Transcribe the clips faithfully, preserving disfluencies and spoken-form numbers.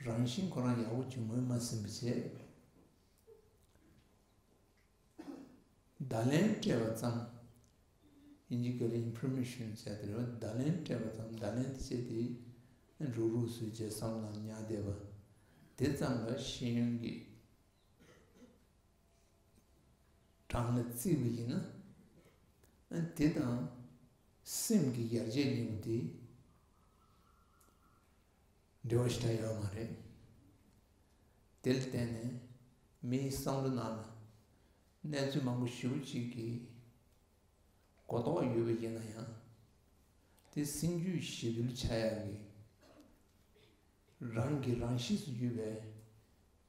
རང་བཞིན་ཁོ་རང་ཡག་པོ་ཅིག་ངོས་མ་ཟིན་པ་བྱས། བརྡ་ལན་སྤྲད་པ་ཙམ། དབྱིན་ཇི་སྐད་ལ་information ཟེར་དེ་རེད། བརྡ་ལན་སྤྲད་པ་ཙམ། བརྡ་ལན་དེ་བྱས་ཏེ་རུག་རུག་བཟོས་བྱས་བསམ་བློ་ཉར་བསྡད་པ་དེ་ཙམ་ལ་ཤེས་ཡོན་གྱི་གྲངས་ལ་བརྩིས་པ་ཡིན་ན། དེ་དང་སེམས་ཀྱི་ཡར་རྒྱས་གཉིས་པོ་དེ་འབྲེལ་བ་ཞེ་དྲག་ཡོད་མ་རེད། དེ་ལ་བརྟེན་ནས་མིའི་བསམ་བློ་ནང་ལ་གནས་ཚུལ་མང་པོ་ཞེ་པོ་ཅིག་གི་གོ་རྟོགས་ཡོད་པ་ཡིན་ན་ཡང་། དེ་སེམས་རྒྱུད་ཞི་དུལ་ཆགས་ཡག་གི་རང་གི་རང་གཤིས་སུ་གྱུར་པའི་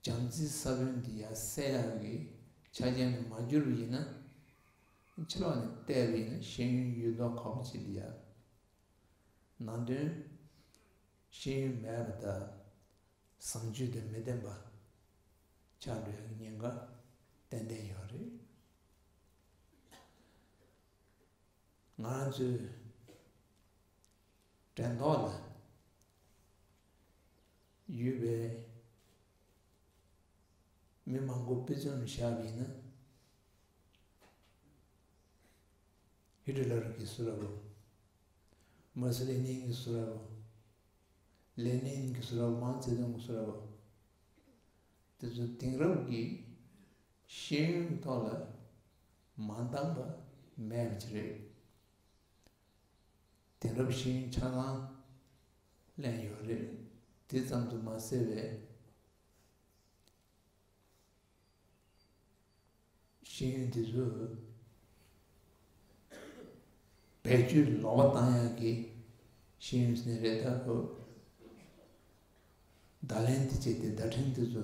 བྱམས་བརྩེའི་ས་བོན་འདི་ཡར་སད་ཡག་གི་ཆ་རྐྱེན་དུ་མ་གྱུར་པ་ཡིན་ན། ཕྱི་ལོགས་ནས་བལྟས་པ་ཡིན་ན་ཤེས་ཡོན་ཡོད་མདོག་ཁ་པོ་ཅིག་ལ་ཡ། ནང་དོན་ཤེས་ཡོན་མེད་པ་དང་བཟང་སྤྱོད་དང་མི་ལྡན་པ་ཆགས་འགྲོ་ཡག་གི་ཉེན་ཁ་ཏན་ཏན་ཡོད་རེད། ང་རང་ཚོའི་དྲན་ཐོག་ལ་ཡོད་པའི་མི་མང་པོ་དཔེ་མཚོན་བཞག་པ་ཡིན་ན། ཧི་ཊི་ལར་གྱིས་བཟོས་པ། མར་སི་ལེ་ནིན་གྱིས་བཟོས་པ། ལེ་ནིན་གྱིས་བཟོས་པ། མའོ་ཙེ་ཏུང་གིས་བཟོས་པ། དེ་ཚོ་དེང་རབས་ཀྱི་ཤེས་ཡོན་གྱི་ཐོག་ལ་མ་འདང་པ་མེད་པ་ཅིག་རེད། དེང་རབས་ཤེས་ཡོན་ཆ་ཚང་ལེན་ཡོད་རེད། དེ་ཙམ་དུ་མ་ཟད་པའི་ཤེས་ཡོན་དེ་ཚོ་བེད་སྤྱོད་ལོག་པ་བཏང་ཡག་གི་ཤེས་ཡོན་ཟེར་ནའི་རེད། ད་ཁོ་བརྡ་ལན་དེ་བྱས་ཏེ་བརྡ་འཕྲིན་དེ་ཚོ་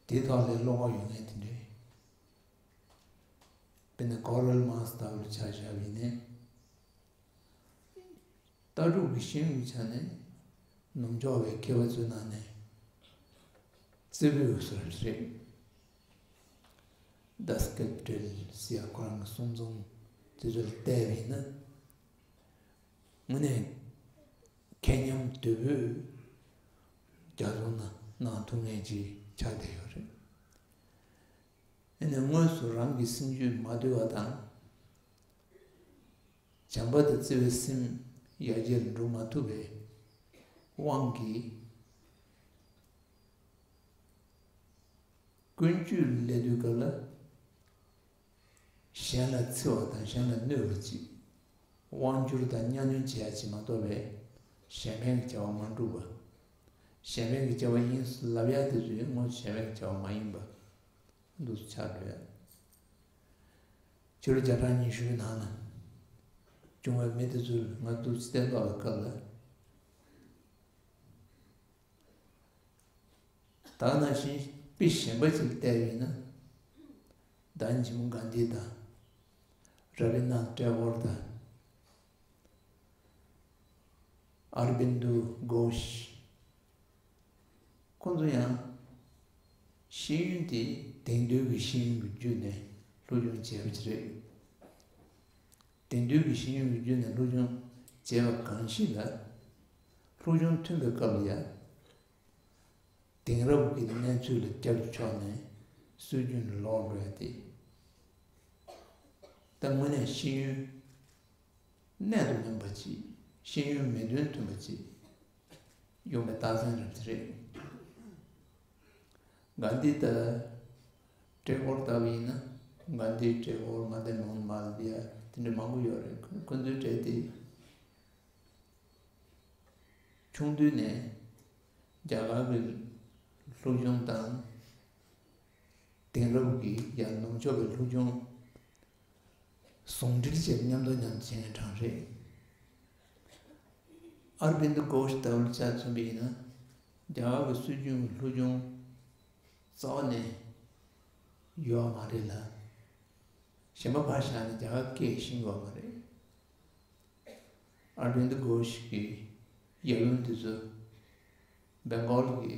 དེའི་ཐོག་ལ་བློ་ཁོག་ཡོད་མཁན་དེ་འདྲས། དཔེར་ན་ཀོ་རལ་མཱག་སི་ལྟ་བུ་ཆ་བཞག་པ་ཡིན་ན། ལྟ་གྲུབ་ཀྱི་ཤེས་ཡོན་གྱི་ཆ་ནས་ནུབ་ཕྱོགས་པའི་མཁས་པ་ཚོའི་ནང་ནས་རྩེ་ཕུད་སུ་རེད། ཌ་སི་ཀེབ་རི་ཊལ་ཟེར་ཡག་ཁོ་རང་གི་གསུང་རྩོམ་དེ་ཚོ་ལ་བལྟས་པ་ཡིན་ན། དངོས་གནས་ཁྱད་མཉམ་དོད་པོས་རྒྱ་མཚོ་ནང་གནང་ཐུབ་མཁན་ཅིག་ཆགས་བསྡད་ཡོད་རེད། ཨ་ནི་དངོས་སུ་རང་གི་སེམས་རྒྱུད་མ་དུལ་བ་དང་། བྱམས་པ་དང་བརྩེ་བའི་སེམས་ཡར་རྒྱས་འགྲོ་མ་ཐུབ་པའི་དབང་གིས། ཀུན་སྤྱོད་ལས་དུས་སྐབས་ལ་གཞན་ལ་འཚེ་བ་དང་གཞན་ལ་གནོད་པ་ཅིག། དབང་སྒྱུར་དང་གཉའ་གནོན་བྱེད་ཡ་ཅིག་མ་གཏོགས་པའི་གཞན་ཕན་གྱི་བྱ་བ་མ་འགྲུབ་པ། གཞན་ཕན་གྱི་བྱ་བ་ཡིན་ལབ་ཡ་དེ་ཚོ་ཡང་དངོས་སུ་གཞན་ཕན་གྱི་བྱ་བ་མ་ཡིན་པ་འདུག་སེ་ཆགས་འགྲོ་ཡ། ཕྱི་ལོ་བརྒྱ་ཕྲག་ཉི་ཤུ་གི་ནང་ན་བྱུང་བའི་མི་དེ་ཚོ་ལ་ང་འདུག་སེ་བསྟན་ཐོག་ལ་སྐབས་ལ། ད་ནང་བཞིན་དཔེ་གཞན་པ་ཅིག་བལྟས་པ་ཡིན་ན། ད་ནི་ཇི་མོ་གྷན་དྷི་དང་། ར་བི་ནཱཐ་ཊེ་གོར་དང་། ཨར་བིན་དུ་གྷོཤ། ཁོང་ཚོ་ཡང་ཤེས་ཡོན་དེ་དེང་དུས་ཀྱི་ཤེས་ཡོན་གྱི་བརྒྱུད་ནས་སློབ་སྦྱོང་བྱས་པ་ཅིག་རེད། དེང་དུས་ཀྱི་ཤེས་ཡོན་གྱི་བརྒྱུད་ནས་སློབ་སྦྱོང་བྱས་པ་གང་ཞིག་ལ། སློབ་སྦྱོང་ཐོན་པའི་སྐབས་ལ་ཡང་། དེང་རབས་ཀྱི་གནས་ཚུལ་ལ་སྐྱབས་སུ་ཕྱོགས་ནས་སྲོལ་རྒྱུན་ལ་ལོག་འགྲོ་ཡ་དེ། ད་དངོས་གནས་ཤེས་ཡོན་གནད་དུ་སྨིན་པ་ཅིག། ཤེས་ཡོན་མིང་དོན་མཐུན་པ་ཅིག་ཡོང་བའི་རྟགས་མཚན་རེད་དེ་རེད། གྷན་དྷི་དང་ཊེ་གོར་ལྟ་བུ་ཡིན་ན། གྷན་དྷི། ཊེ་གོར། མ་དེ་མོན་མལ་བྷི་ཡ། དེ་འདྲ་མང་པོ་ཡོད་རེད། ཁོ་ཚོའི་གྲས་དེ་ཆུང་དུས་ནས་རྒྱ་གར་གྱི་སློབ་སྦྱོང་དང་། དེང་རབས་ཀྱི་ཡང་ནུབ་ཕྱོགས་པའི་སློབ་སྦྱོང་ཟུང་འབྲེལ་བྱས་མཉམ་དུ་མཉམ་དུ་བྱེད་མཁན་གྲས་རེད། ཨར་བིན་དུ་གྷོཤ་ལྟ་བུ་ཆ་མཚོན་པ་ཡིན་ན། རྒྱ་གར་གྱི་སྲོལ་རྒྱུན་གྱི་སློབ་སྦྱོང་རྩ་བ་ནས་ཡོད་མ་རེད་ལ། གཞན་པ་ཕར་བཞག་ནས་རྒྱ་གར་སྐད་ཤེས་ཀྱི་ཡོད་མ་རེད། ཨར་བིན་དུ་གྷོཤ་གི་ཡབ་ཡུམ་དེ་ཚོ་བེང་གོལ་གྱི་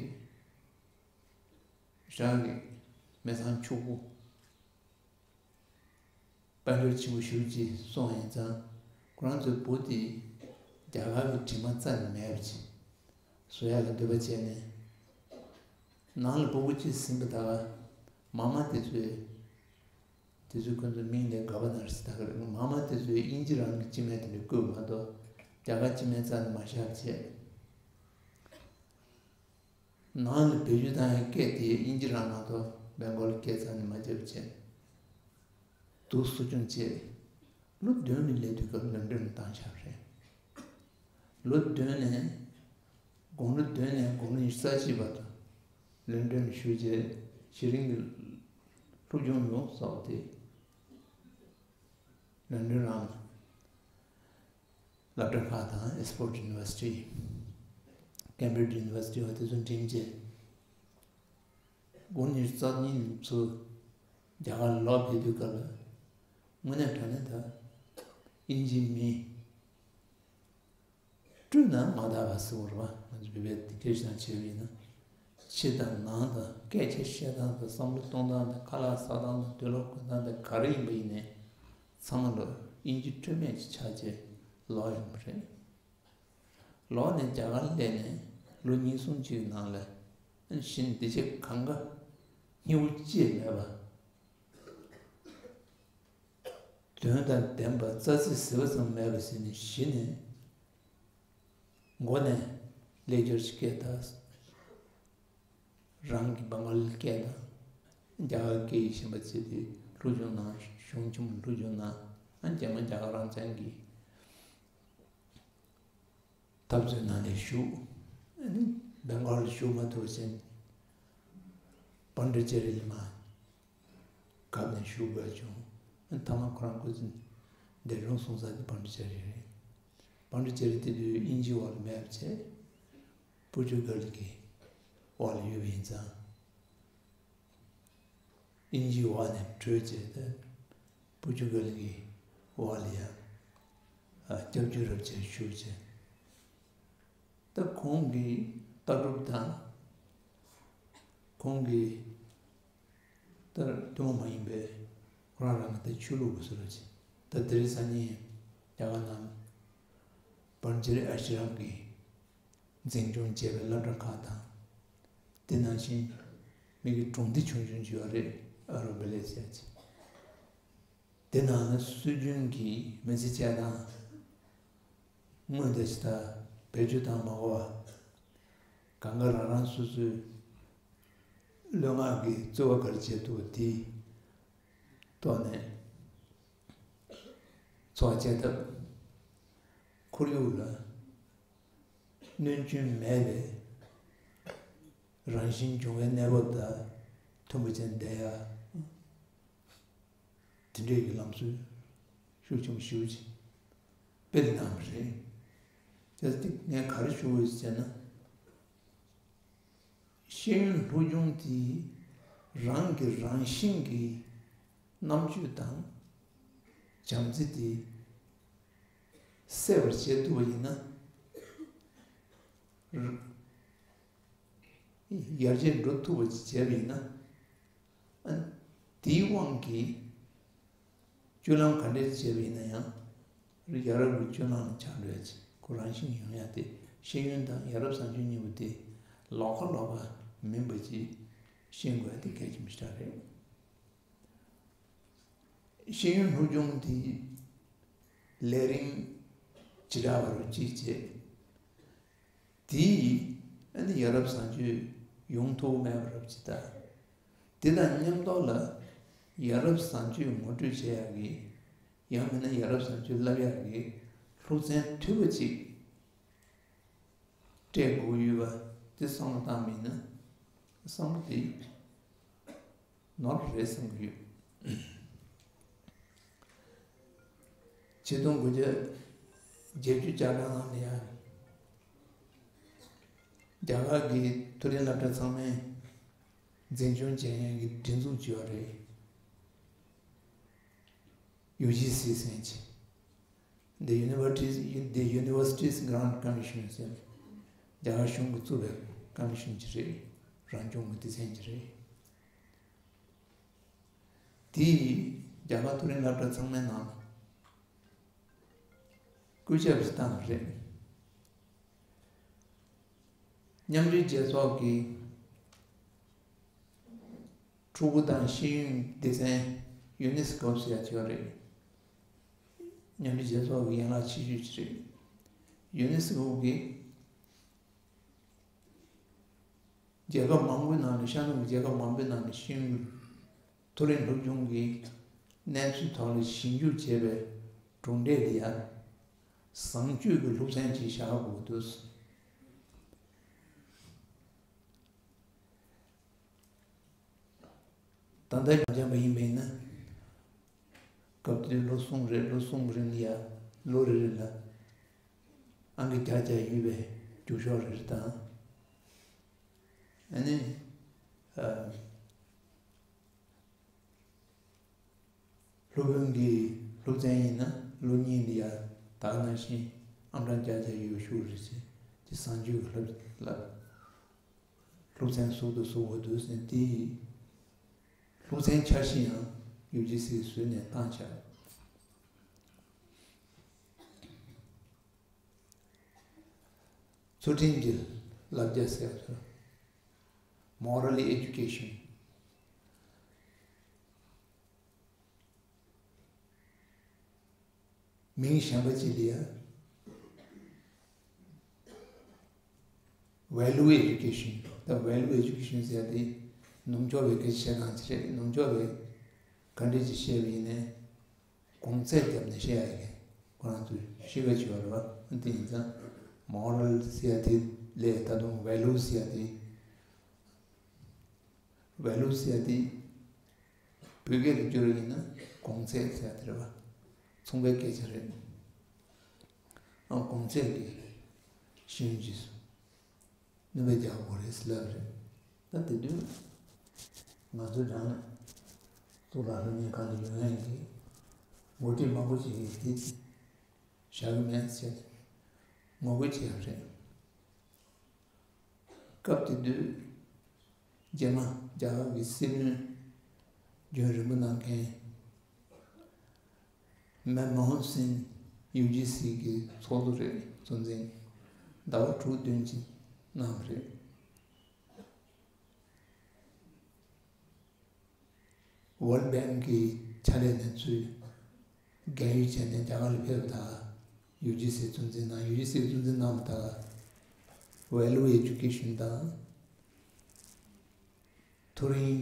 རང་གི་མི་ཚང་ཕྱུག་པོ། དཔལ་འབྱོར་ཆེན་པོ་ཞེ་པོ་ཅིག་སོང་ཡིན་ཙང་། ཁོ་རང་ཚོའི་བུ་དེ་རྒྱ་གར་གྱི་དྲི་མ་རྩ་ནས་མེད་པ་ཅིག་ བཟོ་ཡག་གི་འདོད་པ་བྱས་ནས། ནང་ལ་སྤུ་གུ་གཅིག་ཟིན་པ་ད་ག་མ་མ་དེ་ཚོས། དེ་ཚོས་ཁོ་ཚོའི་མིང་ལ་ག་བ་ནར་སི་ད་ག་རེད། མ་མ་དེ་ཚོས་དབྱིན་ཇི་རང་གི་སྤྱི་མིང་དེ་འདྲ་བཀོད་མ་གཏོགས། རྒྱ་གར་སྤྱི་མིང་རྩ་ནས་མ་བཞག་བྱས། ནང་ལ་བེད་སྤྱོད་བཏང་ཡག་སྐད་དེ་དབྱིན་ཇི་རང་མ་གཏོགས་བེང་གོ་ལི་སྐད་རྩ་ནས་མ་བརྒྱབ་བྱས། འདུག་སེ་སྐྱོང་བྱས། ལོ་བདུན་ལ་སླེབས་དུས་སྐབས་ལོན་ཌོན་ལ་བཏང་བཞག་པ་རེད། ལོ་བདུན་ནས། དགུང་ལོ་བདུན་ནས་དགུང་ལོ་ཉི་ཤུ་རྩ་གཅིག་བར་དུ་ལོན་ཌོན་ལ་བཞུགས་རྗེས་གཞི་རིམ་གྱི་སློབ་སྦྱོང་ཡོངས་རྫོགས་དེ་ལོན་ཌོན་རང་ལ་སློབ་གྲྭ་ཁག་དང་Oxford University, Cambridge University བ་དེ་ཚོ་འགྲིམས་རྗེས། དགུང་ཉི་ཤུ་རྩ་གཉིས་ནས་ཚུར་རྒྱ་གར་ལ་ལོག་ཕེབས་དུས་སྐབས་ལ། དངོས་གནས་དྲང་གནས་ད་དབྱིན་ཇིའི་མི་བཀྲུས་ན་མ་དག་པ་ཟེར་བ་རེད་པ། ང་ཚོ་བོད་པའི་སྐད་ཆ་བྱས་པ་ཡིན་ན། ཕྱི་དང་ནང་དང་སྐད་ཆ་བཤད་སྟངས་དང་བསམ་བློ་གཏོང་སྟངས་དང་ཁ་ལག་ཟ་སྟངས་དང་དུག་ལོག་གོན་སྟངས་དང་ག་རེ་ཡིན་པ་ཡིན་ནའི་ཚང་མ་ལ་དབྱིན་ཇི་འཕྲོད་མེད་ཅིག་ཆགས་རྗེས་ལོག་ཡོང་བ་རེད། ལོག་ནས་རྒྱ་གར་སླེབས་ནས་ལོ་གཉིས་གསུམ་གཅིག་གི་ནང་ལ་གཞི་ནས་དེ་རྗེས་གང་ག་སྙིང་པོ་ཅི་ཡང་མེད་པ། དོན་དང་ལྡན་པ་རྩ་ཚིག་ཟེར་བ་ཙམ་མེད་པ་ཟེར་ནས་གཞི་ནས་མགོ་ནས་ལེགས་སྦྱར་གྱི་སྐད་དང་། རང་གི་བང་ག་ལི་སྐད་དང་། རྒྱ་གར་སྐད་ཡིག་གཞན་པ་བྱས་ཏེ་སློབ་སྦྱོང་གནང་། གཞུང་ཆེན་མོ་སློབ་སྦྱོང་གནང་། ཨ་རྗེས་མ་རྒྱ་གར་རང་བཙན་གྱི་འཐབ་རྩོད་ནང་ལ་ཞུགས། ཨ་ནི་བེང་གོལ་ལ་ཞུགས་མ་ཐུབ་པ་བྱས། པོན་ཌི་ཅེ་རི་ལ་མར་བརྒྱབ་ནས་ཞུགས་དགོས་བྱུང་། ཨ་ནི་མཐའ་མ་ཁོ་རང་སྐུ་ཚེ་འདས་གྲོངས་སོང་ས་དེ་པོན་ཌི་ཅེ་རི་རེད། པོན་ཌི་ཅེ་རི་དེ་དུས་དབྱིན་ཇིའི་འོག་ལ་མེད་པ་བྱས། པོར་ཅུ་གལ་གྱི་འོག་ལ་ཡོད་པ་ཡིན་ཙང་། དབྱིན་ཇིའི་འོག་ནས་བྲོས་བྱས་ཏེ། པོར་ཅུ་གལ་གྱི་འོག་ལ་ཡང་སྐྱབས་བཅོལ་རབ་བྱས་བཞུགས་བྱས། ད་ཁོང་གི་ལྟ་གྲུབ་དང་། ཁོང་གི་ད་ཐུན་མོང་མ་ཡིན་པའི་ཁོ་རང་རང་གི་ད་ཆོས་ལུགས་ཀྱི་བཟོ་འདྲ་ཅིག་ད་དེ་རིང་སང་ཉིན་རྒྱ་གར་ནང་པཎ་ཆེན་ཨ་ཤྲམ་གྱི་འཛིན་སྐྱོང་བྱས་པའི་སློབ་གྲྭ་ཁག་དང་། དེ་ནང་བཞིན་མི་གི་གྲོང་སྡེ་ཆུང་ཆུང་ཅིག་ཡོད་རེད། ཨ་རོ་བི་ལེ་ཇི་ཟེར་ཅིག་དེ་ནང་ལ་སྲོལ་རྒྱུན་གྱི་མི་ཚེ་སྐྱེལ་སྟངས། དངོས་དང་ཇི་ལྟར་བེད་སྤྱོད་བཏང་མ་དགོས་པ། གང་ག་རང་རང་སོ་སོའི་བློ་ངག་གི་རྩོལ་བ་ག་རེ་བྱེད་ཐུབ་པ་དེའི་ཐོག་ནས་འཚོ་བ་སྐྱེལ་ཐབས། ཁོར་ཡུག་ལ་གནོད་སྐྱོན་མེད་པའི་རང་བཞིན་སྦྱོང་བའི་གནས་བབ་དང་མཐུན་པ་ཅན་བསྡད་ཡ། དེ་འདྲའི་གི་ལམ་སྲོལ་ཤུགས་ཆེན་པོ་ཞེ་པོ་ཅིག་སྤེལ་གནང་བ་རེད། བྱས་ཙང་ངས་ག་རེ་ཞུ་དགོས་ཟེར་ན། ཤེས་ཡོན་སློབ་སྦྱོང་དེ་རང་གི་རང་བཞིན་གྱི་རྣམ་དཔྱོད་དང་བྱམས་བརྩེ་དེ་གསལ་བར་བྱེད་ཐུབ་པ་ཡིན་ན། ཡར་རྒྱས་འགྲོ་ཐུབ་པ་ཅིག་བྱས་པ་ཡིན་ན། ཨ་ནི་དེའི་དབང་གིས་སྤྱོད་ལམ་ག་འདྲས་བྱས་པ་ཡིན་ན་ཡང་ཡ་རབས་ཀྱི་སྤྱོད་ལམ་ལ་ཆགས་འགྲོ་ཡ་ཅིག་ཁོ་རང་བཞིན་ཡོང་ཡ་དེ། ཤེས་ཡོན་དང་ཡ་རབས་བཟང་སྤྱོད་གཉིས་པོ་དེ་ལོགས་ཀ་ལོགས་ཀ་མིན་པ་ཅིག་ཤེས་དགོས་ཡ་དེ་གལ་ཆེན་པོ་ཞེ་དྲག་རེད། ཤེས་ཡོན་སློབ་སྦྱོང་དེ་ལས་རིམ་ཇི་འདྲ་བ་རུ་གཅིག་བྱས། དེས་ཨ་ནི་ཡ་རབས་བཟང་སྤྱོད་ཡོང་ཐུབ་མེད་པ་རབ་ཅིག་ད། དེ་དང་མཉམ་དུ་ལ་ཡ་རབས་བཟང་སྤྱོད་ངོ་སྤྲོད་བྱེད་ཡག་གི། ཡང་མིན་ན་ཡ་རབས་བཟང་སྤྱོད་བསླབ་ཡག་གི་སློབ་ཚན་འཐུས་པ་ཅིག་སྤྲད་དགོས་ཡོད་པ་དེ་བསམ་བློ་བཏང་མིན་ན། བསམ་བློ་དེ་ནོར་རེད་བསམ་གྱི་ཡོད། ཆིག་སྟོང་དགུ་བརྒྱ་བརྒྱད་ཅུ་གྱ་གྲངས་ནང་ལ་ཡང་རྒྱ་གར་གྱི་མཐོ་རིམ་སློབ་གྲྭ་ཚང་མའི་འཛིན་སྐྱོང་བྱེད་མཁན་གྱི་སྒྲིག་འཛུགས་ཅིག་ཡོད་རེད། ཡུ་ཇི་སི་ཟེར་གྱི། The Universities, The Universities Grant Commission ཟེར། རྒྱ་གར་གཞུང་གིས་བཙུགས་པའི་ཀོ་མི་ཤོན་ཅིག་རེད། རང་སྐྱོང་གི་སྡེ་ཚན་ཅིག་རེད། དེས་རྒྱ་གར་མཐོ་རིམ་སློབ་གྲྭ་ཚང་མའི་ནང་ལ་སྐུལ་ལྕག་ཅིག་བཏང་བ་རེད། མཉམ་འབྲེལ་རྒྱལ་ཚོགས་ཀྱི་ཕྲུ་གུ་དང་ཤེས་ཡོན་སྡེ་ཚན། ཡུ་ནེ་སི་ཀོ་ཟེར་ཡ་ཅིག་ཡོད་རེད། མཉམ་འབྲེལ་རྒྱལ་ཚོགས་ཀྱི་ཡན་ལག་ཆེ་ཤོས་ཅིག་རེད། ཡུ་ནེ་སི་ཀོ་གིས་རྒྱལ་ཁབ་མང་པོའི་ནང་ནས། ཤར་ནུབ་ཀྱི་རྒྱལ་ཁབ་མང་པོའི་ནང་ནས་ཤེས་ཡོན་གྱི་མཐོ་རིམ་སློབ་སྦྱོང་གི་གནས་ཚུལ་ཐོག་ལ་ཞིབ་འཇུག་བྱས་པའི་གྲུབ་འབྲས་ལ་ཡ་བཟང་སྤྱོད་ཀྱི་སློབ་ཚན་ཅིག་བཞག་དགོས་འདུག། ད་ལྟ་སྦྱངས་པ་ཡིན་པ་ཡིན་ན། སྐབས་དེ་ལོ་གསུམ་རེད། ལོ་གསུམ་གྱི་རིང་ལ་ཡ། ལོ་རེ་རེ་ལ་ཨང་ཀི་བརྒྱ་བརྒྱ་ཡོད་པའི་རྒྱུགས་ཤོག་རེ་རེ་དང་། ཨ་ནི། ཨ། སློབ་དཔོན་གྱི་སློབ་ཚན་ཡིན་ན་ལོ་གཉིས་ལ་ཡ་ད་ག་ནང་བཞིན་ཨང་གྲངས་བརྒྱ་བརྒྱ་ཡོད་ཤོག་རེ་བྱས། དེ་བཟང་སྤྱོད་ཀྱི་སློབ་སློབ་སློབ་ཚན་ཟུར་དུ་བཟོ་དགོས་འདུག་ཟེར། དེ་ཡི་སློབ་ཚན་འཆར་གཞི་ཡང་ཡུ་ཇི་སི་གིས་བཟོས་ནས་བཏང་ཆགས། ཚུལ་ཁྲིམས་ཀྱི་བསླབ་བྱ་ཟེར་བ། Moral Education། མིང་གཞན་པ་ཅིག་ལ་ཡ་Value Education། ད་Value Education ཟེར་ཡ་དེ་ནུབ་ཕྱོགས་པའི་སྐད་ཆ་བཤད་སྟངས་ཅིག་རེད། ནུབ་ཕྱོགས་པས་ག་འདྲས་ཅིག་བཤད་པ་ཡིན་ནའི། གོང་ཚད་བརྒྱབ་ནས་བཤད་ཡ་གི་ཁོ་རང་ཚོའི་གཤིས་ཀ་ཅིག་ཡོད་རེད་པ། དེ་ཡིན་ཙང་Moral ཟེར་ཡ་དེ་ལས་ད་དུང་Value ཟེར་ཡ་དེ། Value ཟེར་ཡ་དེ་བོད་སྐད་དུ་བསྒྱུར་བ་ཡིན་ན་གོང་ཚད་ཟེར་ཡ་དེ་རེད་པ། མཚུངས་པའི་སྐད་ཆ་རེད། ཨ། གོང་ཚད་ཀྱི་ཤེས་ཡོན་ཅིག་སྣོན་པ་རྒྱག་དགོས་རེད་ཟེར་ལབ་རེད། ད་དེ་དུས་ང་ཚོ་རང་གཙུག་ལག་སློབ་གཉེར་ཁང་དུ་ཡོང་ཡག་གི་འགོ་ཁྲིད་མང་པོ་ཞིག་གིས་དེ་བཞག་གི་མེད་ཟེར་ངོ་རྒོལ་བྱས་པ་རེད། སྐབས་དེ་དུས་རྗེས་མ་རྒྱ་གར་གྱི་སྲིད་བློན་རྒྱུན་རིང་པོ་གནང་མཁན་མེམ་མོ་ཧན་སིང་ཡུ་ཇི་སི་གི་ཚོགས་གཙོ་རེད། གཙོ་འཛིན་ཟླ་བ་དྲུག་བདུན་ཅིག་གནང་བ་རེད། World Bank གི་ཕྱག་ལས་གནང་ཚུལ་རྒན་ཡོལ་བྱས་ནས་རྒྱ་གར་ལ་ཕེབས་པ་དང་། ཡུ་ཇི་སི་གཙོ་འཛིན་གནང་། ཡུ་ཇི་སི་གཙོ་འཛིན་གནང་བ་དང་། Value Education དང་། མཐོ་རིམ་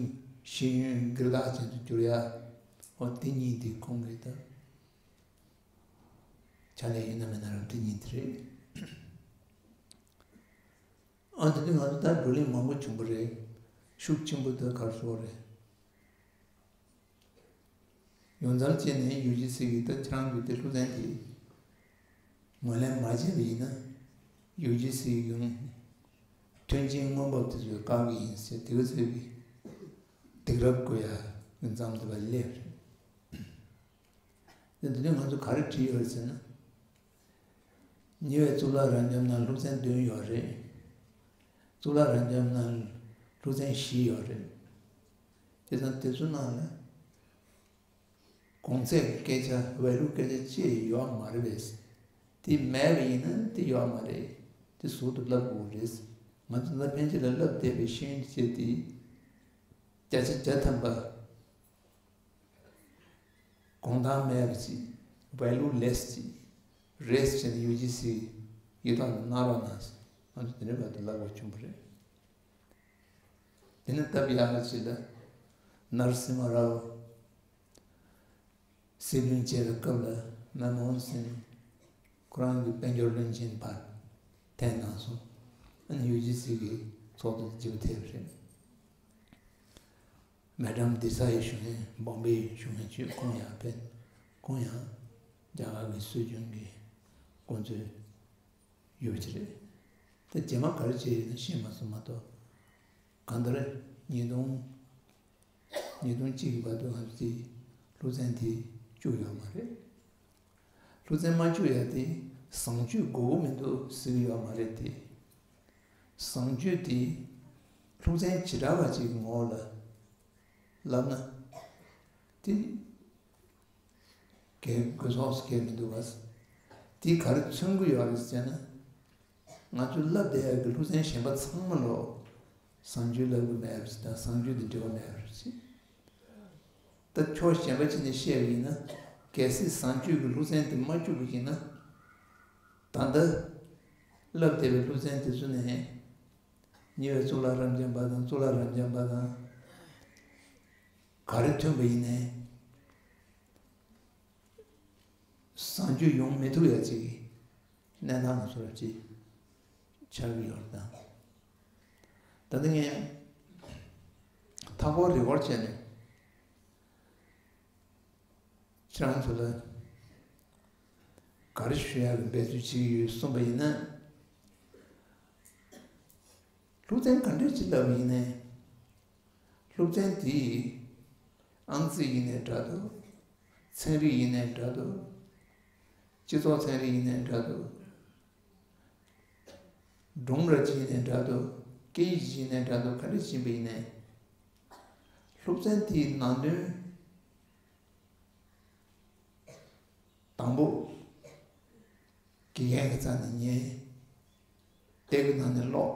ཤེས་ཡོན་སྒེར་བདག་ཅན་དུ་བསྒྱུར་ཡ། འོ་དེ་གཉིས་དེ་ཁོང་གི་ད་ཕྱག་ལས་ཡིན་ན་མིན་ན་རང་དེ་གཉིས་དེ་རེད། ཨ། དེ་དུས་ང་ཚོ་ད་བགྲོ་གླེང་མང་པོ་བྱུང་པ་རེད། ཤུགས་ཆེན་པོ་ད་ག་རེ་ཟེར་དགོས་རེད། ཡོང་མཚམས་བཅད་ནས་ཡུ་ཇི་སི་གིས་ད་ཁྱེད་རང་ཚོའི་དེ་སློབ་ཚན་དེ་ངོས་ལེན་མ་བྱས་པ་ཡིན་ན། ཡུ་ཇི་སི་གིས་ཡང་མཐུན་རྐྱེན་དངོས་འབབ་དེ་ཚོ་བཀག་གི་ཡིན་ཟེར། དེ་ག་ཚོད་ཀྱི་སྡིགས་ར་བསྐུལ་ཡ་མཚམས་དེ་བ་སླེབས་རེད། དེ་འདི་ནས་ང་ཚོ་ག་རེ་བྲིས་ཡོད་རེད་ཟེར་ན། ཉེ་བའི་གཙུག་ལག་རབ་འབྱམས་ནང་སློབ་ཚན་བདུན་ཡོད་རེད། གཙུག་ལག་རབ་འབྱམས་ནང་སློབ་ཚན་བཞི་ཡོད་རེད། བྱས་ཙང་དེ་ཚོ་ནང་ལ་གོང་ཚད་ཀྱི་སྐད་ཆ། Value སྐད་ཆ་ཅིག་ཡོད་མ་རེད་པས། དེ་མེད་པ་ཡིན་ན་དེ་ཡོད་མ་རེད། དེ་ཟུར་དུ་བསླབ་དགོས་རེད། ང་ཚོ་ད་ཕན་ཆད་ལ་བསླབ་བསྡད་པའི་ཤེས་ཡོན་ཅིག་དེ་བརྒྱ་ཆ་བརྒྱ་ཐམ་པ། གོང་ཐང་མེད་པ་ཅིག། Value less ཅིག་རེད་ཟེར་ནས་ཡུ་ཇི་སི་ཡིག་ཐོག་ནས་གནང་རོགས་གནང་ཟེར། ང་ཚོ་དེ་འདྲའི་བར་དུ་བསླབ་དགོས་བྱུང་བ་རེད། དེ་ནས་སྟབས་ཡག་པ་ཅིག་ལ་ནར་སི་མ་རའོ་སྲིད་བློན་བྱས་པའི་སྐབས་ལ་མེམ་མོ་ཧན་སིང་ཁོ་རང་གི་དཔལ་འབྱོར་བློན་ཆེན་བར་འཐེན་གནང་སོང་། ཨ་ནི་ཡུ་ཇི་སི་གི་ཚོགས་འདུ་དེ་མཇུག་ཐེབས་རེད། མེ་ཌམ་དེ་ས་ཡི་ཞུ་མཁན། བོམ་པེའི་ཞུ་མཁན་ཅིག་ཁོང་ཡང་ཕེབས། ཁོང་ཡང་རྒྱ་གར་གྱི་སྲོལ་རྒྱུན་གྱི་དགོངས་ཚུལ་ཡོད་ཀྱི་རེད། ད་རྗེས་མ་ག་རེ་བྱས་ཡོད་ན་ཤེས་མ་སོང་མ་གཏོགས། གང་ལྟར་ཉིས་སྟོང་ཉིས་སྟོང་གཅིག་གི་བར་དུ་ང་ཚོ་དེ་སློབ་ཚན་དེ་བཅུག་ཡོད་མ་རེད། སློབ་ཚན་མ་བཅུག་ཡ་དེ་བཟང་སྤྱོད་དགོས་མཁོ་མི་འདུག་ཟེར་གྱི་ཡོད་མ་རེད་དེ། བཟང་སྤྱོད་དེ་སློབ་ཚན་བྱེ་བྲག་པ་ཅིག་གི་ངོ་བོ་ལ་ལབ་ན་དེ་གལ་དགོས་ཚོགས་སུ་གལ་མི་འདུག་བ། དེ་ག་རེ་མཚོན་གྱི་ཡོད་རེད་ཟེར་ན། ང་ཚོས་བསླབ་བསྡད་ཡག་གི་སློབ་ཚན་གཞན་པ་ཚང་མ་ལོ་བཟང་སྤྱོད་བསླབ་གི་མེད་པ་ཞིག་དང་། བཟང་སྤྱོད་དང་འབྲེལ་བ་མེད་པ་ཞིག་ད་ཕྱོགས་གཞན་པ་ཅིག་ནས་བཤད་པ་ཡིན་ན། གལ་སྲིད་བཟང་སྤྱོད་ཀྱི་སློབ་ཚན་དེ་མ་བཅུག་པ་ཡིན་ན། ད་ལྟ་བསླབ་བསྡད་པའི་སློབ་ཚན་དེ་ཚོ་ནས་ཉེ་བའི་གཙུག་ལག་རབ་འབྱམས་པ་དང་། གཙུག་ལག་རབ་འབྱམས་པ་དང་ག་རེ་ཐོན་པ་ཡིན་ནའི། བཟང་སྤྱོད་ཡོང་མི་ཐུབ་ཡ་ཅིག་གི་གནས་སྟངས་ལ་སོགས་ཅིག་ཆགས་ཀྱི་ཡོད་རེད་ད། ད་ལྟ་ངས་མཐའ་འཁོར་རི་བོར་བྱས་ནས་ཁྱེད་རང་ཚོ་ལ་ག་རེ་ཞུ་ཡག་གི་འབད་རྩོལ་བྱེད་ཀྱི་ཡོད་གསུངས་པ་ཡིན་ན། སློབ་ཚན་ག་འདྲས་ཅིག་བསླབ་པ་ཡིན་ནའི། སློབ་ཚན་དེ་ཨང་རྩིས་ཡིན་ནའི་འདྲ་འདུག་ཚན་རིག་ཡིན་ནའི་འདྲ་འདུག་སྤྱི་ཚོགས་ཚན་རིག་ཡིན་ནའི་འདྲ་འདུག་སྒྲུང་ར་ཅིག་ཡིན་ནའི་འདྲ་འདུག་སྐད་ཡིག་ཅིག་ཡིན་ནའི་འདྲ་འདུག་ག་འདྲ་ཅིག་ཡིན་པ་ཡིན་ནའི། སློབ་ཚན་དེའི་ནང་དོན་དང་པོ། དགེ་རྒན་གྱི་རྩ་ནས་ཉན། དེབ་ཀྱི་ནང་ནས་ཀློག་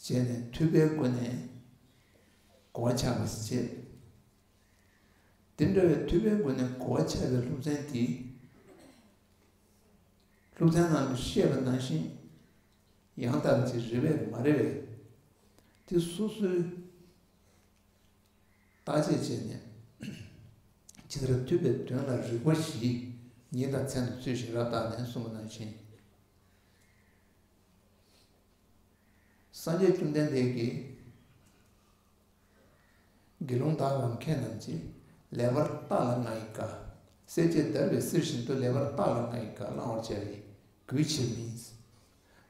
བྱས་ནས་ཐོས་པའི་སྒོ་ནས་གོ་བ་ཆགས་པ་ཞིག་བྱེད། དེ་འདྲ་བའི་ཐོས་པའི་སྒོ་ནས་གོ་བ་ཆགས་པའི་སློབ་ཚན་དེ། སློབ་ཚན་ནང་དུ་བཤད་པ་ནང་བཞིན་ཡང་དག་ཅིག་རེད་པས་མ་རེད་པས། དེ་སོ་སོའི་བརྟག་དཔྱད་བྱས་ནས། ཇི་ལྟར་ཐོས་པའི་དོན་ལ་རིགས་པ་བཞི། ཉིན་དང་མཚན་དང་ཚུལ་བཞིན་རབ་བརྟགས་ནས་གསུངས་པ་ནང་བཞིན། སངས་རྒྱས་བཅོམ་ལྡན་འདས་ཀྱིས་དགེ་སློང་དག་གམ་མཁས་རྣམས་ཀྱིས། ལེགས་པར་བརྟགས་ལ་ང་ཡི་བཀའ། སྲས་བཅས་བདར་བའི་གསེར་བཞིན་དུ། ལེགས་པར་བརྟགས་ལ་ང་ཡི་བཀའ། བླང་བར་བྱ་བའི་གུས་ཕྱིར་མིན།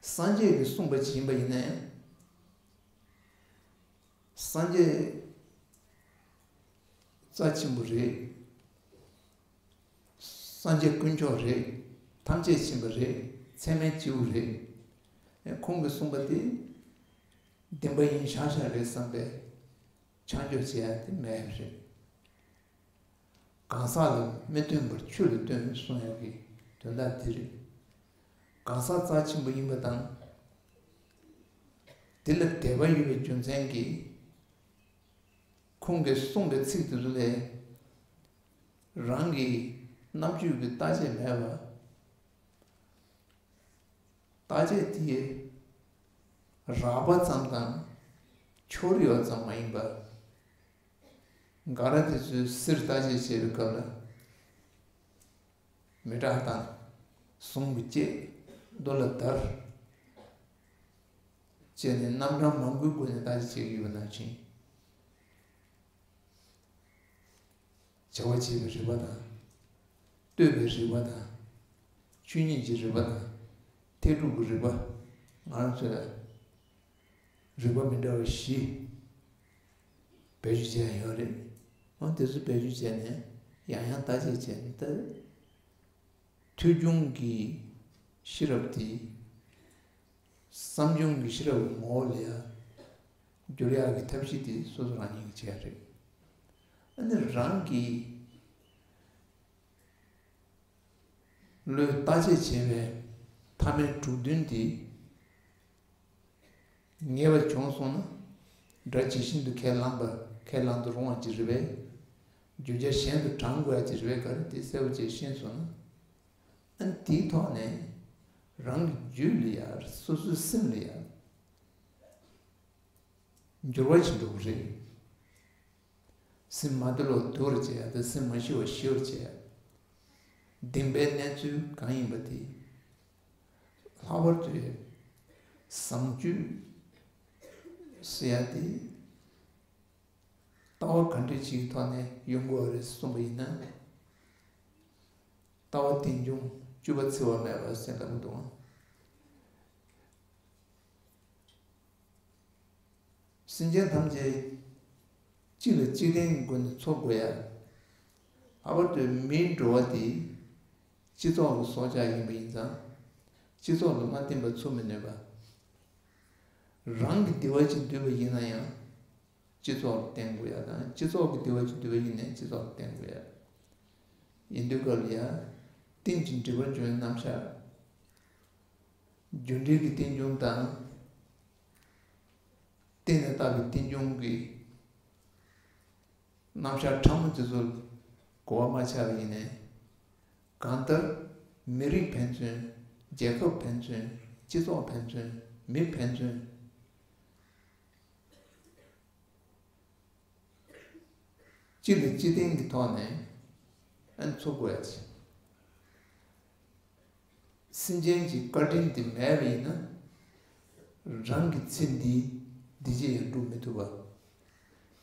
སངས་རྒྱས་ཀྱིས་གསུངས་པ་ཅིག་ཡིན་པ་ཡིན་ན་ཡང་། སངས་རྒྱས་རྩ་ཆེན་པོ་རེད། སངས་རྒྱས་དཀོན་མཆོག་རེད། ཐམས་ཅད་མཁྱེན་པ་རེད། ཚད་མེད་སྤྱི་བོ་རེད། ཁོང་གིས་གསུངས་པ་དེ་བདེན་པ་ཡིན་ཤག་ཤག་རེད་བསམ་པའི་ཆ་འཇོག་བྱེད་ཡ་དེ་མེད་རེད། གང་ཟག་ལ་མི་སྟོན་པར་ཆོས་ལ་སྟོན་གསུང་ཡག་གི་དོན་དག་དེ་རེད། གང་ཟག་རྩ་ཆེན་པོ་ཡིན་པ་དང་། དེ་ལ་དད་པ་ཡོད་པའི་རྒྱུ་མཚན་གྱིས། ཁོང་གིས་གསུངས་པའི་ཚིག་དེ་ཚོ་ལས་རང་གི་རྣམ་དཔྱོད་ཀྱི་བརྟག་དཔྱད་མེད་པ། བརྟག་དཔྱད་དེ་རགས་པ་ཙམ་དང་ཕྱོགས་རིས་པ་ཙམ་མ་ཡིན་པ། འགའ་རེ་དེ་ཚོས་གསེར་བརྟག་དཔྱད་བྱེད་པའི་སྐབས་ལ། མེ་སྲེག་དང་། ཟུངས་ཀྱིས་བཅད། རྡོ་ལ་བརྡར། བཅད་ནས་རྣམ་གྲངས་མང་པོའི་སྒོ་ནས་བརྟག་དཔྱད་བྱེད་ཀྱི་ཡོད་པ་ནང་བཞིན། བྱ་བ་བྱེད་པའི་རིགས་པ་དང་། ལྟོས་པའི་རིགས་པ་དང་། ཆོས་ཉིད་ཀྱི་རིགས་པ་དང་། འཐད་སྒྲུབ་ཀྱི་རིགས་པ། ང་རང་ཚོས་རིགས་པ་མི་འདྲ་བ་བཞི་བེད་སྤྱོད་བྱས་ཡོད་རེད། འོ་དེ་ཚོ་བེད་སྤྱོད་བྱས་ནས་ཡང་ཡང་བརྟག་དཔྱད་བྱས་ནས་ད། ཐོས་བྱུང་གི་ཤེས་རབ་དེ། བསམ་བྱུང་གི་ཤེས་རབ་ཀྱི་ངོ་བོ་ལ་ཡང་བསྒྱུར་ཡག་གི་ཐབས་ཤེས་དེ་སོ་སོ་རང་ཉིད་ཀྱིས་བྱས་རེད། ཨ་ནི་རང་གི་བློས་བརྟག་དཔྱད་བྱས་པའི་ཐ་མའི་གྲུབ་དོན་དེ་ངེས་པ་བྱུང་སོང་ན། སྒྲ་ཇི་བཞིན་དུ་ཁས་བླངས་པ། ཁས་བླང་དུ་རུང་བ་ཅིག་རེད་པས། བརྗོད་བྱ་གཞན་དུ་དྲང་དགོས་ཡ་ཅིག་རེད་པས། ག་རེ་དེ་གསལ་པོ་ཅིག་ཤེས་སོང་ན། ཨ་ནི་དེའི་ཐོག་ནས་རང་གི་རྒྱུད་ལ་ཡ། སོ་སོའི་སེམས་ལ་ཡ། འགྱུར་བ་ཞིག་འགྲོ་གི་རེད། སེམས་མ་དུལ་བ་དུལ་བར་བྱེད་ཡ་དང་། སེམས་མ་ཞི་བ་ཞི་བར་བྱེད་ཡ། བདེན་པའི་གནས་ཚུལ་གང་ཡིན་པ་དེ་ལྷག་པར་དུ་བཟང་སྤྱོད་ཟེར་ཡ་དེ་ལྟ་བ་ག་འདྲ་ཅིག་གི་ཐོག་ནས་ཡོང་དགོས་པ་རེད་གསུངས་པ་ཡིན་ན། ལྟ་བ་རྟེན་འབྱུང་བཅུ་པ་འཚེ་བ་མེད་པ་ཟེར་ལབ་ཀྱི་འདུག་ཨང་། སེམས་ཅན་ཐམས་ཅད་གཅིག་ལ་གཅིག་བརྟེན་གྱི་སྒོ་ནས་འཚོ་དགོས་ཡ། ལྷག་པར་དུ་མིའི་འགྲོ་བ་དེ་སྤྱི་ཚོགས་ལ་སྲོག་ཆགས་ཡིན་པ་ཡིན་ཙང་། སྤྱི་ཚོགས་ལ་མ་བརྟེན་པར་འཚོ་མི་ནུས་པ། རང་གི་བདེ་བ་ཅིག་འདོད་པ་ཡིན་ན་ཡང་། སྤྱི་ཚོགས་ལ་བརྟེན་དགོས་ཡ་དང་། སྤྱི་ཚོགས་ཀྱི་བདེ་བ་ཅིག་འདོད་པ་ཡིན་ནའི་སྤྱི་ཚོགས་ལ་བརྟེན་དགོས་ཡ། ཡིན་དུས་སྐབས་ལ་ཡ། རྟེན་ཅིང་འབྲེལ་བར་འབྱུང་བའི་རྣམ་གཞག་རྒྱུ་འབྲས་ཀྱི་རྟེན་འབྱུང་དང་། རྟེན་ལ་བཏགས་པའི་རྟེན་འབྱུང་གི་རྣམ་གཞག་ཕྲ་མོ་དེ་ཚོར་གོ་བ་མ་ཆགས་པ་ཡིན་ནའི། གང་ལྟར་མི་རིགས་ཕན་ཚུན། རྒྱལ་ཁབ་ཕན་ཚུན། སྤྱི་ཚོགས་ཕན་ཚུན། མི་ཕན་ཚུན། སྤྱི་ལ་སྤྱི་བརྟེན་གྱི་ཐོག་ནས་ཨན་འཚོ་དགོས་ཡ་ཆེ། སེམས་ཅན་གྱི་བཀའ་དྲིན་དེ་མེད་པ་ཡིན་ན། རང་གི་ཚེ་འདིའི་བདེ་སྐྱིད་ཡང་སྒྲུབ་མི་ཐུབ་པ།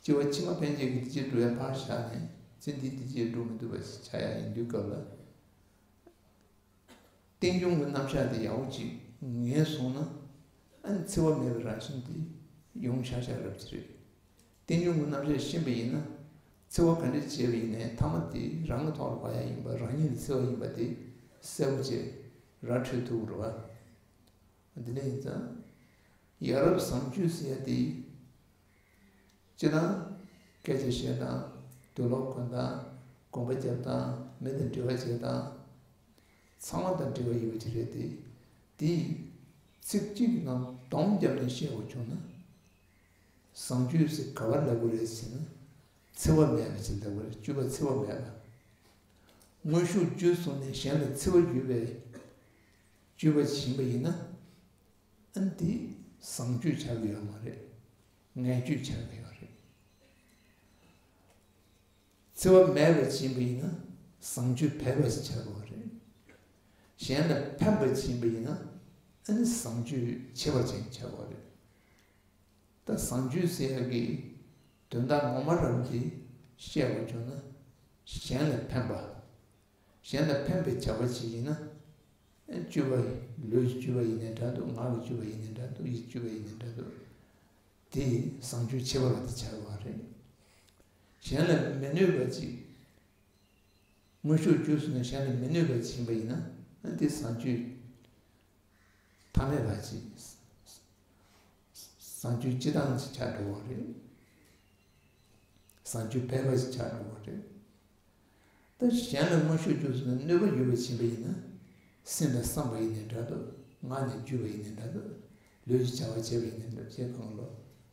སྐྱེ་བ་ཕྱི་མ་ཕན་ཆད་ཀྱི་བདེ་སྐྱིད་སྒྲུབ་ཡ་ཕར་བཞག་ནས། ཚེ་འདིའི་བདེ་སྐྱིད་སྒྲུབ་མི་ཐུབ་པ་ཞིག་ཆགས་ཡ་ཡིན་དུས་སྐབས་ལ། རྟེན་འབྱུང་གི་རྣམ་གཞག་དེ་ཡག་པོ་ཅིག་ངེས་སོང་ན། ཨ་ནི་འཚེ་བ་མེད་པའི་རང་བཞིན་དེ་ཡོང་ཤག་ཤག་རབ་ཅིག་རེད། རྟེན་འབྱུང་གི་རྣམ་གཞག་ཤེས་པ་ཡིན་ན། འཚེ་བ་ག་འདྲ་བྱས་པ་ཡིན་ནའི་མཐའ་མ་དེ་རང་གི་ཐོག་ལ་བབས་ཡ་ཡིན་པ། རང་ཉིད་ལ་འཚེ་བ་ཡིན་པ་དེ་གསལ་པོ་བྱས་ར་འཕྲོད་ཐུབ་ཀྱི་རེད་བ། འདི་འདྲ་ཡིན་ཙང་། ཡ་རབས་བཟང་སྤྱོད་ཟེར་ཡ་དེ། སྤྱིར་བཏང་སྐད་ཆ་བཤད་སྟངས། དུག་ལོག་གོན་སྟངས། གོན་པ་རྒྱབ་སྟངས། མི་དང་འབྲེལ་བ་བྱེད་སྟངས། ཚང་མ་དང་འབྲེལ་བ་ཡོད་པ་ཅིག་རེད་དེ། དེ་ཚིག་གཅིག་གི་ནང་སྡོམ་བརྒྱབ་ནས་བཤད་དགོས་བྱུང་ན། བཟང་སྤྱོད་ཟེར་ག་པར་ལབ་དགོས་རེད་ཟེར་ན། འཚེ་བ་མེད་པ་ཅིག་ལབ་དགོས་རེད། སྤྱོད་པ་འཚེ་བ་མེད་པ། དངོས་ཤུགས་བརྒྱུད་གསུམ་ནས་གཞན་ལ་འཚེ་བ་ཡོད་པའི་སྤྱོད་པ་ཅིག་ཡིན་པ་ཡིན་ན། ཨ་ནི་དེ་བཟང་སྤྱོད་ཆགས་ཀྱི་ཡོད་མ་རེད། ངན་སྤྱོད་ཆགས་ཀྱི་ཡོད་རེད། འཚེ་བ་མེད་པ་ཅིག་ཡིན་པ་ཡིན་ན། བཟང་སྤྱོད་འཕེལ་བ་ཞིག་ཆགས་ཀྱི་ཡོད་རེད། གཞན་ལ་ཕན་པ་ཅིག་ཡིན་པ་ཡིན་ན། ཨ་ནི་བཟང་སྤྱོད་ཆེ་བ་ཅིག་ཆགས་ཀྱི་ཡོད་རེད། ད་བཟང་སྤྱོད་ཟེར་ཡག་གི་དོན་དག་ངོ་མ་རང་གིས་བཤད་པ་བྱུང་ན། གཞན་ལ་ཕན་པ། གཞན་ལ་ཕན་པའི་བྱ་བ་ཅིག་ཡིན་ན། ཨེ་སྤྱོད་པ། ལུས་ཀྱི་སྤྱོད་པ་ཡིན་ནའི་འདྲ་འདུག་ངག་གི་སྤྱོད་པ་ཡིན་ནའི་འདྲ་འདུག་ཡིད་ཀྱི་སྤྱོད་པ་ཡིན་ནའི་འདྲ་འདུག་དེ་བཟང་སྤྱོད་ཆེ་བ་ལ་དེ་ཆགས་པ་རེད། གཞན་ལ་མི་གནོད་པ་ཅིག་དངོས་ཤུགས་བརྒྱུད་གསུམ་ནས་གཞན་ལ་མི་གནོད་པ་ཅིག་ཡིན་པ་ཡིན་ན། ཨ་དེ་བཟང་སྤྱོད་མཐའ་མེད་པ་ཅིག་བཟང་སྤྱོད་སྤྱི་བཏང་ཅིག་ཆགས་འགྲོ་བ་རེད། བཟང་སྤྱོད་འཕེལ་བ་ཞིག་ཆགས་འགྲོ་བ་རེད། ད་གཞན་ལ་དངོས་ཤུགས་བརྒྱུད་ནས་གནོད་པ་ཡོད་པ་ཕྱིན་པ་ཡིན་ན། སེམས་ལ་བསམ་པ་ཡིན་ནའི་འདྲ་འདུག་ངག་ནས་བརྒྱུད་པ་ཡིན་ནའི་འདྲ་འདུག་ལུས་ཀྱི་བྱ་བ་བྱས་པ་ཡིན་ནའི་འདྲ། བྱས་གང་ལོ།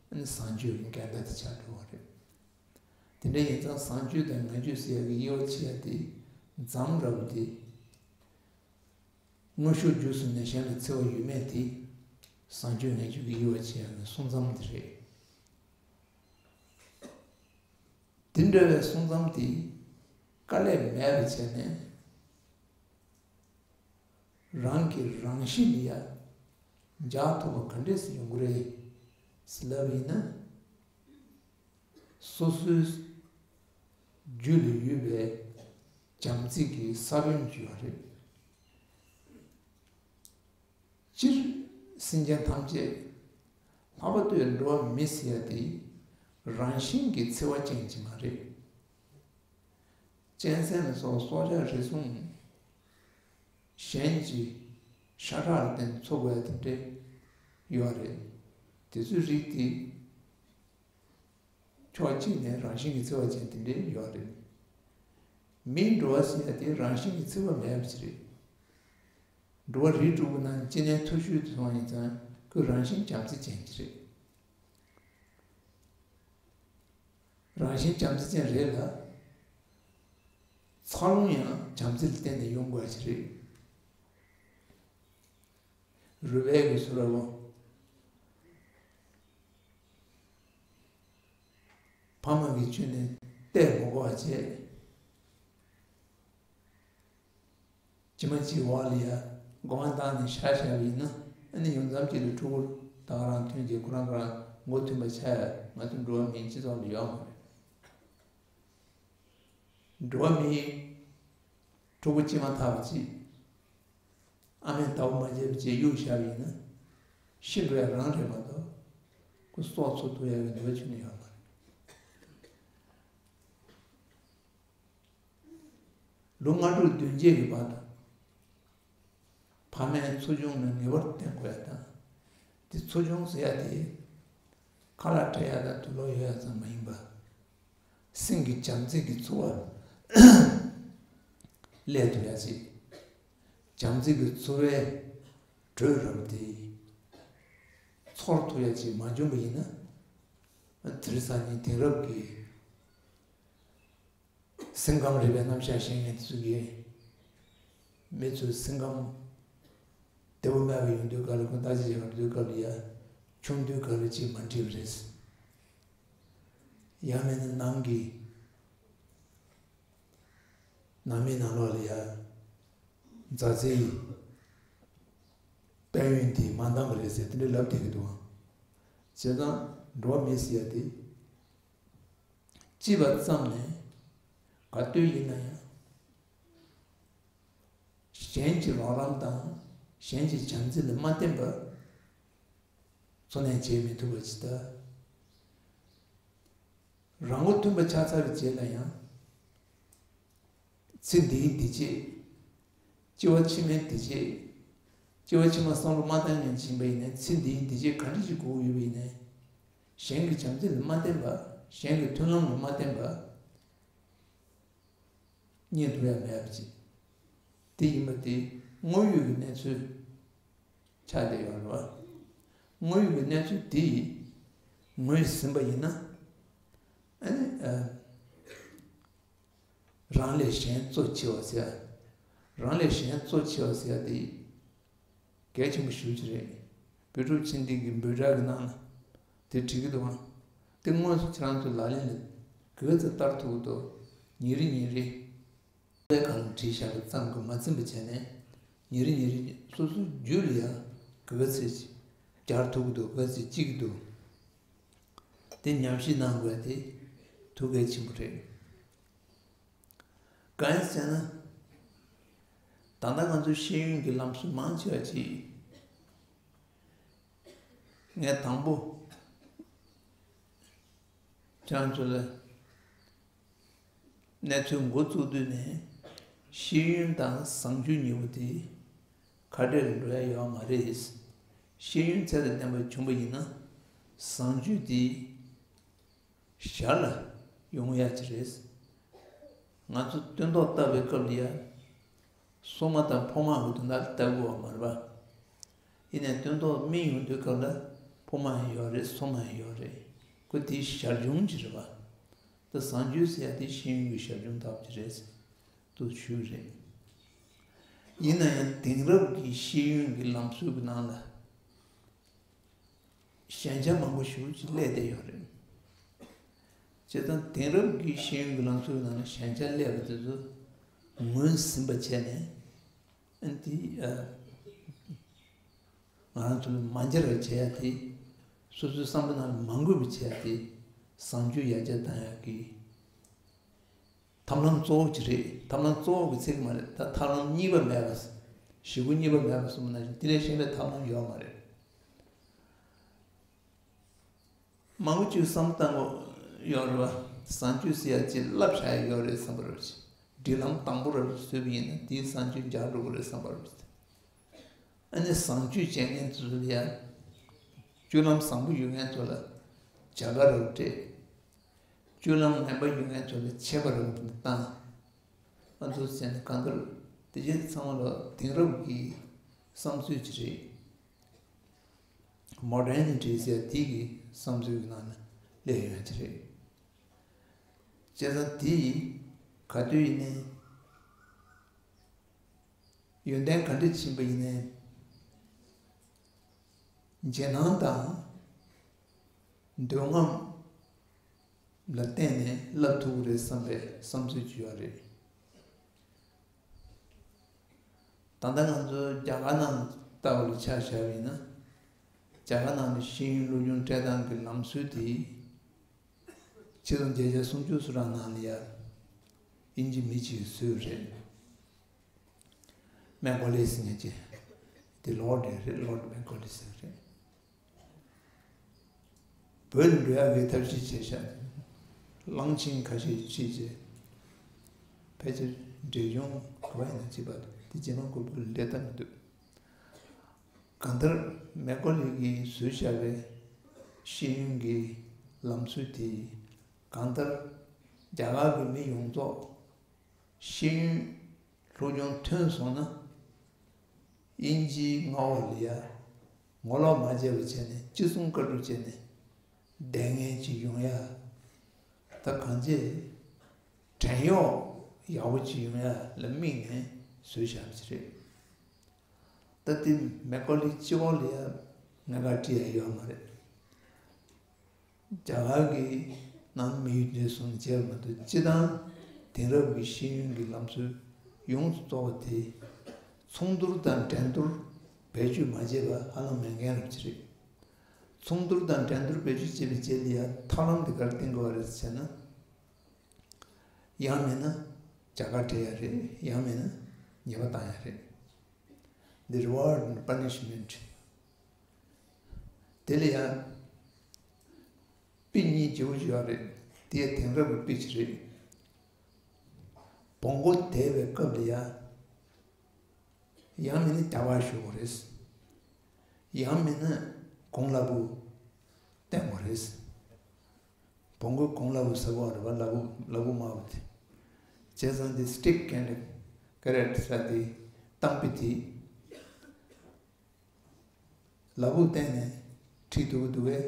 ཨ་ནི་བཟང་སྤྱོད་ཀྱི་འགལ་ཟླ་དེ་ཆགས་འགྲོ་བ་རེད། དེ་འདྲ་ཡིན་ཙང་བཟང་སྤྱོད་དང་ངན་སྤྱོད་ཟེར་ཡག་གི་དབྱེ་བ་ཕྱེ་ཡག་དེ་མཚམས་ར་བ་དེ། དངོས་ཤུགས་བརྒྱུད་གསུམ་ནས་གཞན་ལ་འཚེ་བ་ཡོད་མེད་དེ། བཟང་སྤྱོད་ངན་སྤྱོད་ཀྱི་དབྱེ་བ་ཕྱེ་ཡག་གི་སོ་མཚམས་དེ་རེད། དེ་འདྲ་བའི་སོ་མཚམས་དེ་དཀའ་ལས་མེད་པ་བྱས་ནས། རང་གི་རང་གཤིས་ལ་ཡ་འཇགས་ཐུབ་པ་ག་འདྲས་སེ་ཡོང་གི་རེད་ཟེར་ལབ་ཡིན་ན། སོ་སོའི་རྒྱུད་ལ་ཡོད་པའི་བྱམས་བརྩེ་གི་ས་བོན་ཅིག་ཡོད་རེད། སྤྱིར་སེམས་ཅན་ཐམས་ཅད་ལྷག་པར་དུ་འགྲོ་བ་མི་ཟེར་ཡ་དེ་རང་བཞིན་གྱིས་འཚེ་བ་ཅན་ཅིག་མ་རེད། གཅན་གཟན་ལ་སོགས་སྲོག་ཆགས་རེ་ཟུང་གཞན་གྱི་ཤ་ཁྲག་ལ་བརྟེན་འཚོ་དགོས་ཡ་དེ་འདྲ་ཡོད་རེད། དེ་ཚོའི་རིགས་དེ། ཕྱོགས་གཅིག་ནས་རང་བཞིན་གྱིས་འཚེ་བ་ཅན་དེ་འདྲ་ཡོད་རེད། མིའི་འགྲོ་བ་ཟེར་ཡ་དེ་རང་བཞིན་གྱིས་འཚེ་བ་མེད་པ་ཅིག་རེད། འགྲོ་བ་རིགས་དྲུག་གི་ནང་སྤྱི་ནས་མཐོ་ཤོས་དེ་སོང་ཡིན་ཙང་ཁོས་རང་བཞིན་བྱམས་བརྩེ་ཅན་ཅིག་རེད། རང་བཞིན་བྱམས་བརྩེ་ཅན་རེད་ལ། འཚར་ལོངས་ཡང་བྱམས་བརྩེ་ལ་བརྟེན་ནས་ཡོང་དགོས་ཡ་ཅིག་རེད། རུས་སྦལ་གྱིས་ཟེར་བ་བོ། ཕ་མ་གིས་ཁྱོན་ནས་བལྟས་མ་དགོས་པ་བྱས། ཇི་མ་ཇི་བཞིན་ལ་ཡ་སྒོ་ང་བཏང་ནས་བཞག་བཞག་པ་ཡིན་ན། ཨ་ནི་ཡང་མཚམས་གཅིག་ལ་ཕྲུ་གུ་ད་ག་རང་ཐོན་རྗེས་ཁོ་རང་ཁོ་རང་མགོ་ཐོན་པ་ཆགས་ཡ། ང་ཚོ་འགྲོ་བ་མིའི་སྤྱི་ཚོགས་ལ་ཡོད་མ་རེད། འགྲོ་བ་མིའི་ཕྲུ་གུ་སྐྱེས་མ་ཐག་པ་ཅིག་ཨ་མས་བདག་པོ་མ་བྱས་པ་བྱས་གཡུགས་བཞག་པ་ཡིན་ན། ཤི་འགྲོ་ཡ་རང་རེད་མ་གཏོགས། ཁོ་སྲོག་འཚོ་ཐུབ་ཡ་གི་ནུས་པ་ཁྱོན་ནས་ཡོད་མ་རེད། ལོ་ལྔ་དྲུག་བདུན་བརྒྱད་ཀྱི་བར་དུ་ཕ་མས་འཚོ་སྐྱོང་ལ་ངེས་པར་བརྟེན་དགོས་ཡ་དང་། དེ་འཚོ་སྐྱོང་ཟེར་ཡ་དེ་ཁ་ལག་སྤྲད་ཡ་དང་དུག་ལོག་གཡོག་ཡ་ཙམ་མ་ཡིན་པ། སེམས་ཀྱི་བྱམས་བརྩེ་གི་འཚོ་བ་སླེབས་ཐུབ་ཡ་ཅིག་བྱམས་བརྩེ་གི་འཚོ་བའི་ གྲོས་རབ་དེ་ཚོར་ཐུབ་ཡ་ཅིག་མ་བྱུང་བ་ཡིན་ན། དེ་རིང་སང་ཉིན་དེང་རབས་ཀྱི་སེམས་ཁམས་རིག་པའི་རྣམ་གཞག་ཤེས་མཁན་དེ་ཚོ་གིས་མི་ཚོའི་སེམས་ཁམས་བདེ་པོ་མེད་པ་ཡོང་དུས་སྐབས་ལ། ཁོང་བརྟག་དཔྱད་བྱེད་ག་འགྲོ་དུས་སྐབས་ལ་ཡ། ཆུང་དུས་སྐབས་ལ་ཅིག་མ་འགྲིག་པ་རེད། ཡང་མིན་ན་ནང་གི་ནང་མི་ནང་ལོགས་ལ་ཡ་མཛའ་བརྩེའི་དཔལ་ཡོན་དེ་མ་འདང་བ་རེད་ཟེར་དེ་འདྲ་ལབ་བསྡད་ཀྱི་འདུག། བྱས་ཙང་འགྲོ་བ་མི་ཟེར་ཡ་དེ་སྐྱིད་པ་ཙམ་ནས་ག་དུས་ཡིན་ན་ཡང་གཞན་གྱི་རོགས་རམ་དང་གཞན་གྱི་བྱམས་བརྩེ་ལ་མ་བརྟེན་པར་འཚོ་གནས་བྱེད་མི་ཐུབ་པ་ཅིག་ད། རང་མགོ་ཐོན་པ་ཆགས་ཚར་བའི་རྗེས་ལ་ཡང་། ཚེ་འདིའི་བདེ་སྐྱིད། སྐྱེ་བ་ཕྱི་མའི་བདེ་སྐྱིད། སྐྱེ་བ་ཕྱི་མ་བསམ་བློ་མ་བཏང་མཁན་ཕྱིན་པ་ཡིན་ན། ཚེ་འདིའི་བདེ་སྐྱིད་ག་འདྲ་ཞིག་དགོས་ཀྱི་ཡོད་པ་ཡིན་ན། གཞན་གྱི་བྱམས་བརྩེ་ལ་མ་བརྟེན་པ། གཞན་གྱི་མཐུན་ལམ་ལ་མ་བརྟེན་པ། རྙེད་ཐུབ་ཡ་མེད་པ་ཅིག་དེ་ཡིན་པ་དེ་དངོས་ཡོད་ཀྱི་གནས་ཚུལ་ཆགས་བསྡད་ཡོད་རེད་བ། དངོས་ཡོད་ཀྱི་གནས་ཚུལ་དེ་ངོས་ཟིན་པ་ཡིན་ན། ཨ་ནི་ཨ། རང་ལས་གཞན་གཙོ་ཆེ་བ་ཟེར་ཡ། རང་ལས་གཞན་གཙོ་ཆེ་བ་ཟེར་ཡ་དེ་གལ་ཆེན་པོ་ཞེ་པོ་ཅིག་རེད། པཎ་གྲུབ་ཆོས་ལྡན་གྱི་འབོད་སྒྲ་གི་ནང་ལ་དེ་བྲིས་ཀྱི་འདུག་ཨང་། དེ་དངོས་སུ་ཁྱེད་རང་ཚོ་ལག་ལེན་ལ་ག་ཚོད་བསྟར་ཐུབ་ཀྱི་འདུག། ཉིན་རེ་ཉིན་རེ་ལས་གང་བྲིས་བཞག་པ་ཙམ་གྱིས་མ་ཚིམ་པ་བྱས་ནས། ཉིན་རེ་ཉིན་རེ་སོ་སོའི་རྒྱུད་ལ་ཡང་ག་ཚོད་སྦྱར་ཐུབ་ཀྱི་འདུག། ག་ཚོད་སྐྱེ་གི་འདུག། དེ་ཉམས་ཞིབ་གནང་དགོས་དེ་ཐུགས་གལ་ཆེན་པོ་རེད། གང་ཡིན་ཟེར་ན། ད་ལྟ་ང་ཚོའི་ཤེས་ཡོན་གྱི་ལམ་སྲོལ་མང་ཆེ་བ་ཅིག། ངས་དང་པོ་ཁྱེད་རང་ཚོ་ལ་གནས་ཚུལ་འགོ་བཙུགས་དུས་ནས། ཤེས་ཡོན་དང་བཟང་སྤྱོད་གཉིས་པོ་དེ་ཁ་བྲལ་འགྲོ་ཡ་ཡོད་མ་རེད། ཤེས་ཡོན་ཚད་དང་ལྡན་པ་བྱུང་བ་ཡིན་ན། བཟང་སྤྱོད་དེ་ཞར་ལ་ཡོང་ཡ་ཅིག་རེད། ང་ཚོ་སྟོན་ཐོག་བལྟ་བའི་སྐབས་ལ་ཡ། སྲུང་མ་དང་ཕོ་མོ་གི་དོན་དག་ལ་བལྟ་དགོས་པ་མ་རེད་པ། ཡིན་ནའི་སྟོན་ཐོག་སྨིན་ཡོང་དུས་སྐབས་ལ་ཕོ་མོ་ཡང་ཡོད་རེད། སྲུང་མ་ཡང་ཡོད་རེད། ཁོ་དེའི་ཞར་བྱུང་ཅིག་རེད་པ། ད་བཟང་སྤྱོད་ཟེར་ཡ་དེ་ཤེས་ཡོན་གྱི་ཞར་བྱུང་ལྟ་བུ་ཅིག་རེད་ཟེར་དུ་ཞུས་རེད། ཡིན་ན་ཡང་དེང་རབས་ཀྱི་ཤེས་ཡོན་གྱི་ལམ་སྲོལ་གྱི་ནང་ལ། ཞན་ཆ་མང་པོ་ཞེ་པོ་ཅིག་སླེབས་བསྡད་ཡོད་རེད། བྱས་ཙང་དེང་རབས་ཀྱི་ཤེས་ཡོན་གྱི་ལམ་སྲོལ་ནང་ལ་ཞན་ཆ་སླེབས་པ་དེ་ཚོ་ངོས་ཟིན་པ་བྱས་ནས། ཨ་ནི་དེ་ཨ། ང་རང་ཚོ་ལ་མ་འབྱར་བ་བྱེད་ཡ་དེ། སོ་སོའི་བསམ་བློ་ནང་ལ་མ་འགོས་པ་བྱེད་ཡ་དེ། བཟང་སྤྱོད་ཡར་རྒྱས་བཏང་ཡ་གི་ཐབས་ལམ་གཙོ་བོ་ཅིག་རེད། ཐབས་ལམ་གཙོ་བོ་གི་ཚིག་མ་རེད། ད་ཐབས་ལམ་གཉིས་པ་མེད་པ། ཞེ་པོ་གཉིས་པ་མེད་པ་གསུངས་པ་ནང་བཞིན་དེ་ལས་གཞན་པའི་ཐབས་ལམ་ཡོད་མ་རེད། མང་པོ་ཅིག་བསམ་བློ་བཏང་གི་ཡོད་རེད་བ། བཟང་སྤྱོད་ཟེར་ཡ་ཅིག་བསླབ་བྱ་ཡ་ཡོད་རེད་བསམ་པ་རེད། སྒྲིག་ལམ་དང་པོ་རེ་བཟོས་པ་ཡིན་ན་དེའི་བཟང་སྤྱོད་འཇགས་འགྲོ་གི་རེད་བསམ་པ་རེད། ཨ་ནི་བཟང་སྤྱོད་བྱེད་མཁན་ཚོ་ལ་ཡ། སྤྱོད་ལམ་བཟང་པོ་ཡོད་མཁན་ཚོ་ལ་བྱ་དགའ་རེ་སྤྲད། སྤྱོད་ལམ་ངན་པ་ཡོད་མཁན་ཚོ་ལ་ཆད་པ་རེ་བཏང་། ཨ་ཚོ་ཟེར་ནས་གང་ལྟར་དེ་རྗེས་ཚང་མ་ལ་དེང་རབས་ཀྱི་བསམ་ཚུལ་ཅིག་རེད། མོ་ཌར་ནི་ཊི་ཟེར་དེ་གི་བསམ་ཚུལ་གྱི་ནང་ནས་སླེབས་ཡོང་ཡ་ཅིག་རེད། བྱས་ཙང་དེ་ག་དུས་ཡིན་ནའི་ཡོན་ཏན་ག་འདྲ་ཕྱིན་པ་ཡིན་ནའི། རྗེས་གནང་དང་འདོད་རྔམ་ལ་བརྟེན་ནས་བསླབ་ཐུབ་ཀྱི་རེད་བསམ་པའི་བསམ་ཚུལ་ཅིག་ཡོད་རེད། ད་ལྟ་ང་ཚོ་རྒྱ་གར་ནང་ལྟ་བུ་ལ་ཆ་བཞག་པ་ཡིན་ན། རྒྱ་གར་ནང་གི་ཤེས་ཡོན་སློབ་སྦྱོང་སྤྲད་སྟངས་ཀྱི་ལམ་སྲོལ་དེ། ཆིག་སྟོང་བརྒྱད་བརྒྱ་སུམ་ཅུ་སོ་གྲངས་ནང་ལ་ཡ། དབྱིན་ཇི་མི་གཅིག་གིས་བཟོས་རེད། མེག་གོ་ལེ་ཟེར་མཁན་ཅིག། དེ་ལོར་ཌི་རེད། ལོར་ཌི་མེག་གོ་ལེ་ཟེར་རེད། བོད་ལ་འགྲོ་ཡག་གི་ཐབས་ཤེས་བྱས་ཤག། གླང་ཆེན་ཁ་ཤས་ཁྲིད་བྱས། ཕལ་ཆེར་འབྲས་ལྗོངས་ག་པར་ཡིན་ན་ཅིག་པ་དེ་རྗེས་མ་ཁོ་བོད་ལ་སླེབས་ཐབས་མི་འདུག། གང་ལྟར་མེག་གོ་ལེ་གིས་བཟོས་བཞག་པའི་ཤེས་ཡོན་གྱི་ལམ་སྲོལ་དེ་གང་ལྟར་རྒྱ་གར་གྱི་མི་ཡོངས་རྫོགས་ཤེས་ཡོན་སློབ་སྦྱོང་ཐོན་སོང་ན། དབྱིན་ཇིའི་མངའ་འོག་ལ་ཡ་ངོ་ལོག་མ་བྱས་པ་བྱས་ནས་ཅི་གསུང་བཀའ་སྒྲུབ་བྱས་ནས་བསྡད་མཁན་ཅིག་ཡོང་ཡ། ད་གང་ཅི་བྲན་གཡོག་ཡག་པོ་ཅིག་ཡོང་ཡ་ལ་དམིགས་ནས་བཟོས་བཞག་པ་ཅིག་རེད། ད་དེ་མེ་ཀོ་ལི་སྤྱི་འོག་ལ་ཡ་ངས་ག་བྲིས་ཡ་ཡོད་མ་རེད། རྒྱ་གར་གྱི་ནང་མི་ཡུལ་འདྲེས་སོང་བྱས་པ་མ་གཏོགས། སྤྱི་བཏང་དེང་རབས་ཀྱི་ཤེས་ཡོན་གྱི་ལམ་སྲོལ་ཡོངས་སུ་རྫོགས་པ་དེ་ཚོང་བསྡུར་དང་འགྲན་བསྡུར་བེད་སྤྱོད་མ་བྱས་པ་ཧ་ལམ་མེད་མཁན་རབ་ཅིག་རེད། ཚོང་བསྡུར་དང་འགྲན་བསྡུར་བེད་སྤྱོད་བྱེད་པའི་རྗེས་ལ་ཡང་ཐབས་ལམ་དེ་ག་རེ་བསྟེན་དགོས་པ་རེད་ཟེར་ན། ཡང་མིན་ན་རྒྱ་གར་སྤྲད་ཡ་རེད། ཡང་མིན་ན་ཉེས་པ་བཏང་ཡ་རེད། འདི་reward and punishment། དེ་ལ་ཡང་དཔེ་གཉིས་བརྗེ་པོ་ཞིག་ཡོད་རེད། དེ་ཡང་དེང་རབས་ཀྱི་དཔེ་ཅིག་རེད། བོང་གུ་དེད་པའི་སྐབས་ལ་ཡང་ཡང་མིན་ན་རྒྱབ་བ་གཞུ་དགོས་རེད། ཡང་མིན་ན་གོང་སླ་པོ་བསྟན་དགོས་རེད། བོང་གུ་གོང་སླ་པོ་ཟེར་བ་རེད་པ། སླ་པོ་སླ་པོ་དམའ་པོ་དེ། བྱས་ཙང་དེ་stick and carrot ཟེར་དེ་གཏམ་དཔེ་དེ། སླ་པོ་བསྟན་ནས་ཁྲིད་ཐུབ་ཀྱི་འདུག་གས།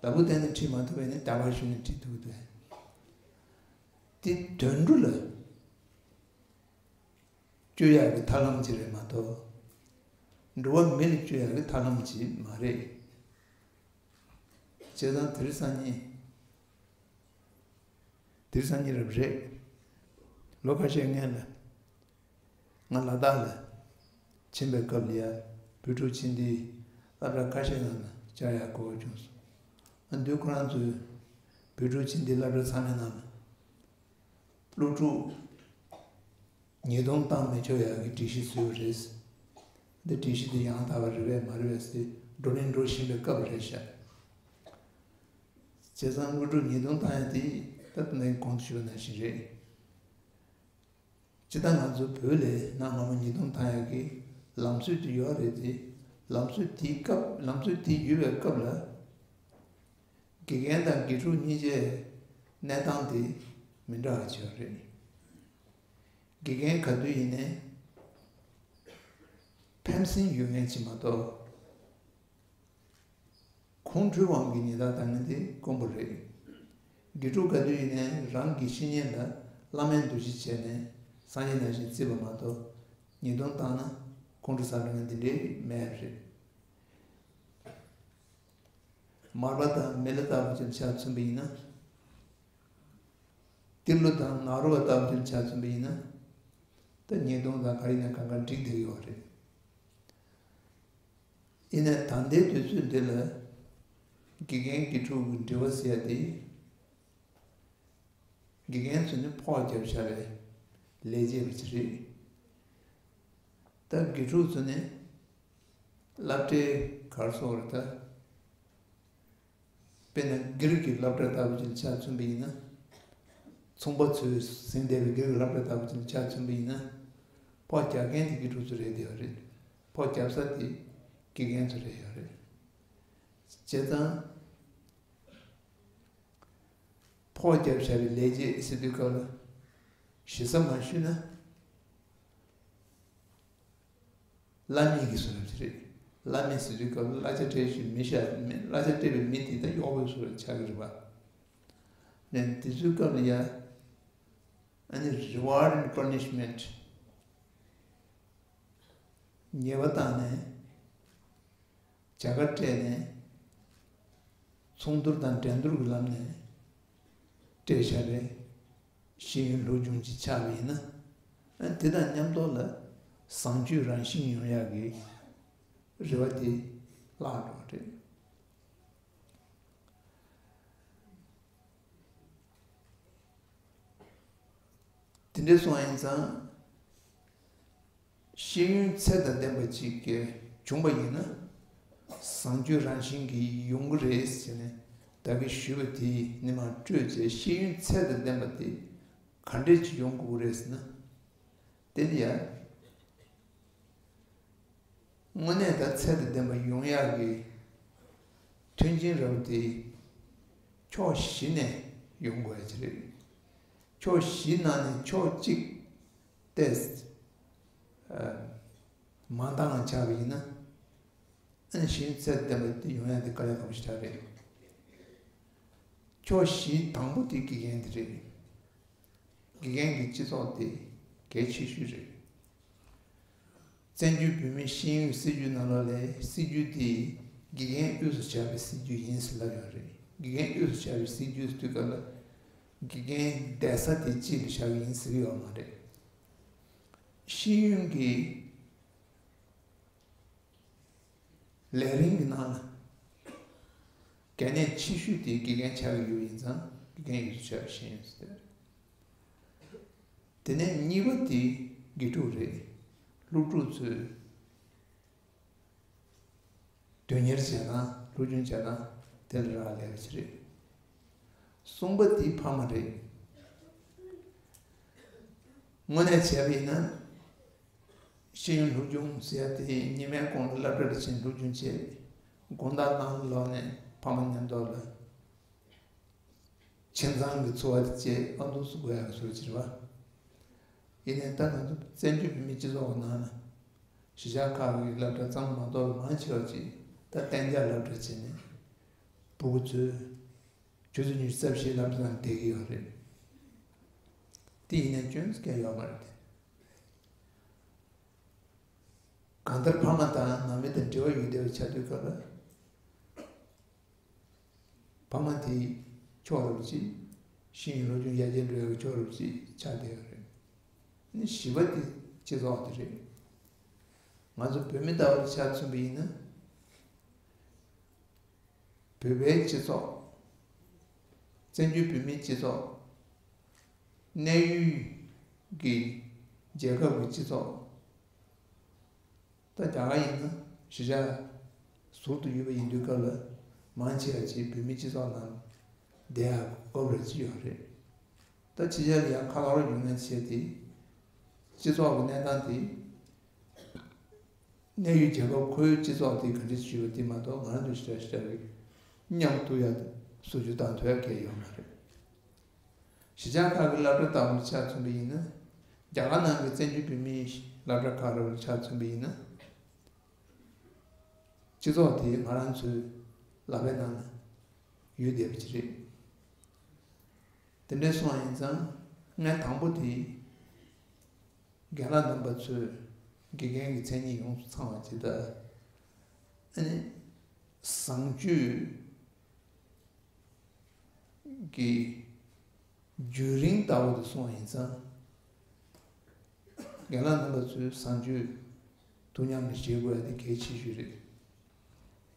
སླ་པོ་བསྟན་ནས་ཁྲིད་མ་ཐུབ་པས་ནི་རྒྱབ་བ་གཞུ་ནས་ཁྲིད་ཐུབ་ཀྱི་འདུག་གས། དེ་དུད་འགྲོ་ལ་སྤྱོད་ཡག་གི་ཐབས་ལམ་ཅིག་རེད་མ་གཏོགས། འགྲོ་བ་མི་ལ་སྤྱོད་ཡག་གི་ཐབས་ལམ་ཅིག་མ་རེད། བྱས་ཙང་དེང་སང་ཉིན། དེང་སང་ཉིན་རབས་རེད། ལོ་ཁ་ཤས་སྔོན་ལ་ང་ལ་དྭགས་ལ་ཕྱིན་པའི་སྐབས་ལ་ཡ། བོད་ཕྲུག་ཕྱིན་དུས་སློབ་གྲྭ་ཁ་ཤས་ནང་ལ་བཅར་ཡག་གོ་སྐབས་བྱུང་སོང་། ཨ། དུས་ཁོ་རང་ཚོས་བོད་ཕྲུག་ཕྱིན་དུས་སློབ་གྲྭ་ཚང་མའི་ནང་ལ་སློབ་ཕྲུག་ཉིས་སྟོང་བཏང་མི་ཆོག་ཡག་གི་སྒྲིག་གཞི་བཟོས་པ་རེད། འདི་སྒྲིག་གཞི་འདི་ཡང་དག་པ་རེད་པས་མ་རེད་པས་ཟེར་བགྲོ་གླེང་འགྲོ་བཞིན་པའི་སྐབས་རེད་ཤག། བྱས་ཙང་སློབ་ཕྲུག་ཉིས་སྟོང་བཏང་ཡ་དེ་ད་ལྟ་ནས་གོང་དུ་ཞུས་པ་ནང་བཞིན་རེད། སྤྱིར་བཏང་ང་ཚོ་བོད་ལ་ནང་སྔ་མོ་ཉིས་སྟོང་བཏང་ཡ་གི་ལམ་སྲོལ་དེ་ཡོད་རེད་དེ། ལམ་སྲོལ་དེའི་སྐབས། ལམ་སྲོལ་དེ་ཡོད་པའི་སྐབས་ལ། དགེ་རྒན་དང་དགེ་ཕྲུག་གཉིས་ཆའི་གནས་སྟངས་དེ་མི་འདྲ་བ་ཅིག་ཡོད་རེད། དགེ་རྒན་ག་དུས་ཡིན་ནའི་ཕན་སེམས་ཡོད་མཁན་ཅིག་མ་གཏོགས། ཁོང་ཁྲོའི་དབང་གིས་ཉེས་རྡུང་བཏང་མཁན་དེ་དཀོན་པོ་རེད། དགེ་ཕྲུག་ག་དུས་ཡིན་ནའི་རང་གི་བཤེས་གཉེན་ལ་བླ་མའི་འདུ་ཤེས་བྱས་ནས་སངས་རྒྱས་ནང་བཞིན་བརྩི་བ་མ་གཏོགས། ཉེས་རྡུང་བཏང་ན་ཁོང་ཁྲོ་ཟ་མཁན་དེ་འདྲའི་མེད་པ་རེད། མར་པ་དང་མི་ལ་ལྟ་བུ་ཅིག་ཆ་མཚོན་པ་ཡིན་ན། ཏི་ལོ་དང་ནཱ་རོ་པ་ལྟ་བུ་ཅིག་ཆ་མཚོན་པ་ཡིན་ན། ད་ཉེས་རྡུང་དང་ག་རེ་ཡིན་ན་གང་ག་འགྲིག་བསྡད་ཡོད་རེད། ཡིན་ནའི་ད་ལྟའི་དུས་ཚོད་འདི་ལ་དགེ་རྒན་དགེ་ཕྲུག་གི་འབྲེལ་བ་ཟེར་ཡ་དེ། དགེ་རྒན་ཚོ་ནི་ཕོགས་རྒྱབ་བཞག་པའི་ལས་བྱེད་པ་ཅིག་རེད། ད་དགེ་ཕྲུག་ཚོ་ནི་སློབ་གྲྭའི་ག་རེ་ཟེར་དགོས་རེད་ད། དཔེར་ན་སྒེར་གྱི་སློབ་གྲྭ་ལྟ་བུ་ཅིག་ལ་ཆ་མཚོན་པ་ཡིན་ན། ཚོང་པ་ཚོས་ཟིན་བསྡད་པའི་སྒེར་གྱི་སློབ་གྲྭ་ལྟ་བུ་ཅིག་ལ་ཆ་མཚོན་པ་ཡིན་ན། ཕོགས་རྒྱག་མཁན་དེ་དགེ་ཕྲུག་ཚོ་རེད་བསྡད་པ་རེད། ཕོགས་རྒྱབ་ས་དེ་དགེ་རྒན་ཚོ་རེད་ཡོད་རེད། བྱས་ཙང་། ཕོགས་རྒྱབ་བཞག་པའི་ལས་བྱེད་ཟེར་དུས་སྐབས་ལ། ཞེ་ས་མ་ཞུས་ན། བླ་མེད་ཀྱི་བཟོ་འདྲ་ཞིག་རེད། བླ་མེད་ཟེར་དུས་སྐབས་ལ་གླ་ཆ་སྤྲད་ཞུས་མི་ཤ་མི་གླ་ཆ་སྤྲད་པའི་མི་དེ་ད་གཡོག་པོའི་བཟོ་འདྲ་ཆགས་ཀྱི་རེད་པ། ནས་དེ་ཚོའི་སྐབས་ལ་ཡ། ཨ་ནི་reward and punishment། ཉེས་པ་བཏང་ནས། བྱ་དགའ་སྤྲད་ནས། ཚོང་བསྡུར་དང་འགྲན་བསྡུར་གྱི་ལམ་ནས་སྤྲད་བཞག་པའི་ཤེས་ཡོན་སློབ་སྦྱོང་ཅིག་ཆགས་པ་ཡིན་ན། དེ་དང་མཉམ་དུ་ལ་བཟང་སྤྱོད་རང་བཞིན་ཡོང་ཡག་གི་རེ་བ་དེ་བརླག་འགྲོ་བ་རེད། དེ་འདྲ་སོང་བ་ཡིན་ཙང་། ཤེས་ཡོན་ཚད་དང་ལྡན་པ་ཅིག་གི་བྱུང་བ་ཡིན་ན། བཟང་སྤྱོད་རང་བཞིན་གྱིས་ཡོང་གི་རེད་ཟེར་ནས་བདག་གིས་ཞུས་པ་དེ་ནི་མར་སྤྲོད་བྱས། ཤེས་ཡོན་ཚད་དང་ལྡན་པ་དེ་ག་འདྲས་ཅིག་ཡོང་དགོས་ཀྱི་རེད་ཟེར་ན། དེ་ནི་ཡ། དངོས་གནས་ད་ཚད་དང་ལྡན་པ་ཡོང་ཡག་གི་མཐུན་རྐྱེན་རབ་དེ་ཕྱོགས་བཞི་ནས་ཡོང་དགོས་ཀྱི་རེད། ཕྱོགས་བཞི་ནང་ནས་ཕྱོགས་གཅིག་ཏེ། ཨ། མ་འདང་བ་ཆགས་པ་ཡིན་ན། ཨ་ནི་ཤེས་ཡོན་ཚད་ལྡན་པ་དེ་ཡོང་ཡ་དེ་དཀའ་ལས་ཁག་པོ་ཞིག་ཆགས་རེད། ཕྱོགས་བཞི་དང་པོ་དེ་དགེ་རྒན་དེ་རེད། དགེ་རྒན་གྱི་སྤྱི་ཚོགས་དེ་གལ་ཆེ་ཤོས་རེད། བཙན་བྱོལ་བོད་མིའི་ཤེས་ཡོན་སྲིད་བྱུས་ནང་ལོགས་ལས་སྲིད་བྱུས་དེ་དགེ་རྒན་དབུས་སུ་བྱས་པའི་སྲིད་བྱུས་ཡིན་ཟེར་ལབ་ཡོད་རེད། དགེ་རྒན་དབུས་སུ་བྱས་པའི་སྲིད་བྱུས་ཟེར་དུས་སྐབས་ལ་དགེ་རྒན་བསྡད་ས་དེ་སྤྱི་ལ་བཞག་གི་ཡིན་ཟེར་གི་ཡོད་མ་རེད། ཤེས་ཡོན་གྱི་ལས་རིམ་གྱི་ནང་ལ་གལ་གནད་ཆེ་ཤོས་དེ་དགེ་རྒན་ཆགས་ཀྱི་ཡོད་ཡིན་ཙང་དགེ་རྒན་དབུས་སུ་བྱས་པའི་ཤེས་ཡོན་ཟེར། དེ་ནས་གཉིས་པ་དེ་དགེ་ཕྲུག་རེད། སློབ་ཕྲུག་ཚོས་དོན་གཉེར་བྱེད་སྟངས་སློབ་སྦྱོང་བྱེད་སྟངས་དེ་ལ་རག་ལས་པ་ཞིག་རེད། གསུམ་པ་དེ་ཕ་མ་རེད། དངོས་གནས་བྱས་པ་ཡིན་ན། ཤེས་ཡོན་སློབ་སྦྱོང་ཟེར་ཡ་དེ་ཉི་མའི་གོང་ལ་སློབ་གྲྭ་ལ་ཕྱིན་སློབ་སྦྱོང་བྱས། དགོང་དག་ནང་ལ་ལོག་ནས་ཕ་མ་མཉམ་དུ་ལ་ཁྱིམ་ཚང་གི་འཚོ་བ་དེ་བྱས། ཨ་འདུག་སུ་དགོས་ཡག་གི་བཟོ་ཅིག་རེད་བ། ཡིན་ནའི་ད་ང་ཚོ་བཙན་བྱོལ་བོད་མིའི་སྤྱི་ཚོགས་ཀྱི་ནང་ན་གཞིས་ཆགས་ཁག་གི་སློབ་གྲྭ་ཚང་མ་གཏོགས་མང་ཆེ་བ་ཅིག་ད་གཏན་འཇགས་སློབ་གྲྭ་བྱས་ནས་ཕྲུ་གུ་ཚོས་ཆུ་ཚོད་ཉི་ཤུ་རྩ་བཞིའི་སློབ་གྲྭ་ནང་བསྡད་ཀྱི་ཡོད་རེད། དེ་ཡིན་ན་སྐྱོན་སྐྱོན་ཡོད་མ་རེད་དེ། གང་ལྟར་ཕ་མ་དང་ནང་མི་དང་འབྲེལ་བ་ཡོད་བསྡད་པ་ཆགས་དུས་སྐབས་ལ། ཕ་མ་དེའི་ཕྱོགས་རུ་ཅིག་ཤེས་ཡོན་སློབ་སྦྱོང་ཡར་རྒྱས་འགྲོ་ཡག་གི་ཕྱོགས་རུ་ཅིག་ཆགས་བསྡད་ཡོད་རེད། ནི་བཞི་པ་དེ་སྤྱི་ཚོགས་དེ་རེད། ང་ཚོ་བོད་མི་ལྟ་བུར་ཆ་མཚོན་པ་ཡིན་ན། བོད་པའི་སྤྱི་ཚོགས། བཙན་བྱོལ་བོད་མིའི་སྤྱི་ཚོགས། གནས་ཡུལ་གྱི་རྒྱལ་ཁབ་ཀྱི་སྤྱི་ཚོགས། ད་རྒྱ་གར་ཡིན་ན་གཞིས་ཆགས་ཟུར་དུ་ཡོད་པ་ཡིན་དུས་སྐབས་ལ་མང་ཆེ་བ་ཅིག་བོད་མིའི་སྤྱི་ཚོགས་ནང་བསྡད་ཡག་གི་སྐབས་རེ་ཅིག་ཡོད་རེད། ད་ཕྱི་རྒྱལ་ལ་ཡང་ཁ་ཁ་རོག་ཡོང་མཁན་བྱས་ཏེ་སྤྱི་ཚོགས་ཀྱི་གནས་སྟངས་དེ། གནས་ཡུལ་རྒྱལ་ཁབ་ཁོའི་སྤྱི་ཚོགས་དེ་ག་འདྲ་ཞིག་ཡོད་པ་དེ་མ་གཏོགས་ང་རང་ཚོ་ཞེ་དྲག་ཞེ་དྲག་རེད། མཉམ་དུ་ཡ་བཟོ་བཅོས་བཏང་ཐུབ་ཡ་གལ་ཡོད་མ་རེད། གཞིས་ཆགས་ཁག་གི་སློབ་གྲྭ་ལྟ་བུར་ཆ་མཚོན་པ་ཡིན་ན། རྒྱ་གར་ནང་གི་བཙན་བྱོལ་བོད་མིའི་སློབ་གྲྭ་ཁག་རེ་བར་ཆ་མཚོན་པ་ཡིན་ན། སྤྱི་ཚོགས་དེ་ང་རང་ཚོའི་ལག་པའི་ནང་ན་ཡོད་བསྡད་པ་ཅིག་རེད། དེ་འདྲ་སོང་བ་ཡིན་ཙང་ངས་དང་པོ་དེ། རྒན་ལགས་རྣམ་པ་ཚོས་དགེ་རྒན་གྱི་མཚན་ཉིད་ཡོངས་སུ་ཚང་བ་ཇི་ལྟར། ཨ་ནི་བཟང་སྤྱོད་ཀྱི་བརྒྱུད་རིམ་ལྟ་བུ་དེ་སོང་བ་ཡིན་ཙང་། རྒན་ལགས་རྣམ་པ་ཚོས་བཟང་སྤྱོད་ཐུགས་ཉམས་ནས་བཞེས་དགོས་ཡ་དེ་གལ་ཆེ་ཤོས་རེད།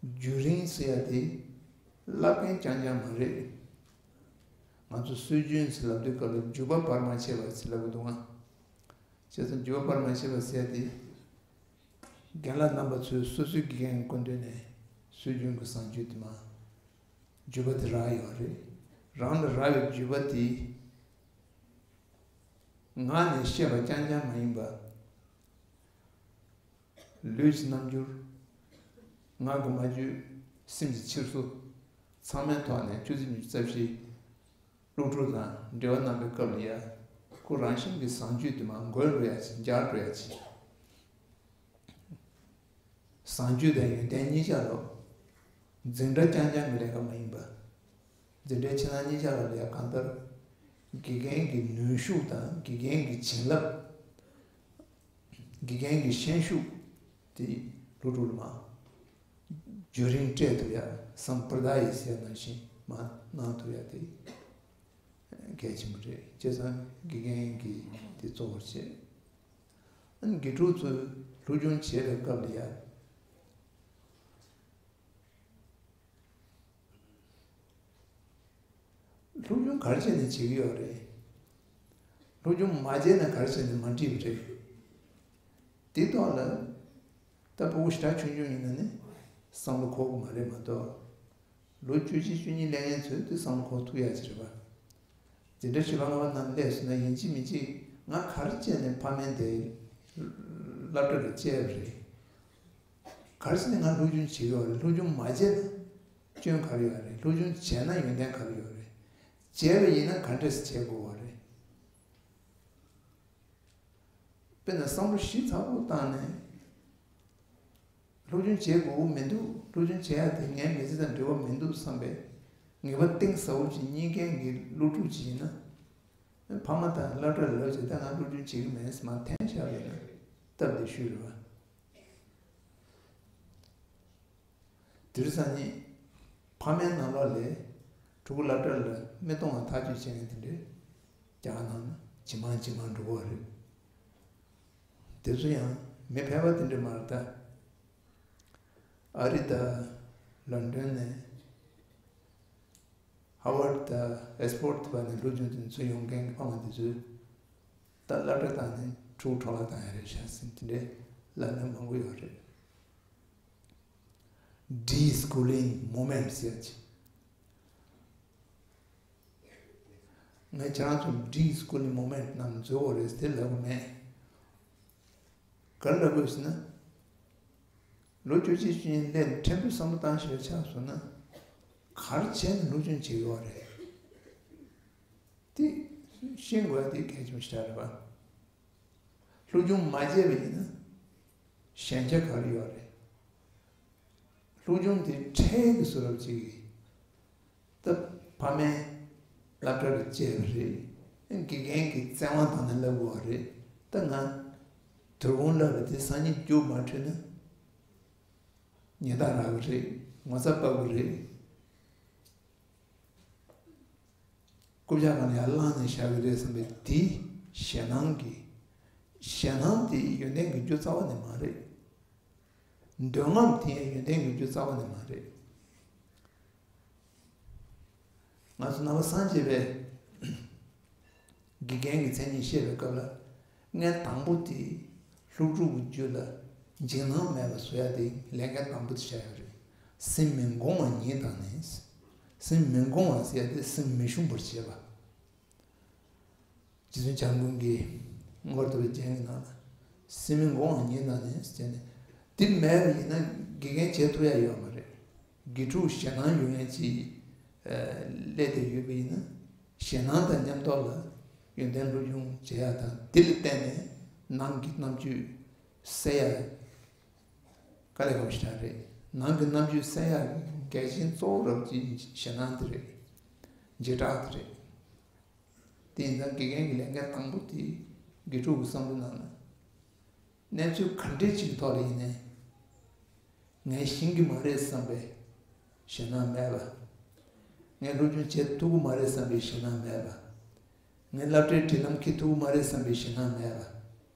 བརྒྱུད་རིམ་ཟེར་ཡ་དེ་བསླབ་མཁན་རྐྱང་རྐྱང་མ་རེད། ང་ཚོ་སྲོལ་རྒྱུན་ཟེར་ལབ་དུས་སྐབས་ལ་རྒྱུད་པ་བར་མ་ཆད་པ་ཟེར་ལབ་ཀྱི་འདུག་ང་། བྱས་ཙང་རྒྱུད་པ་བར་མ་ཆད་པ་ཟེར་ཡ་དེ། རྒན་ལགས་རྣམ་པ་ཚོས་སོ་སོའི་དགེ་རྒན་གྱི་སྐུ་མདུན་ནས་སྲོལ་རྒྱུན་གྱི་བཟང་སྤྱོད་དེ་མ། རྒྱུད་པ་དེ་རག་ཡོད་རེད། རང་ལ་རག་པའི་རྒྱུད་པ་དེ། ངག་ནས་བཤད་པ་རྐྱང་རྐྱང་མ་ཡིན་པ། ལུས་ཀྱི་རྣམ་འགྱུར། ངག་གི་སྨྲ་བརྗོད། སེམས་ཀྱི་འཁྱེར་སོ། ཚང་མའི་ཐོག་ནས་ཆུ་ཚོད་ཉི་ཤུ་རྩ་བཞི། སློབ་ཕྲུག་དང་འབྲེལ་བ་གནང་བའི་སྐབས་ལ་ཡ། ཁོ་རང་བཞིན་གྱི་བཟང་སྤྱོད་དེ་མར་འགོས་འགྲོ་ཡ་ཅིག་འཇགས་འགྲོ་ཡ་ཅིག་བཟང་སྤྱོད་དང་ཡོན་ཏན་གཉིས་ཆ་ལོ། འཛིན་གྲྭ་རྐྱང་རྐྱང་གི་ལས་ཀ་མ་ཡིན་པ། འཛིན་གྲྭའི་ཕྱི་ནང་གཉིས་ཆ་ལ་ལས་ཀ་གང་ལྟར། དགེ་རྒན་གྱི་ནུས་ཤུགས་དང་དགེ་རྒན་གྱི་བྱིན་རླབས། དགེ་རྒན་གྱི་ཤན་ཤུགས་དེ་སློབ་ཕྲུག་ལ་མར་བརྒྱུད་རིམ་སྤྲད་ཐུབ་ཡ། སམ་པར་དཱ་ཡ་ཟེར་ནང་བཞིན་མར་གནང་ཐུབ་ཡ་དེ་གལ་ཆེན་པོ་རེད། བྱས་ཙང་དགེ་རྒན་གྱིས་དེ་གཙོ་བོར་བྱས། ཨ་ནི་དགེ་ཕྲུག་ཚོས་སློབ་སྦྱོང་བྱེད་པའི་སྐབས་ལ་ཡ། སློབ་སྦྱོང་ག་རེ་བྱས་ནས་བྱེད་ཀྱི་ཡོད་རེད། སློབ་སྦྱོང་མ་བྱས་ན་ག་རེ་བྱས་ནས་མ་འགྲིག་པ་རེད། དེ་ཐོག་ལ། ད་ཕྲུ་གུ་ཞེ་དྲག་ཆུང་ཆུང་ཡིན་ན་ནི་བསམ་བློ་འཁོར་གི་མ་རེད་མ་གཏོགས། ལོ་བཅུ་གཅིག་བཅུ་གཉིས་སླེབས་མཁན་ཚོས་དེ་བསམ་བློ་འཁོར་ཐུབ་ཡ་ཅིག་རེད་པ། འཛིན་གྲྭ་བཞི་པ་ལྔ་པ་ནང་སླེབས་སོང་ན་ཡིན་གཅིག་མིན་གཅིག་ང་ག་རེ་བྱས་ནས་ཕ་མའི་དེ་སློབ་གྲྭ་ལ་བསྐྱལ་བ་རེད། ག་རེ་བྱས་ནས་ང་སློབ་སྦྱོང་བྱེད་ཀྱི་ཡོད་རེད། སློབ་སྦྱོང་མ་བྱས་ན་སྐྱོན་ག་རེ་ཡོད་རེད། སློབ་སྦྱོང་བྱས་ན་ཡོན་ཏན་ག་རེ་ཡོད་རེད། བྱས་པ་ཡིན་ན་ག་འདྲས་སེ་བྱེད་དགོས་པ་རེད། དཔེར་ན་བསམ་བློ་ཞིབ་ཚགས་པོ་བཏང་ནས་ སློབ་སྦྱོང་བྱེད་དགོས་མི་འདུག་སློབ་སྦྱོང་བྱེད་ཡག་དེ་ངའི་མི་ཚེ་དང་འབྲེལ་བ་མི་འདུག་བསམ་པའི་ངེས་པ་གཏིང་ཟབ་པོ་ཅིག་རྙེད་མཁན་གྱི་སློབ་ཕྲུག་ཅིག་ཡིན་ན། ཕ་མ་དང་སློབ་གྲྭ་ལ་ལབ་བྱས་ད་ང་སློབ་སྦྱོང་བྱེད་ཀྱི་མེད་ཟེར་མར་འཐེན་བཞག་པ་ཡིན་ན་སྟབས་བདེ་ཤོས་རེད་བ། དེ་རིང་སང་ཉིན་ཕ་མའི་ནང་ལོགས་ལས་ཕྲུ་གུ་སློབ་གྲྭ་ལ་མི་གཏོང་བ་ཐག་གཅོད་བྱེད་མཁན་དེ་འདྲས་རྒྱ་གར་ནང་ན་ཇེ་མང་ཇེ་མང་འགྲོ་གི་ཡོད་རེད། དེ་ཚོ་ཡང་མི་ཕལ་པ་དེ་འདྲས་མ་རེད་ད། ཨ་རི་དང་ལོན་ཌོན་ནས་ཧ་ཝར་ཌི་དང་ཨོག་སི་ཕོར་ཌི་བར་ནས་སློབ་སྦྱོང་དེ་ཚོ་ཡོང་མཁན་གྱི་ཕ་མ་དེ་ཚོས་ད་སློབ་གྲྭ་བཏང་ནས་ཕྲུ་གུ་འཕྲོ་བརླག་བཏང་ཡ་རེད་ཤག་ཟེར་དེ་འདྲའི་ལབ་མཁན་མང་པོ་ཡོད་རེད། ཌི་སི་ཀུ་ལིང་མུ་མེན་ཊི་ཟེར་ཡ་ཅིག་ངས་ཁྱེད་རང་ཚོ་ཌི་སི་ཀུ་ལིང་མུ་མེན་ཊི་ནང་འཛུལ་དགོས་རེད་ཟེར་ལབ་གི་མེད། ག་རེ་ལབ་དགོས་ཟེར་ན། ལོ་བཅུ་གཅིག་བཅུ་གཉིས་སླེབས་ནས་ཕྲན་བུ་བསམ་བློ་བཏང་ཤེས་པ་ཆགས་སོང་ན། ག་རེ་བྱས་ནས་སློབ་སྦྱོང་བྱེད་དགོས་རེད། དེ་ཤེས་དགོས་ཡ་དེ་གལ་ཆེན་པོ་ཞིག་རེད་པ། སློབ་སྦྱོང་མ་བྱས་པ་ཡིན་ན་ཞན་ཆ་ག་རེ་ཡོད་རེད། སློབ་སྦྱོང་དེ་འཕྲལ་གྱི་བཟོ་འདྲ་ཅིག་གིས་ད་ཕ་མས་སློབ་གྲྭ་ལ་བསྐྱལ་བ་རེད། དགེ་རྒན་གྱིས་བཙན་དབང་བཏང་ནས་བསླབ་དགོས་པ་རེད། ད་ང་དོ་དགོང་བསླབ་པ་དེ་སང་ཉིན་རྒྱུགས་མ་འཕྲོད་ན་ཉེས་རྡུང་རག་གི་རེད། ངོ་ཚ་བབས་ཀྱི་རེད། རྐུབ་བཀྱག་སྒང་ལ་ཡར་བླངས་ནས་བཞག་གི་རེད་བསམ་པའི་དེ་ཞེད་སྣང་གི། ཞེད་སྣང་དེ་ཡོན་ཏན་གྱི་རྒྱུ་རྩ་བ་ནས་མ་རེད། འདོད་རྔམ་དེ་ཡང་ཡོན་ཏན་གྱི་རྒྱུ་རྩ་བ་ནས་མ་རེད། ང་ཚོ་ནང་པ་སངས་རྒྱས་པའི་དགེ་རྒན་གྱི་མཚན་ཉིད་བཤད་པའི་སྐབས་ལ། མངོན་དང་པོ་དེ་སློབ་ཕྲུག་གི་རྒྱུད་ལ་འཇིགས་སྣང་མེད་པ་བཟོ་ཡ་དེ་ལས་འགན་དང་པོ་དེ་བྱ་ཡ་རེད། སེམས་མི་འགོང་བ་ཉིད་དང་ནི། སེམས་མི་འགོང་བ་ཟེར་ཡ་དེ་སེམས་མི་ཞུམ་པར་བྱེད་པ། རྗེ་བཙུན་བྱམས་མགོན་གྱིས་མངོན་པར་རྫོགས་པའི་སྤྱན་གྱི་ནང་ལ་སེམས་མི་འགོང་བ་ཉིད་དང་ནི་ཟེར་ནས། དེ་མེད་པ་ཡིན་ན་དགེ་རྒན་བྱེད་ཐུབ་ཡ་ཡོད་མ་རེད། དགེ་ཕྲུག་ཞེད་སྣང་ཡོད་མཁན་ཅིག་སླེབས་བསྡད་ཡོད་པ་ཡིན་ན། ཞེད་སྣང་དང་མཉམ་དུ་ལ་ཡོན་ཏན་སློབ་སྦྱོང་བྱེད་ཡ་དང་། དེ་ལ་བརྟེན་ནས་ནང་གི་རྣམ་དཔྱོད་གསལ་ཡ་དཀའ་ལས་ཁག་པོ་ཞིག་རེད། ནང་གི་རྣམ་དཔྱོད་གསལ་ཡ་གལ་ཆེན་གཙོ་བོ་རབ་ཀྱི་ཞེད་སྣང་དེ་རེད། བྱེ་བྲག་དེ་རེད། དེ་ཡིན་ཙང་དགེ་རྒན་གྱི་ལས་འགན་དང་པོ་དེ་དགེ་ཕྲུག་གི་བསམ་བློ་ནང་ལ། གནས་ཚུལ་ག་འདྲས་ཅིག་གི་ཐོག་ལ་ཡིན་ནའི། ངས་ཤེས་ཀྱི་མ་རེད་བསམ་པའི་ཞེད་སྣང་མེད་པ། ངས་སློབ་སྦྱོང་བྱེད་ཐུབ་ཀྱི་མ་རེད་བསམ་པའི་ཞེད་སྣང་མེད་པ། ངས་སློབ་གྲྭའི་སྒྲིག་ལམ་འཁྱེར་ཐུབ་ཀྱི་མ་རེད་བསམ་པའི་ཞེད་སྣང་མེད་པ།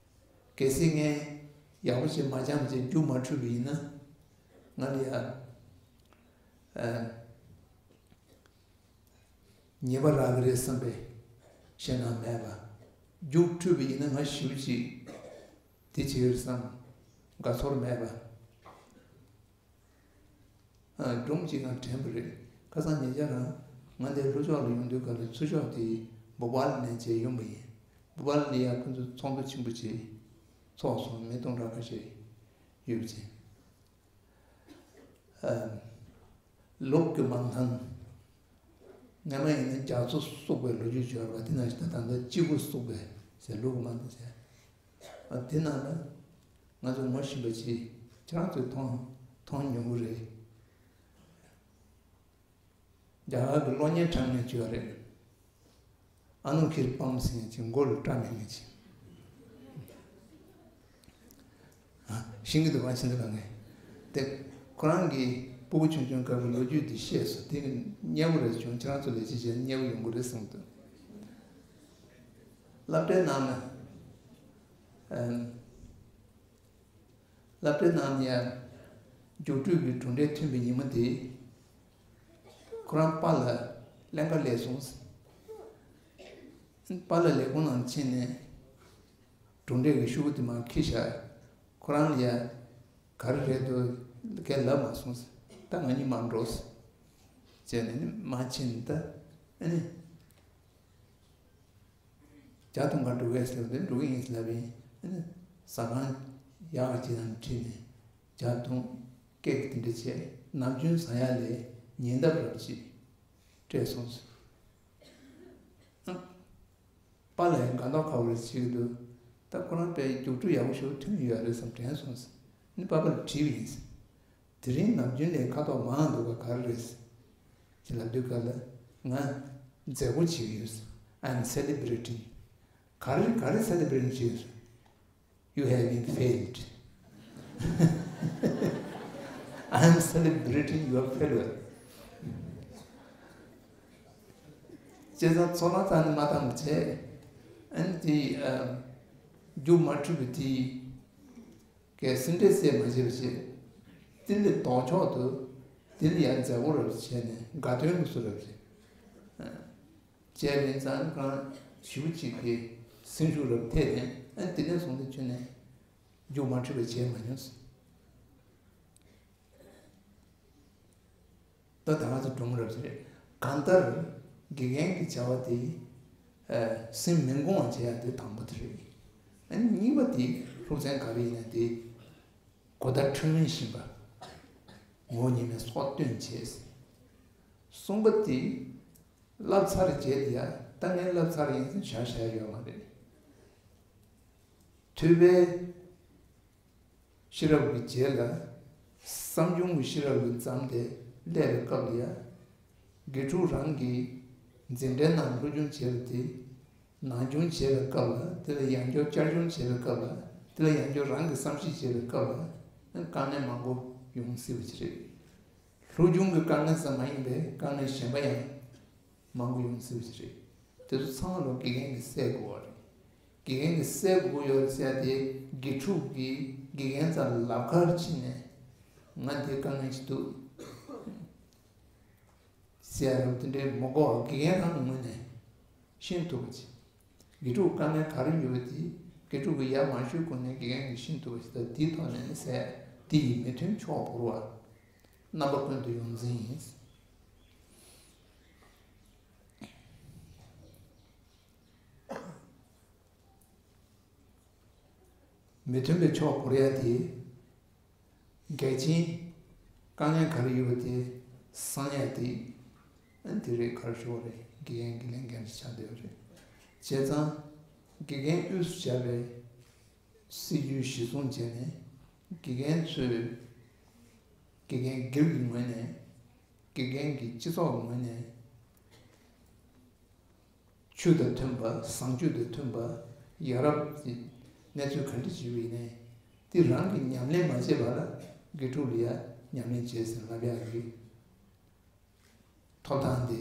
གལ་སྲིད་ངས་ཡག་པོ་བྱས་མ་སྦྱངས་བྱས་རྒྱུགས་མ་འཕྲོད་པ་ཡིན་ན། ང་ལ་ཡ། ཨ། ཉེས་པ་རག་གི་རེད་བསམ་པའི་ཞེད་སྣང་མེད་པ། རྒྱུགས་འཕྲོད་པ་ཡིན་ན་ང་ཞེ་པོ་ཅིག་དེ་བྱེད་ཀྱི་རེད་བསམ་དགའ་ཚོར་མེད་པ། ཨ། སྒྲུང་གཅིག་ང་དྲན་པ་རེད། ཁ་སང་ཉེ་ཆར་རང་ང་འདིར་ལྷོ་ཕྱོགས་ལ་ཡོང་དུས་སྐབས་ལ་ཚུར་ཕྱོགས་དེ་བོ་པཱལ་ནས་མཇལ་ཡོང་པ་ཡིན། བོ་པཱལ་ལ་ཡ་ཁོ་ཚོ་ཚོགས་འདུ་ཆེན་པོ་ཅིག་ཚོགས་སོང་། མི་སྟོང་ཕྲག་ཁ་ཤས་ཡོད་པ་ཅིག་ཨ། ལུག་གི་མ་ཐང་། སྔ་མ་ཡིན་ན་རྒྱ་མཚོ་བསྲུབས་པའི་ལོ་རྒྱུས་ཡོད་རེད་པ། དེ་ནང་བཞིན་ད་ལྟ་སྐྱེ་དགུ་བསྲུབས་པའི་ཟེར་ལུག་གི་མ་ཐང་ཟེར། ཨ། དེ་ནང་ལ་ང་ཚོ་ངོ་ཤེས་པ་ཅིག་ཁྱེད་རང་ཚོས་མཐོང་མཐོང་མྱོང་གི་རེད། རྒྱ་གར་གྱི་གློག་བརྙན་འཁྲབ་མཁན་ཅིག་ཡོད་རེད། ཨ་ནུ་ཁིར་པམ་ཟེར་མཁན་ཅིག་མགོ་ལ་སྐྲ་མེད་མཁན་ཅིག་ཨ། ཤེས་ཀྱི་འདུག་པ། ཤེས་འདུག་པ། ངས་དེ་ཁོ་རང་གི་སྤུ་གུ་ཆུང་ཆུང་སྐབས་ཀྱི་ལོ་རྒྱུས་དེ་བཤད་སོང་། དེ་གི་མཉེས་པོ་རེད་བྱུང་། ཁྱེད་རང་ཚོ་ལས་བྱེད་བྱས་ན་མཉེས་པོ་ཡོང་གི་རེད་བསམ་འདུག་སློབ་གྲྭའི་ནང་ན། ཨམ། སློབ་གྲྭའི་ནང་ནས་ཡང་རྒྱུགས་སྤྲོད་ཀྱི་གྲུབ་འབྲས་ཐོན་པའི་ཉིན་མོ་དེ། ཁོ་རང་པཱ་ལགས་ཀླན་ཀ་སླེབས་སོང་། པཱ་ལགས་ལས་ཁུངས་ནང་ཕྱིན་ནས་གྲུབ་འབྲས་ཀྱི་ཤོག་བུ་དེ་མར་འཁྱེར་བཞག་ཁོ་རང་ལ་ཡ་ག་རེ་རེད་འདུག་གས་ལབ་མ་སོང་། ད་ང་གཉིས་མར་འགྲོ་ཟེར་བྱས་ནས་ནི་མར་ཕྱིན། ད་ཨ་ནི། ཇ་འཐུང་ག་འགྲོ་གས་ཟེར་བ་དེ་འགྲོ་གི་ཡིན་ལབ་ཡིན། ཟ་ཁང་ཡག་ཅིག་ནང་ཁྲིད་ནས་ཇ་འཐུང་། ཀེག་དེ་འདྲ་བྱས། ནམ་རྒྱུན་ཟ་ཡ་ལས་ཉེ་འདབས་རབ་ཅིག་སྤྲད་སོང་ཟེར། ཨ། པཱ་ལགས་དགའ་མདོག་ཁ་པོ་རེ་བྱེད་ཀྱི་འདུག་ད་ཁོ་རང་དཔེ་རྒྱུགས་སྤྲོད་ཡག་པོ་ཞིག་ཐོན་ཡོད་རེད་བསམ་དྲན་སོང་ཟེར། ནི་པཱ་པཱ་ལ་དྲིས་པ་ཡིན་ཟེར། དེ་རིང་ནམ་རྒྱུན་ལས་ཁ་དོག་མང་འདུག་ག་ག་རེ་རེད། ཅེས་ལབ་དུས་སྐབས་ལ། ང་མཛད་སྒོ་བྱེད་ཀྱི་ཡོད། I'm celebrating. ག་རེ་ག་རེ་celebrating བྱེད་ཀྱི་ཡོད། You have been failed. I'm celebrating your failure. བྱས་ཙང་ཚོགས་ལངས་ཙམ་ནས་མ་བཏང་བ་བྱས། ཨ་ནི་དེ་ཨ། རྒྱུགས་མ་འཕྲོད་པའི་དེ་གས་སེམས་ཁྲལ་སེལ་མ་བྱས་པ་བྱས། དེ་ལས་ལྡོག་ཕྱོགས་དུ་དེ་ལ་ཡང་མཛད་སྒོ་རབ་བྱས་ནས་དགའ་སྟོན་དུ་སུ་རབ་བྱས། བྱས་ནས་ཙང་གང་ཞིབ་ཅིག་གི་སེམས་ཤུགས་རབ་ཐེབས་ནས། ཨ་དེ་ནས་བཟུང་སྟེ་ཁྱོན་ནས་རྒྱུགས་མ་འཕྲོད་པ་བྱས་མ་མྱོང་། ད་ད་ང་ཚོ་སྒྲུང་རབ་ཅིག་རེད། གང་ལྟར་དགེ་རྒན་གྱི་བྱ་བ་དེ་ཨ་སེམས་མི་འགོང་བ་བྱེད་ཡ་དེ་དང་པོ་དེ་རེད། ཨ་ནི་གཉིས་པ་དེ་སློབ་ཚན་ག་རེ་ཡིན་ན་དེ་གོ་བརྡ་འཕྲོད་ལེན་བཞིན་པ། ངོ་ཉི་མའི་སྲོག་བཏོན་བྱས། གསུམ་པ་དེ་བསླབ་ཚར་རྗེས་ལ་ཡ། ད་ངས་བསླབ་ཚར་ཡིན་ཟེར་བཞག་བཞག་ཡོད་མ་རེད། ཐོས་པའི་ཤེས་རབ་ཀྱི་རྗེས་ལ་བསམ་བྱུང་གི་ཤེས་རབ་ཀྱིས་བརྩམས་ཏེ་སླེབས་པའི་སྐབས་ལ་ཡ། དགེ་ཕྲུག་རང་གིས་འཛིན་གྲྭའི་ནང་སློབ་སྦྱོང་བྱས་པ་དེ་ནང་སྦྱོང་བྱེད་པའི་སྐབས་ལ། དེ་ལ་ཡང་བསྐྱར་བསྐྱར་སྦྱོང་བྱེད་པའི་སྐབས་ལ། དེ་ལ་ཡང་བསྐྱར་རང་གིས་བསམ་གཞིག་བྱེད་པའི་སྐབས་ལ་དཀའ་ངལ་མང་པོ་ཡོང་སྲིད་པ་ཅིག་རེད། སློབ་སྦྱོང་གི་དཀའ་ངལ་ཙམ་མ་ཡིན་པའི་དཀའ་ངལ་གཞན་པ་ཡང་མང་པོ་ཡོང་སྲིད་པ་ཅིག་རེད། དེ་ཚོ་ཚང་མ་ལོ་དགེ་རྒན་གྱིས་སེལ་དགོས་པ་རེད། དགེ་རྒན་གྱིས་སེལ་དགོས་ཡོད་ཟེར་ཏེ། དགེ་ཕྲུག་གིས་དགེ་རྒན་རྩ་ལ་ལབ་ཁར་ཕྱིན་ནས་ང་འདི་དཀའ་ངལ་ཞིག་འདུག་ཟེར་ཡ་རབ་དེ་འདྲའི་མི་དགོས་པ། དགེ་རྒན་རང་གི་ངོས་ནས་ཤེས་ཐུབ་པ་ཅིག་དགེ་ཕྲུག་དཀའ་ངལ་ག་རེ་ཡོད་པ་དེ་དགེ་ཕྲུག་གིས་ཡར་མ་ཞུས་གོང་ནས་དགེ་རྒན་གྱིས་ཤེས་ཐུབ་པ་ཞིག་དང་། དེའི་ཐོག་ནས་ནི་ཟེར། དེ་ཡི་མི་མཐུན་ཕྱོགས་བོར་བ་རྣམ་པ་ཀུན་ཏུ་ཡོངས་འཛིན་ཡིན། མི་མཐུན་པའི་ཕྱོགས་བོར་ཡ་དེ། འགལ་རྐྱེན། དཀའ་ངལ་ག་རེ་ཡོད་པ་དེ་སངས་ཡ་དེ། ཨ་ནི་དེ་རེད། ག་རེ་ཞུ་བ་རེད། དགེ་རྒན་གྱི་ལས་འགན་ཆགས་བསྡད་ཡོད་རེད། བྱས་ཙང་དགེ་རྒན་དབུས་སུ་བྱ་བའི་སྲིད་ཇུས་གཞི་བཟུང་བྱས་ནས། དགེ་རྒན་ཚོས་དགེ་རྒན་སྒེར་གྱི་ངོས་ནས། དགེ་རྒན་གྱི་སྤྱི་ཚོགས་ཀྱི་ངོས་ནས། ཆོས་དང་མཐུན་པ། བཟང་སྤྱོད་དང་མཐུན་པ། ཡ་རབས་ཀྱི་གནས་ཚུལ་ག་འདྲ་ཞིག་ཡིན་ནའི། དེ་རང་གིས་ཉམས་ལེན་མ་བྱས་པ་ལ་དགེ་ཕྲུག་ལ་ཡ་ཉམས་ལེན་བྱས་ཟེར་ལབ་ཡག་གི་ཐོབ་ཐང་དེ་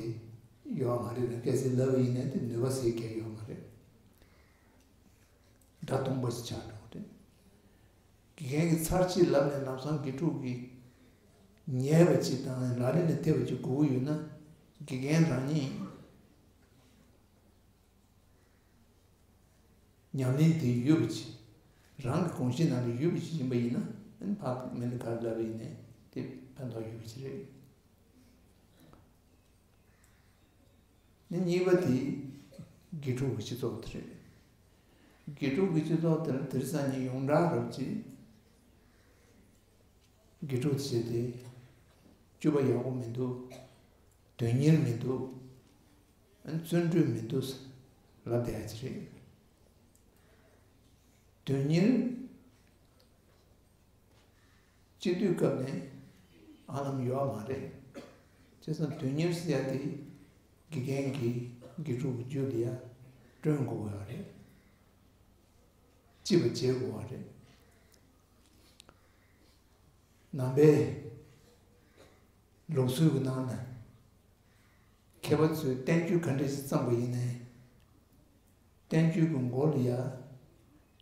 ཡོད་མ་རེད་ལ། གལ་སྲིད་ལབ་པ་ཡིན་ན་དེ་ནུས་པ་ཟེར་མཁན་ཡོད་མ་རེད། སྒྲ་སྟོང་པ་ཞིག་ཆགས་འགྲོ་གི་རེད། དགེ་རྒན་གྱིས་ཚར་གཅིག་ལབ་ནས་ལམ་སང་དགེ་ཕྲུག་གིས་ཉན་པ་ཅིག་དང་ལག་ལེན་ལ་ཐེབས་པ་ཅིག་དགོས་ཀྱི་ཡོད་ན། དགེ་རྒན་རང་ཉིད་ཉམས་ལེན་དེ་ཡོད་པ་ཅིག་རང་གི་གོམས་གཤིས་ནང་ལ་ཡོད་པ་ཅིག་ཡིན་པ་ཡིན་ན། ཨ་ནི་ཕར་མི་ལ་ག་རེ་ལབ་པ་ཡིན་ནའི་དེ་ཕན་ཐོགས་ཡོད་པ་ཅིག་རེད། ནི་གཉིས་པ་དེ་དགེ་ཕྲུག་གི་སྤྱི་ཚོགས་དེ་རེད། དགེ་ཕྲུག་གི་སྤྱི་ཚོགས་དེར་དེང་སང་ཉིན་ཡོངས་གྲགས་རབ་ཅིག་དགེ་ཕྲུག་དེ་བྱས་ཏེ་སྤྱོད་པ་ཡག་པོ་མི་འདུག་དོན་གཉེར་མི་འདུག་བརྩོན་འགྲུས་མི་འདུག་ལབ་བསྡད་ཡ་ཅིག་རེད། དོན་གཉེར། སྤྱི་འཐུས་སྐབས་ནས་ཨ་ལམ་ཡོད་མ་རེད། བྱས་ཙང་དོན་གཉེར་ཟེར་ཡ་དེ་དགེ་རྒན་གྱིས་དགེ་ཕྲུག་གི་རྒྱུད་ལ་ཡ་བསྐྲུན་དགོས་ཡོད་རེད། སྐྱིད་པ་བྱེད་དགོས་པ་རེད། ནང་པའི་ལུགས་སྲོལ་གྱི་ནང་ན། མཁས་པ་ཚོས་བསྟན་བཅོས་ག་འདྲ་ཞིག་བརྩམས་པ་ཡིན་ནའི། བསྟན་བཅོས་ཀྱི་མགོ་ལ་ཡ།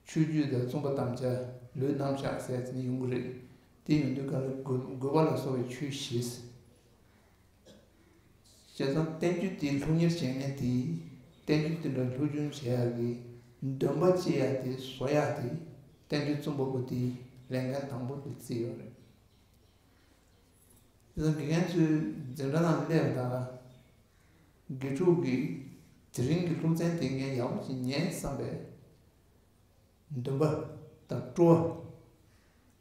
ཆོས་བརྒྱུད་དང་བཙུན་པ་དམ་བཅའ། ལུས་རྣམ་གཞག་ཟེར་ནས་ཡོང་གི་རེད། དེ་ཡོང་དུས་ག་ལ་དགོས་དགོས་པ་ལ་སོགས་པའི་ཆོས་བཞི། བྱས་ཙང་བསྟན་བཅོས་དེ་སློབ་གཉེར་བྱེད་མཁན་དེས་བསྟན་བཅོས་དེ་འདྲ་སློབ་སྦྱོང་བྱེད་ཡག་གི་འདུན་པ་སྐྱེ་ཡག་དེ་བཟོ་ཡག་དེ། བསྟན་བཅོས་རྩོམ་པ་པོ་དེའི་ལས་འགན་དང་པོ་དེ་བརྩིས་ཡོད་རེད། དེ་ཚོ་དགེ་རྒན་ཚོའི་འཛིན་གྲྭ་ནང་སླེབས་དང་། དགེ་ཕྲུག་གིས་དེ་རིང་གི་སློབ་ཚན་དེ་ངས་ཡག་པོ་ཞིག་ཉན་བསམ་པའི་འདུན་པ་དང་སྤྲོ་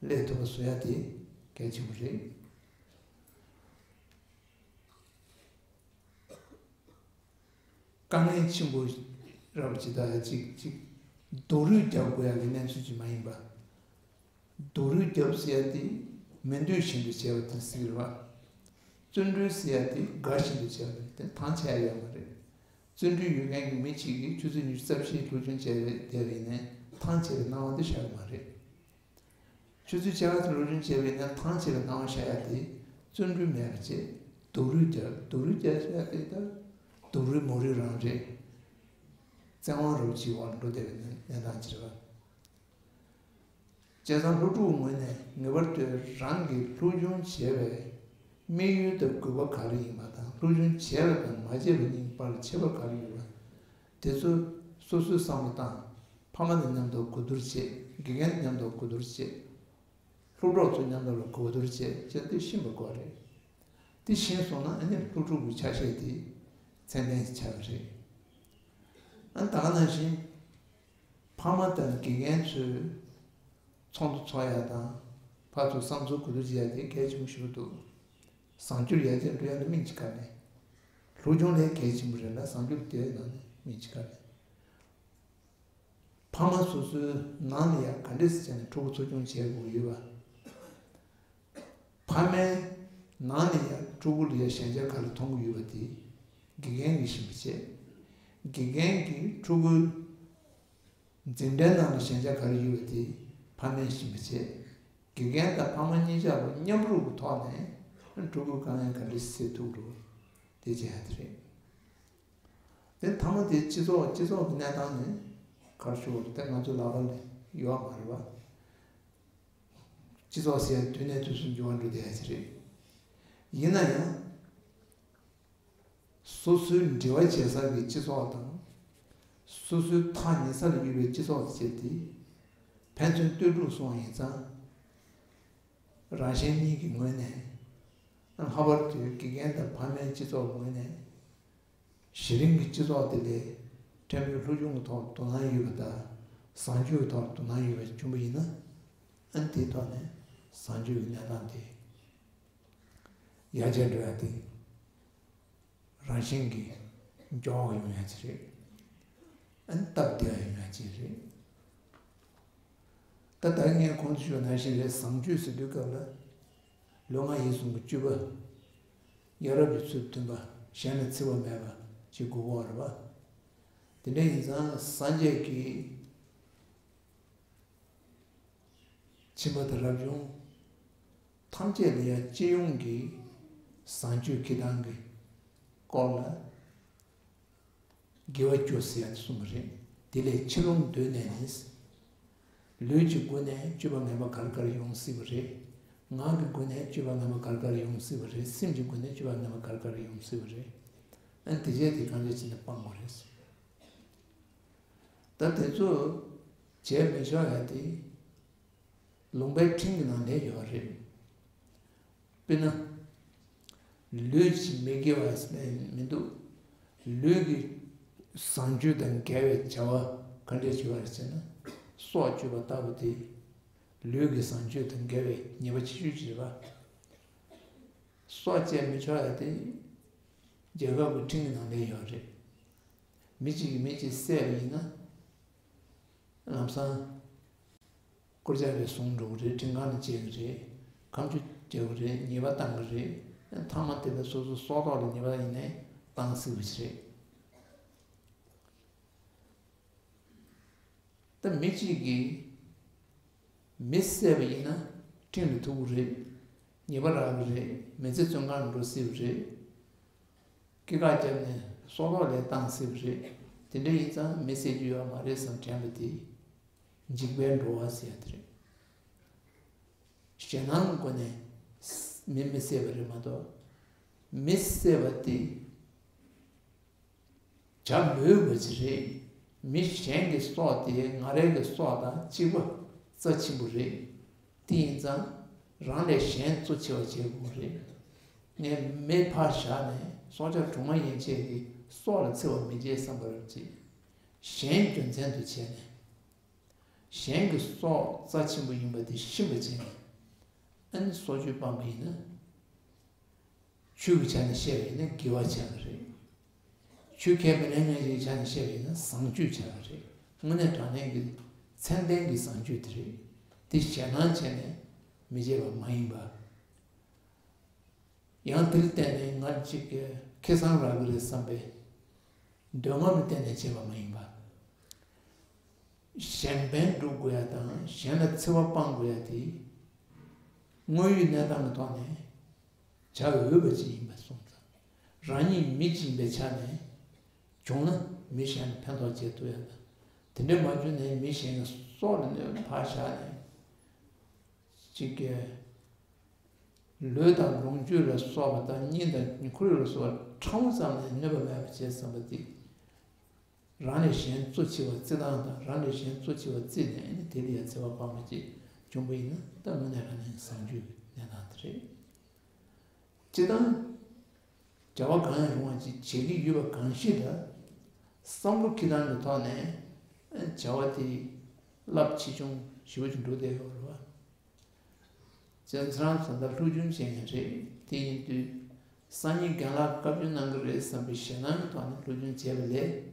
བ་སླེབས་ཐུབ་པ་བཟོ་ཡ་དེ་གལ་ཆེན་པོ་རེད། དཀའ་ངལ་ཆེན་པོ་རབ་ཅིག་དང་ཅིག་ཅིག་རྡོ་རུས་རྒྱབ་དགོས་ཡ་གི་གནས་ཚུལ་ཅིག་མ་ཡིན་པ། རྡོ་རུས་རྒྱབ་ཟེར་ཡ་དེ་ མི་འདོད་བཞིན་དུ་བྱས་པ་དེ་ཟེར་གྱི་རེད་བ། བརྩོན་འགྲུས་ཟེར་ཡ་དེ་དགའ་བཞིན་དུ་བྱས་པ་དེ་ཐང་ཆད་ཡ་ཡོད་མ་རེད། བརྩོན་འགྲུས་ཡོད་མཁན་གྱི་མི་གཅིག་གིས་ཆུ་ཚོད་ཉི་ཤུ་རྩ་བཞིའི་སློབ་སྦྱོང་བྱས་པའི་བསྡད་པ་ཡིན་ནའི་ཐང་ཆད་པའི་སྣང་བ་དེ་ཤར་གྱི་མ་རེད། ཆུ་ཚོད་ཕྱེད་ཀ་ཙམ་སློབ་སྦྱོང་བྱས་པ་ཡིན་ན་ཐང་ཆད་པའི་སྣང་བ་ཤར་ཡ་དེ་བརྩོན་འགྲུས་མེད་པ་བྱས། སྡུག་རུས་རྒྱག་སྡུག་རུས་རྒྱག་ཟེར་ཡ་དེ་ད་སྡུག་རུས་མོ་རུས་རང་རེད། བཙན་དབང་རབ་ཀྱི་འོག་ལ་འགྲོ་བསྡད་པའི་གནས་སྟངས་ཅིག་རེད་པ། བྱས་ཙང་སློབ་ཕྲུག་ངོས་ནས་ངེས་པར་དུ་རང་གིས་སློབ་སྦྱོང་བྱས་པའི་དམིགས་ཡུལ་དང་དགོས་པ་ག་རེ་ཡིན་པ་དང་སློབ་སྦྱོང་བྱས་པ་དང་མ་བྱས་པ་གཉིས་བར་ཁྱད་པར་ག་རེ་ཡོད་པ། དེ་ཚོ་སོ་སོས་བསམ་བློ་བཏང་། ཕ་མ་དང་མཉམ་དུ་གོ་བསྡུར་བྱེད། དགེ་རྒན་མཉམ་དུ་གོ་བསྡུར་བྱེད། སློབ་གྲོགས་ཚོ་མཉམ་དུ་ལ་གོ་བསྡུར་བྱས་བྱས་ཏེ་ཤེས་པ་དགོས་རེད། དེ་ཤེས་སོང་ན་ཨ་ནི་སློབ་ཕྲུག་གི་ཆ་ཤས་དེ་ཚད་ལྡན་ཞིག་ཆགས་ཀྱི་རེད། ཨ་ནི་ད་ག་ནང་བཞིན་ཕ་མ་དང་དགེ་རྒན་ཚོས་ཚོགས་འདུ་ཚོགས་ཡ་དང་ཕར་ཚུར་བསམ་ཚུལ་གོ་བསྡུར་བྱེད་ཡ་དེ་གལ་ཆེན་པོ་ཞིག་འདུག་བཟང་སྤྱོད་ཡར་རྒྱས་འགྲོ་ཡ་ལ་སྨིན་གྱི་ག་མེད། སློབ་སྦྱོང་ལས་གལ་ཆེན་པོ་རེད་ལ་བཟང་སྤྱོད་དེའི་ནང་ནས་སྨིན་གྱི་ག་མེད། ཕ་མ་སོ་སོའི་ནང་ལ་ཡང་ག་འདྲས་སེ་བྱས་ནས་ཕྲུ་གུ་འཚོ་སྐྱོང་བྱེད་དགོས་ཡོད་པ། ཕ་མའི་ནང་ལ་ཡང་ཕྲུ་གུ་ལ་ཡང་ཞན་ཆ་ག་རེ་མཐོང་གི་ཡོད་པ་དེ་དགེ་རྒན་གྱིས་ཤེས་པ་བྱས། དགེ་རྒན་གྱིས་ཕྲུ་གུའི་འཛིན་གྲྭའི་ནང་ལ་ཞན་ཆ་ག་རེ་ཡོད་པ་དེ་ཕ་མས་ཤེས་པ་བྱས། དགེ་རྒན་དང་ཕ་མ་གཉིས་ཆ་ལ་མཉམ་རུབ་ཀྱི་ཐོག་ནས་ཕྲུ་གུའི་དཀའ་ངལ་ག་འདྲས་སེལ་ཐུབ་འགྲོ། དེ་བྱས་ཡ་དེ་རེད། དེ་མཐའ་མ་དེ་སྤྱི་ཚོགས་སྤྱི་ཚོགས་ཀྱི་གནས་སྟངས་ནི་ག་རེ་ཞུ་དགོས་རེད་དེ་ང་ཚོའི་ལག་པ་ལ་ཡོད་མ་རེད་པ། སྤྱི་ཚོགས་ཟེར་ཡ་དུས་ནས་དུས་སུ་འགྱུར་བ་འགྲོ་བསྡད་ཡ་ཅིག་རེད། ཡིན་ན་ཡང་། སོ་སོའི་འབྲེལ་བ་བྱེད་ས་གི་སྤྱི་ཚོགས་དང་། སོ་སོའི་ཐག་ཉེ་ས་ལ་ཡོད་པའི་སྤྱི་ཚོགས་ཟེར་དེ། ཕན་ཚུན་ལྟོས་གྲུབ་སོང་བ་ཡིན་ཙང་། རང་གཞན་གཉིས་ཀྱི་ངོས་ནས། ལྷག་པར་དུ་དགེ་རྒན་དང་ཕ་མའི་སྤྱི་ཚོགས་ངོས་ནས། གཞི་རིམ་གྱི་སྤྱི་ཚོགས་དེ་ལས་ཕྲན་བུའི་སློབ་སྦྱོང་གི་ཐོག་དོ་སྣང་ཡོད་པ་དང་བཟང་སྤྱོད་ཀྱི་ཐོག་དོ་སྣང་ཡོད་པ་བྱུང་བ་ཡིན་ན། ཨ་ནི་དེའི་ཐོག་ནས་བཟང་སྤྱོད་ཀྱི་གནས་སྟངས་དེ་ཡར་རྒྱས་འགྲོ་ཡ་དེ་རང་བཞིན་གྱིས་མགྱོགས་ཡོང་ཡ་ཅིག་རེད། ཨ་ནི་སྟབས་བདེ་བ་ཡོང་ཡ་ཅིག་རེད། ད་ལྟ་ངས་གོང་དུ་ཞུས་པ་ནང་བཞིན་རེད། བཟང་སྤྱོད་ཟེར་དུས་སྐབས་ལ། ལུས་ངག་ཡིད་གསུམ་གྱི་སྤྱོད་པ། ཡ་རབས་ཀྱི་ཚུལ་མཐུན་པ། གཞན་ལ་འཚེ་བ་མེད་པ་ཅིག་དགོས་ཀྱི་ཡོད་རེད་པ། དེ་འདྲ་ཡིན་ཙང་སངས་རྒྱས་ཀྱིས་ཕྱིན་པ་དང་རབ་བྱུང་ཐམས་ཅད་ལ་ཡང་སྤྱི་ཡོངས་ཀྱི་བཟང་སྤྱོད་འཁྱེར་སྟངས་ཀྱི་སྐོར་ལ། དགེ་བ་བཅུ་ཟེར་ཡ་དེ་གསུངས་པ་རེད། དེ་ལས་ཕྱི་རླུང་འདོད་ནས་ནི། ལུས་ཀྱི་སྒོ་ནས་སྤྱོད་པ་ངན་པ་ག་རེ་ག་རེ་ཡོང་སྲིད་པ་རེད། ངག་གི་སྒོ་ནས་སྤྱོད་པ་ངན་པ་ག་རེ་ག་རེ་ཡོང་སྲིད་པ་རེད། སེམས་ཀྱི་སྒོ་ནས་སྤྱོད་པ་ངན་པ་ག་རེ་ག་རེ་ཡོང་སྲིད་པ་རེད། ཨ་ནི་དེ་བྱས་དེ་གང་འདྲ་བྱས་ནས་སྤང་དགོས་རེད། ད་དེ་ཚོ་བྱས་མི་ཆོག་ཡ་དེ། ལུང་པའི་ཁྲིམས་ཀྱི་ནང་ལ་ཡོད་རེད། དཔེར་ན། ལུས་ཀྱི་མི་དགེ་བ་མི་འདུག་ལུས་ཀྱི་བཟང་སྤྱོད་དང་འགལ་བའི་བྱ་བ་ག་འདྲས་བྱེད་པ་རེད་ཟེར་ན། སྲོག་གཅོད་པ་ལྟ་བུ་དེ། ལུས་ཀྱི་བཟང་སྤྱོད་དང་འགལ་བའི་ཉེས་པ་ཆེ་ཤོས་ཅིག་རེད་པ། སྲོག་བཅད་མི་ཆོག་ཡ་དེ། རྒྱལ་ཁབ་ཀྱི་ཁྲིམས་ཀྱི་ནང་ལ་ཡོད་རེད། མི་གཅིག་གིས་མི་གཅིག་བསད་པ་ཡིན་ན། ལམ་སང་། བཀོད་རྒྱ་རེ་བཟུང་འགྲོ་གི་རེད། ཁྲིམས་ཁང་ནས་བཅད་ཀྱི་རེད། ཁ་མཆུ་རྒྱག་གི་རེད། ཉེས་པ་བཏང་གི་རེད། མཐའ་མ་དེ་ལ་སོ་སོ་སྲོག་ཐོག་ལ་ཉེས་པ་ཡིན་ནའི་བཏང་སྲིད་པ་ཞིག་རེད། ད་མི་གཅིག་གིས་མི་བསད་པ་ཡིན་ན་ཁྲིམས་ལ་ཐུག་གི་རེད། ཉེས་པ་རག་གི་རེད། མི་ཚེ་བཙོན་ཁང་ལ་འགྲོ་སྲིད་པ་རེད། སྐྱེ་རྒ་བརྒྱབ་ནས་སྲོག་ཐོག་ལ་བཏང་སྲིད་པ་རེད། དེ་འདྲ་ཡིན་ཙང་མི་བསད་རྒྱུ་ཡོད་མ་རེད་བསམ་དྲན་པ་དེ་འཇིགས་པའི་འགྲོ་བ་ཟེར་ཡ་དེ་རེད། ཞེད་སྣང་སྒོ་ནས་མི་མི་བསད་པ་རེད་མ་གཏོགས། མི་བསད་པ་དེ་བྱ་མི་འོས་པ་ཅིག་རེད། མི་གཞན་གྱི་སྲོག་དེ་ང་རང་གི་སྲོག་དང་གཅིག་པ་རྩ་ཆེན་པོ་རེད། དེ་ཡིན་ཙང་རང་ལས་གཞན་གཙོ་ཆེ་བ་བྱེད་དགོས་རེད། ངས་མི་ཕར་བཞག་ནས་སྲོག་ཆགས་གྲོག་མ་ཡན་ཆད་ཀྱི་སྲོག་ལ་འཚེ་བ་མི་བྱེད་བསམ་པ་རེད་ཅེས། གཞན་རྒྱུ་མཚན་དུ་བྱས་ནས། གཞན་གྱི་སྲོག་རྩ་ཆེན་པོ་ཡིན་པ་དེ་ཤེས་པ་བྱས་ནས། ཨ་ནི་སྲོག་གཅོད་སྤངས་པ་ཡིན་ན། ཆོས་ཀྱི་ཆ་ནས་བཤད་པ་ཡིན་ན་དགེ་བ་ཆགས་ཀྱི་རེད། ཆོས་ཁས་མི་ལེན་མཁན་ཞིག་གི་ཆ་ནས་བཤད་པ་ཡིན་ན་བཟང་སྤྱོད་ཆགས་ཀྱི་རེད། དངོས་གནས་དྲང་གནས་ཀྱི་མཚན་ལྡན་གྱི་བཟང་སྤྱོད་དེ་རེད། དེ་ཞེད་སྣང་བྱས་ནས་ མི་བྱེད་པ་མ་ཡིན་པ། ཡང་དེར་བརྟེན་ནས་ང་གཅིག་གིས་ཁེ་བཟང་རག་གི་རེད་བསམ་པའི་འདོད་རྔམ་ལ་བརྟེན་ནས་བྱས་པ་མ་ཡིན་པ། གཞན་ཕན་སྒྲུབ་དགོས་ཡ་དང་གཞན་ལ་འཚེ་བ་སྤང་དགོས་ཡ་དེ། དངོས་ཡོད་གནས་སྟངས་ཀྱི་ཐོག་ནས་བྱ་འོས་པ་ཅིག་ཡིན་པ་སོང་ཙང་། རང་ཉིད་མི་གཅིག་ཡིན་པའི་ཆ་ནས་བྱུང་ན་མི་གཞན་ལ་ཕན་ཐོགས་བྱེད་ཐུབ་ཡ་དང་། དེ་འདྲ་མ་བྱུང་ནས་མི་གཞན་གྱི་སྲོག་ལ་གནོད་པ་ཕར་བཞག་ནས་གཅིག་གིས་ལུས་དང་ལོངས་སྤྱོད་ལ་སོགས་པ་དང་གཉེན་དང་ཁོར་ཡུག་ལ་སོགས་པ་ཕྲ་མོ་ཙམ་ལས་གནོད་པ་མེད་པ་བྱེད་བསམ་པ་དེ། རང་ལས་གཞན་གཙོ་ཆེ་བ་བརྩི་སྟངས་དང་རང་ལས་གཞན་གཙོ་ཆེ་བ་བརྩིས་ནས་ནི་དེ་ལ་ཡང་འཚེ་བ་སྤངས་པ་ཅིག་བྱུང་པ་ཡིན་ན་ད་དངོས་གནས་རང་ལས་བཟང་སྤྱོད་ཀྱི་གནས་སྟངས་དེ་རེད། སྤྱིར་བཏང་བྱ་བ་གང་ཡང་རུང་བ་ཅིག་བྱེད་ཀྱི་ཡོད་པ་གང་ཞིག་ལ་བསམ་བློ་འཁྱེར་སྟངས་ཀྱི་ཐོག་ནས་བྱ་བ་དེ་རླབས་ཆེ་ཆུང་ཞེ་པོ་ཅིག་འགྲོ་བསྡད་ཡོད་རེད་བ། བཙན་ཚ་རང་ཚོ་ད་སློབ་སྦྱོང་བྱས་ཡིན་རེད། དེ་ཡིན་དུས་སང་ཉིན་རྒན་ལགས་བཀའ་བཀྱོན་གནང་གི་རེད་བསམ་པའི་ཞེད་སྣང་གི་ཐོག་ནས་སློབ་སྦྱོང་བྱས་པ་ལས།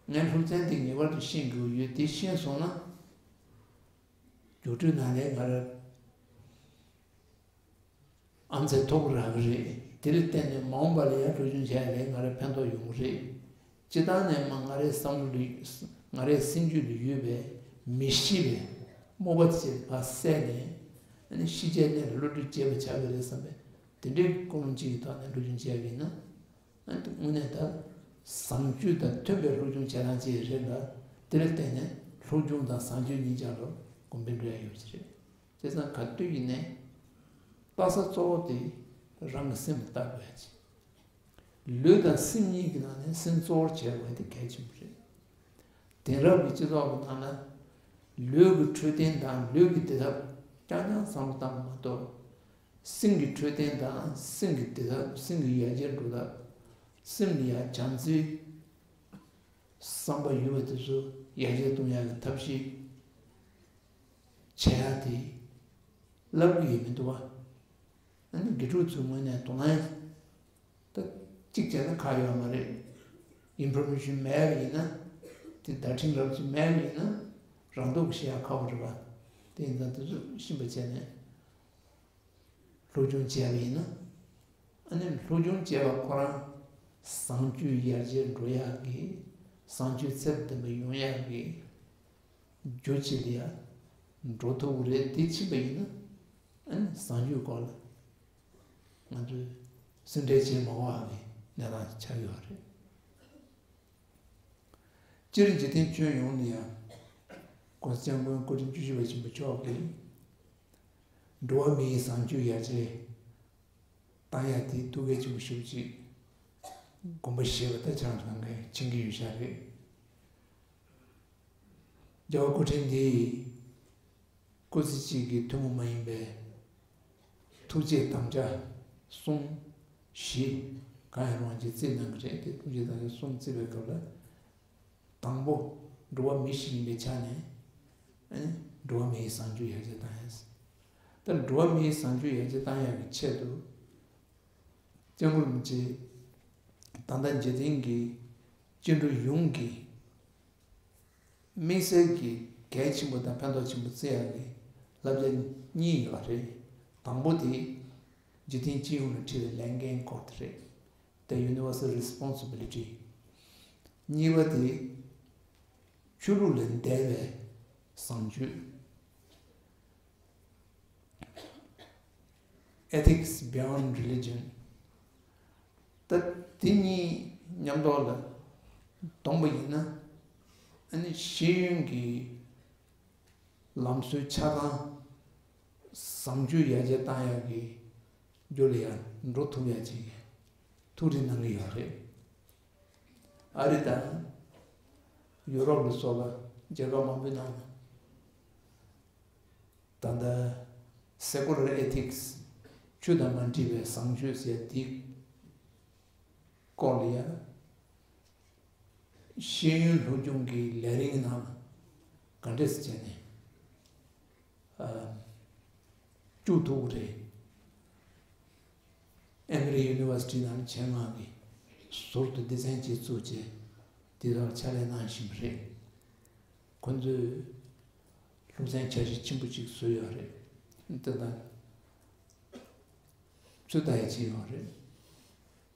ངས་སློབ་ཚན་འདི་ངེས་པར་དུ་ཤེས་དགོས་ཡོད། དེ་ཤེས་སོང་ན་རྒྱུགས་སྤྲོད་ནང་ལས་ང་ར་ཨམ་ཚད་མཐོ་པོ་རག་གི་རེད། དེ་ལ་བརྟེན་ནས་མ་འོངས་པ་ལ་ཡང་སློབ་སྦྱོང་བྱས་ལས་ང་ར་ཕན་ཐོགས་ཡོང་གི་རེད། སྤྱིར་བཏང་ནས་མ་ང་རའི་བསམ་བློ་ལ་ང་རའི་སེམས་རྒྱུད་ལ་ཡོད་པའི་མི་ཤེས་པའི་རྨོངས་པ་ཅིག་ཕར་བསལ་ནས་ཨ་ནི་ཤེས་བྱའི་གནས་ལ་བློ་གྲོས་རྒྱས་པ་ཆགས་ཀྱི་རེད་བསམ་པའི་དེ་འདྲའི་ཀུན་སློང་ཅིག་གི་ཐོག་ནས་སློབ་སྦྱོང་བྱས་པ་ཡིན་ན། ཨ་ནི་དངོས་གནས་ད་བཟང་སྤྱོད་དང་མཐུན་པའི་སློབ་སྦྱོང་བྱེད་སྟངས་ཅིག་རེད་ལ། དེ་ལ་བརྟེན་ནས་སློབ་སྦྱོང་དང་བཟང་སྤྱོད་གཉིས་ཆར་ལ་གོང་འཕེལ་འགྲོ་ཡ་ཡོད་ཀྱི་རེད། བྱས་ཙང་ག་དུས་ཡིན་ནའི་ལྟ་ས་གཙོ་བོ་དེ་རང་གི་སེམས་ལ་ལྟ་དགོས་ཡ་ཅིག་ལུས་དང་སེམས་གཉིས་ཀྱི་ནང་ནས་སེམས་གཙོ་བོར་བྱེད་དགོས་དེ་གལ་ཆེན་པོ་རེད། དེང་རབས་ཀྱི་སྤྱི་ཚོགས་ཀྱི་ནང་ན་ལུས་ཀྱི་འཕྲོད་བསྟེན་དང་ལུས་ཀྱི་བདེ་ཐབས་རྐྱང་རྐྱང་བསམ་བློ་བཏང་བ་མ་གཏོགས། སེམས་ཀྱི་འཕྲོད་བསྟེན་དང་སེམས་ཀྱི་བདེ་ཐབས། སེམས་ཀྱི་ཡར་རྒྱས་འགྲོ་ཐབས། སེམས་ལ་ཡང་བྱམས་བརྩེའི་བསམ་པ་ཡོད་པ་དེ་ཚོ་ཡར་རྒྱས་གཏོང་ཡག་གི་ཐབས་ཤེས་བྱེད་ཡག་དེ་བསླབ་ཀྱི་ཡོད་མི་འདུག་བ། ཨ་ནི་དགེ་ཕྲུག་ཚོའི་ངོས་ནས་དོ་སྣང་ད་གཅིག་བྱས་ན་ཁག་ཡོད་མ་རེད། ཨིན་ཕོར་མེ་ཤོན་མེད་པ་ཡིན་ན། དེ་བརྡ་འཕྲིན་རབ་ཅིག་མེད་པ་ཡིན་ན་རང་སྟོབས་ཀྱིས་ཤེས་ཡག་ཁག་པོ་རེད་བ། དེ་ཡིན་ཙང་དེ་ཚོ་ཤེས་པ་བྱས་ནས། སློབ་སྦྱོང་བྱས་པ་ཡིན་ན། ཨ་ནི་སློབ་སྦྱོང་བྱས་པ་ཁོ་རང་བཟང་སྤྱོད་ཡར་རྒྱས་འགྲོ་ཡག་གི། བཟང་སྤྱོད་ཚད་ལྡན་པ་ཡོང་ཡག་གི་རྒྱུ་ཅིག་ལ་ཡང་འགྲོ་ཐུབ་ཀྱི་རེད། དེ་ཕྱིན་པ་ཡིན་ན་ཨ་ནི་བཟང་སྤྱོད་སྐོར་ལ་ང་ཚོས་སེམས་ཁྲལ་བྱེད་མ་དགོས་པ་གི་གནས་སྟངས་ཆགས་ཡོད་རེད། སྤྱིར་འཇིག་རྟེན་ཁྱོན་ཡོངས་ལ་ཡང་༸གོང་ས་༸སྐྱབས་མགོན་སྐུ་ཕྲེང་བཅུ་བཞི་པ་ཆེན་པོ་མཆོག་གིས་འགྲོ་བ་མིའི་བཟང་སྤྱོད་ཡར་རྒྱས་བཏང་ཡག་དེ་ཐུགས་གལ་ཆེན་པོ་ཞེ་པོ་ཅིག་དགོངས་པ་བཞེས་པ་ད་ཆ་ཚང་གིས་མཁྱེན་གྱི་ཡོད་ཤག་རེད། རྒྱལ་བ་སྐུ་ཕྲེང་འདིས་སྐུ་ཚེ་གཅིག་གི་ཐུན་མོང་མ་ཡིན་པའི་ཐུགས་བསྐྱེད་དམ་བཅའ་གསུམ་བཞི་གང་ཡང་རུང་བ་ཅིག་བརྩིས་གནང་གི་རེད། དེ་ཐུགས་བསྐྱེད་དམ་བཅའ་གསུམ་བརྩིས་པའི་སྐབས་ལ། དང་པོ། འགྲོ་བ་མི་ཞིག་ཡིན་པའི་ཆ་ནས། ཨ་ནི་འགྲོ་བ་མིའི་བཟང་སྤྱོད་ཡར་རྒྱས་བཏང་ཡ། ད་འགྲོ་བ་མིའི་བཟང་སྤྱོད་ཡར་རྒྱས་བཏང་ཡག་གི་ཆེད་དུ། སྐྱབས་མགོན་རིན་པོ་ཆེ་ད་ལྟ་འཇིག་རྟེན་གྱི་སྐྱེ་འགྲོ་ཡོངས་ཀྱི་དམིགས་བསལ་གྱི་གལ་ཆེན་པོ་དང་ཕན་ཐོགས་ཆེན་པོ་བརྩི་ཡག་གི་བསླབ་བྱ་གཉིས་ཡོད་པ་རེད། དང་པོ་དེ་འཇིག་རྟེན་སྤྱི་ཡོངས་ལ་འཁྲི་བའི་ལས་འགན་སྐོར་དེ་རེད། The universal responsibility. གཉིས་པ་དེ་ཆོས་ལུགས་ལས་འདས་པའི་བཟང་སྤྱོད། Ethics beyond religion. ད་དེ་གཉིས་མཉམ་ཐོག་ལ་བསྡོམས་པ་ཡིན་ན། ཨ་ནི་ཤེས་ཡོན་གྱི་ལམ་སྲོལ་ཆ་ཚང་བཟང་སྤྱོད་ཡར་རྒྱས་བཏང་ཡག་གི་རྒྱུ་ལ་ཡང་འགྲོ་ཐུབ་ཡག་ཅིག་ཐུགས་རེ་གནང་གི་ཡོད་རེད། ཨ་རི་དང་ཡུ་རོབ་ལ་སོགས་པ་རྒྱལ་ཁབ་མང་པོའི་ནང་ལ་ད་ལྟ་Secular Ethics, ཆོས་དང་མ་འདྲེས་པའི་བཟང་སྤྱོད་ཟེར་དེའི་སྐོར་ལ་ཡང་ཤེས་ཡོན་སློབ་སྦྱོང་གི་ལས་རིམ་ནང་ག་འདྲས་བྱས་ནས་བཅུག་ཐུབ་ཀྱི་རེད། Emory University ནང་ཆེད་མངགས་ཀྱིས་ཟུར་དུ་སྡེ་ཚན་གཅིག་བཙུགས་བྱས་དེ་དག་ཕྱག་ལས་གནང་བཞིན་པ་རེད། ཁོ་ཚོས་སློབ་ཚན་འཆར་གཞི་ཆེན་པོ་གཅིག་བཟོས་ཡོད་རེད། དེ་དང་ཚོད་ལྟ་ཡང་བྱས་ཡོད་རེད།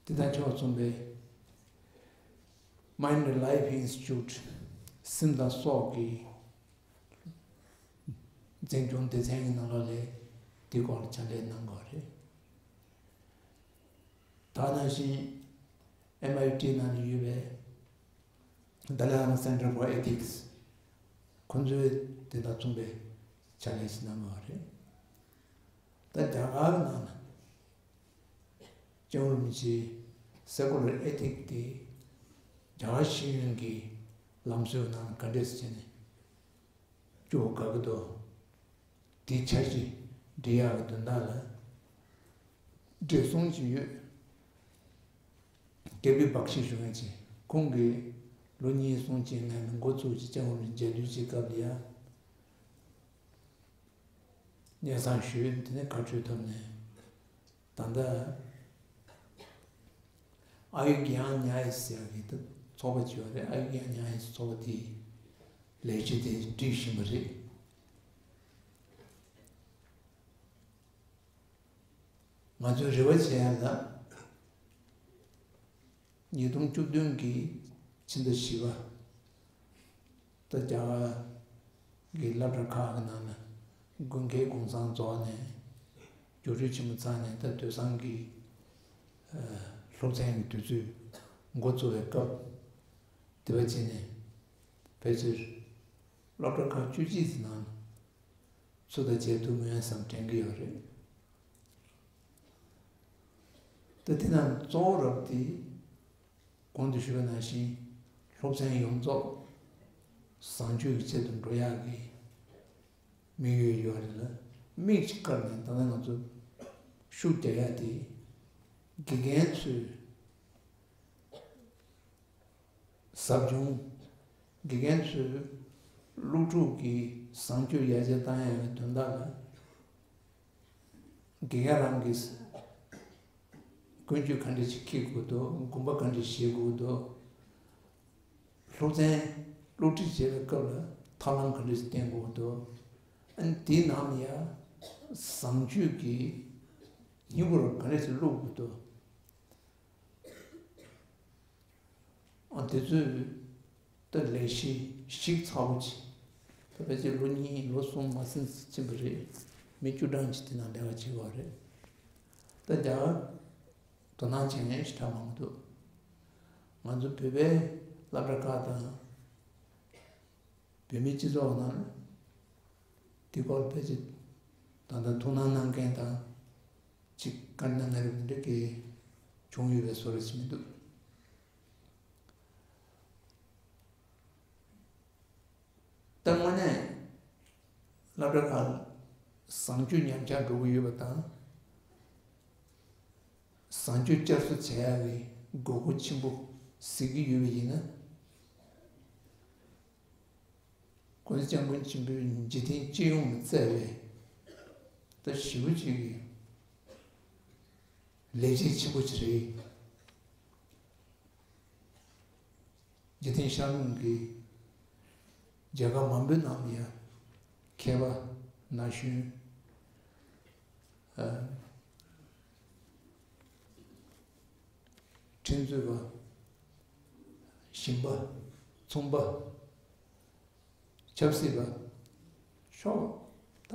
དེ་དང་ཕྱོགས་མཚུངས་པའི་Mind and Life Institute སེམས་དང་སྲོག་གི་འཛིན་སྐྱོང་སྡེ་ཚན་གྱི་ནང་ལོགས་ལ་དེའི་སྐོར་ལ་ཕྱག་ལས་གནང་དགོས་རེད། ད་ནང་བཞིན་M I T ནང་ལ་ཡོད་པའི་Dalai Lama Center for Ethics ཁོང་ཚོས་དེ་དང་མཚུངས་པའི་ཕྱག་ལས་ཤིག་གནང་དགོས་རེད། ད་རྒྱ་གར་ནང་ལ་སྐྱབས་མགོན་རིན་པོ་ཆེའི་སེ་ཀུ་ལར་ཨེ་ཐིག་དེ་རྒྱ་གར་ཤེས་ཡོན་གྱི་ལམ་སྲོལ་ནང་ག་འདྲས་བྱས་ནས་སྐྱོ་བོ་དགའ་གི་འདུག་དེའི་འཆར་གཞི་འབྲི་ཡག་གི་དོན་དག་ལ་བགྲེས་སོང་ཅིག་ཡོད། ཀེ་པི་བྷག་ཤི་ཞུ་མཁན་ཅིག་ཁོང་གིས་ལོ་གཉིས་གསུམ་ཅིག་སྔོན་ལ་འགོ་བཙུགས་ཀྱི་སྐྱབས་མགོན་རིན་པོ་ཆེ་མཇལ་དུས་ཀྱི་སྐབས་ལ་ཡང་སྙན་སེང་ཞུས། དེ་ནས་བཀའ་འཁྲོལ་ཐོབ་ནས་ད་ལྟ་ཨ་ཡུ་གྱ་ཡན་ཉ་ཡ་ཟེར་ཡག་གི་ཚོགས་པ་ཅིག་ཡོད་རེད། ཨ་ཡུ་གྱ་ཡན་ཉ་ཡ་ཚོགས་པ་དེའི་ལས་བྱེད་དེ་བསྒྲིགས་བཞིན་པ་རེད། ང་ཚོས་རེ་བ་བྱེད་ཡག་ལ། ཉིས་སྟོང་བཅུ་བདུན་གྱི་ཕྱི་ཟླ་བཞི་པ། ད་རྒྱ་གར་གྱི་སློབ་གྲྭ་ཁག་གི་ནང་ལ་དགུན་ཁའི་གུང་སེང་རྫོགས་ནས། སྒྱུར་བཅོས་ཆེན་པོ་ཚར་ནས་ད་དུས་སང་གི་ཨ་སློབ་ཚན་གྱི་དུས་ཚོད་འགོ་བཙུགས་པའི་སྐབས། དེ་བ་བྱས་ནས་ཕལ་ཆེར་སློབ་གྲྭ་ཁག་བཅུ་གཅིག་ཙམ་ནང་ཚུད་ད་བྱེད་ཐུབ་མིན་བསམ་དྲན་གྱི་ཡོད་རེད། ད་དེ་ནང་གཙོ་བོ་རབ་དེ་གོང་དུ་ཞུས་པ་ནང་བཞིན་སློབ་ཚན་ཡོངས་རྫོགས་བཟང་སྤྱོད་ཀྱི་ཆེད་དུ་འགྲོ་ཡག་གི་དམིགས་ཡུལ་ཡོད་རེད་ལ། མིག་ཅིག་བཀར་ནས་ད་ལྟ་ང་ཚོ་ཤུགས་རྒྱག་ཡག་དེ་དགེ་རྒན་ཚོས་ཟབ་སྦྱོང་། དགེ་རྒན་ཚོས་སློབ་ཕྲུག་གི་བཟང་སྤྱོད་ཡར་རྒྱས་བཏང་ཡག་གི་དོན་དག་ལ། དགེ་རྒན་རང་གིས་ཀུན་སྤྱོད་ག་འདྲ་ཞིག་འཁྱེར་དགོས་འདུག་དགོངས་པ་ག་འདྲ་བཞེས་དགོས་འདུག་སློབ་ཚན་སློབ་ཁྲིད་བྱེད་པའི་སྐབས་ལ་ཐབས་ལམ་ག་འདྲ་ཞིག་བསྟེན་དགོས་འདུག་ཨ་ནི་དེའི་ནང་ལ་ཡང་བཟང་སྤྱོད་ཀྱི་སྙིང་པོ་རུ་ག་འདྲ་ཞིག་བླུག་དགོས་འདུག་ཨ་དེ་ཚོའི་ད་ལས་གཞི་ཞིབ་ཚགས་པོ་ཅིག་ད་ཕལ་ཆེར་ལོ་གཉིས་ལོ་གསུམ་མ་ཟིན་ཙམ་ཕྱིན་པ་རེད། མི་བཅུ་གྲངས་ཅིག་དེ་ནང་འབྲེལ་བ་བྱེད་དགོས་རེད། ད་རྒྱ་གར་དོ་སྣང་བྱེད་མཁན་ཞེ་དྲག་མང་པོ་འདུག་ང་ཚོ་བོད་པའི་སློབ་གྲྭ་ཁག་དང་། བོད་མིའི་སྤྱི་ཚོགས་ནང་དེ་སྐོར་ཕལ་ཆེར་ད་ལྟ་ཐུགས་སྣང་གནང་མཁན་དང་ཅིག་བཀའ་གནང་མཁན་རེ་འདྲ་གི་བྱུང་ཡོད་པའི་བཟོ་འདྲ་ཞིག་མི་འདུག་ད་དངོས་གནས་སློབ་གྲྭ་ཁག་བཟང་སྤྱོད་ཉམས་ཆག་འགྲོ་གི་ཡོད་པ་དང་། བཟང་སྤྱོད་བསྐྱར་གསོ་བྱེད་ཡག་གི་དགོས་མཁོ་ཆེན་པོ་གཟིགས་ཀྱི་ཡོད་པ་ཡིན་ན། ༸གོང་ས་༸སྐྱབས་མགོན་ཆེན་པོས་འཇིག་རྟེན་སྤྱི་ཡོངས་ལ་བསྩལ་བའི་ད་ཞེ་པོ་ཅིག་གི་ལས་བྱེད་ཆེན་པོ་ཅིག་རེད། འཇིག་རྟེན་ཤར་ནུབ་ཀྱི་རྒྱལ་ཁབ་མང་པོའི་ནང་ལ་ཡང་མཁས་པ་ན་གཞོན། ཨ། ཁྲིམས་རྩོད་པ། ཞིང་པ། ཚོང་པ། ཆབ་སྲིད་པ། ཤོག་ད་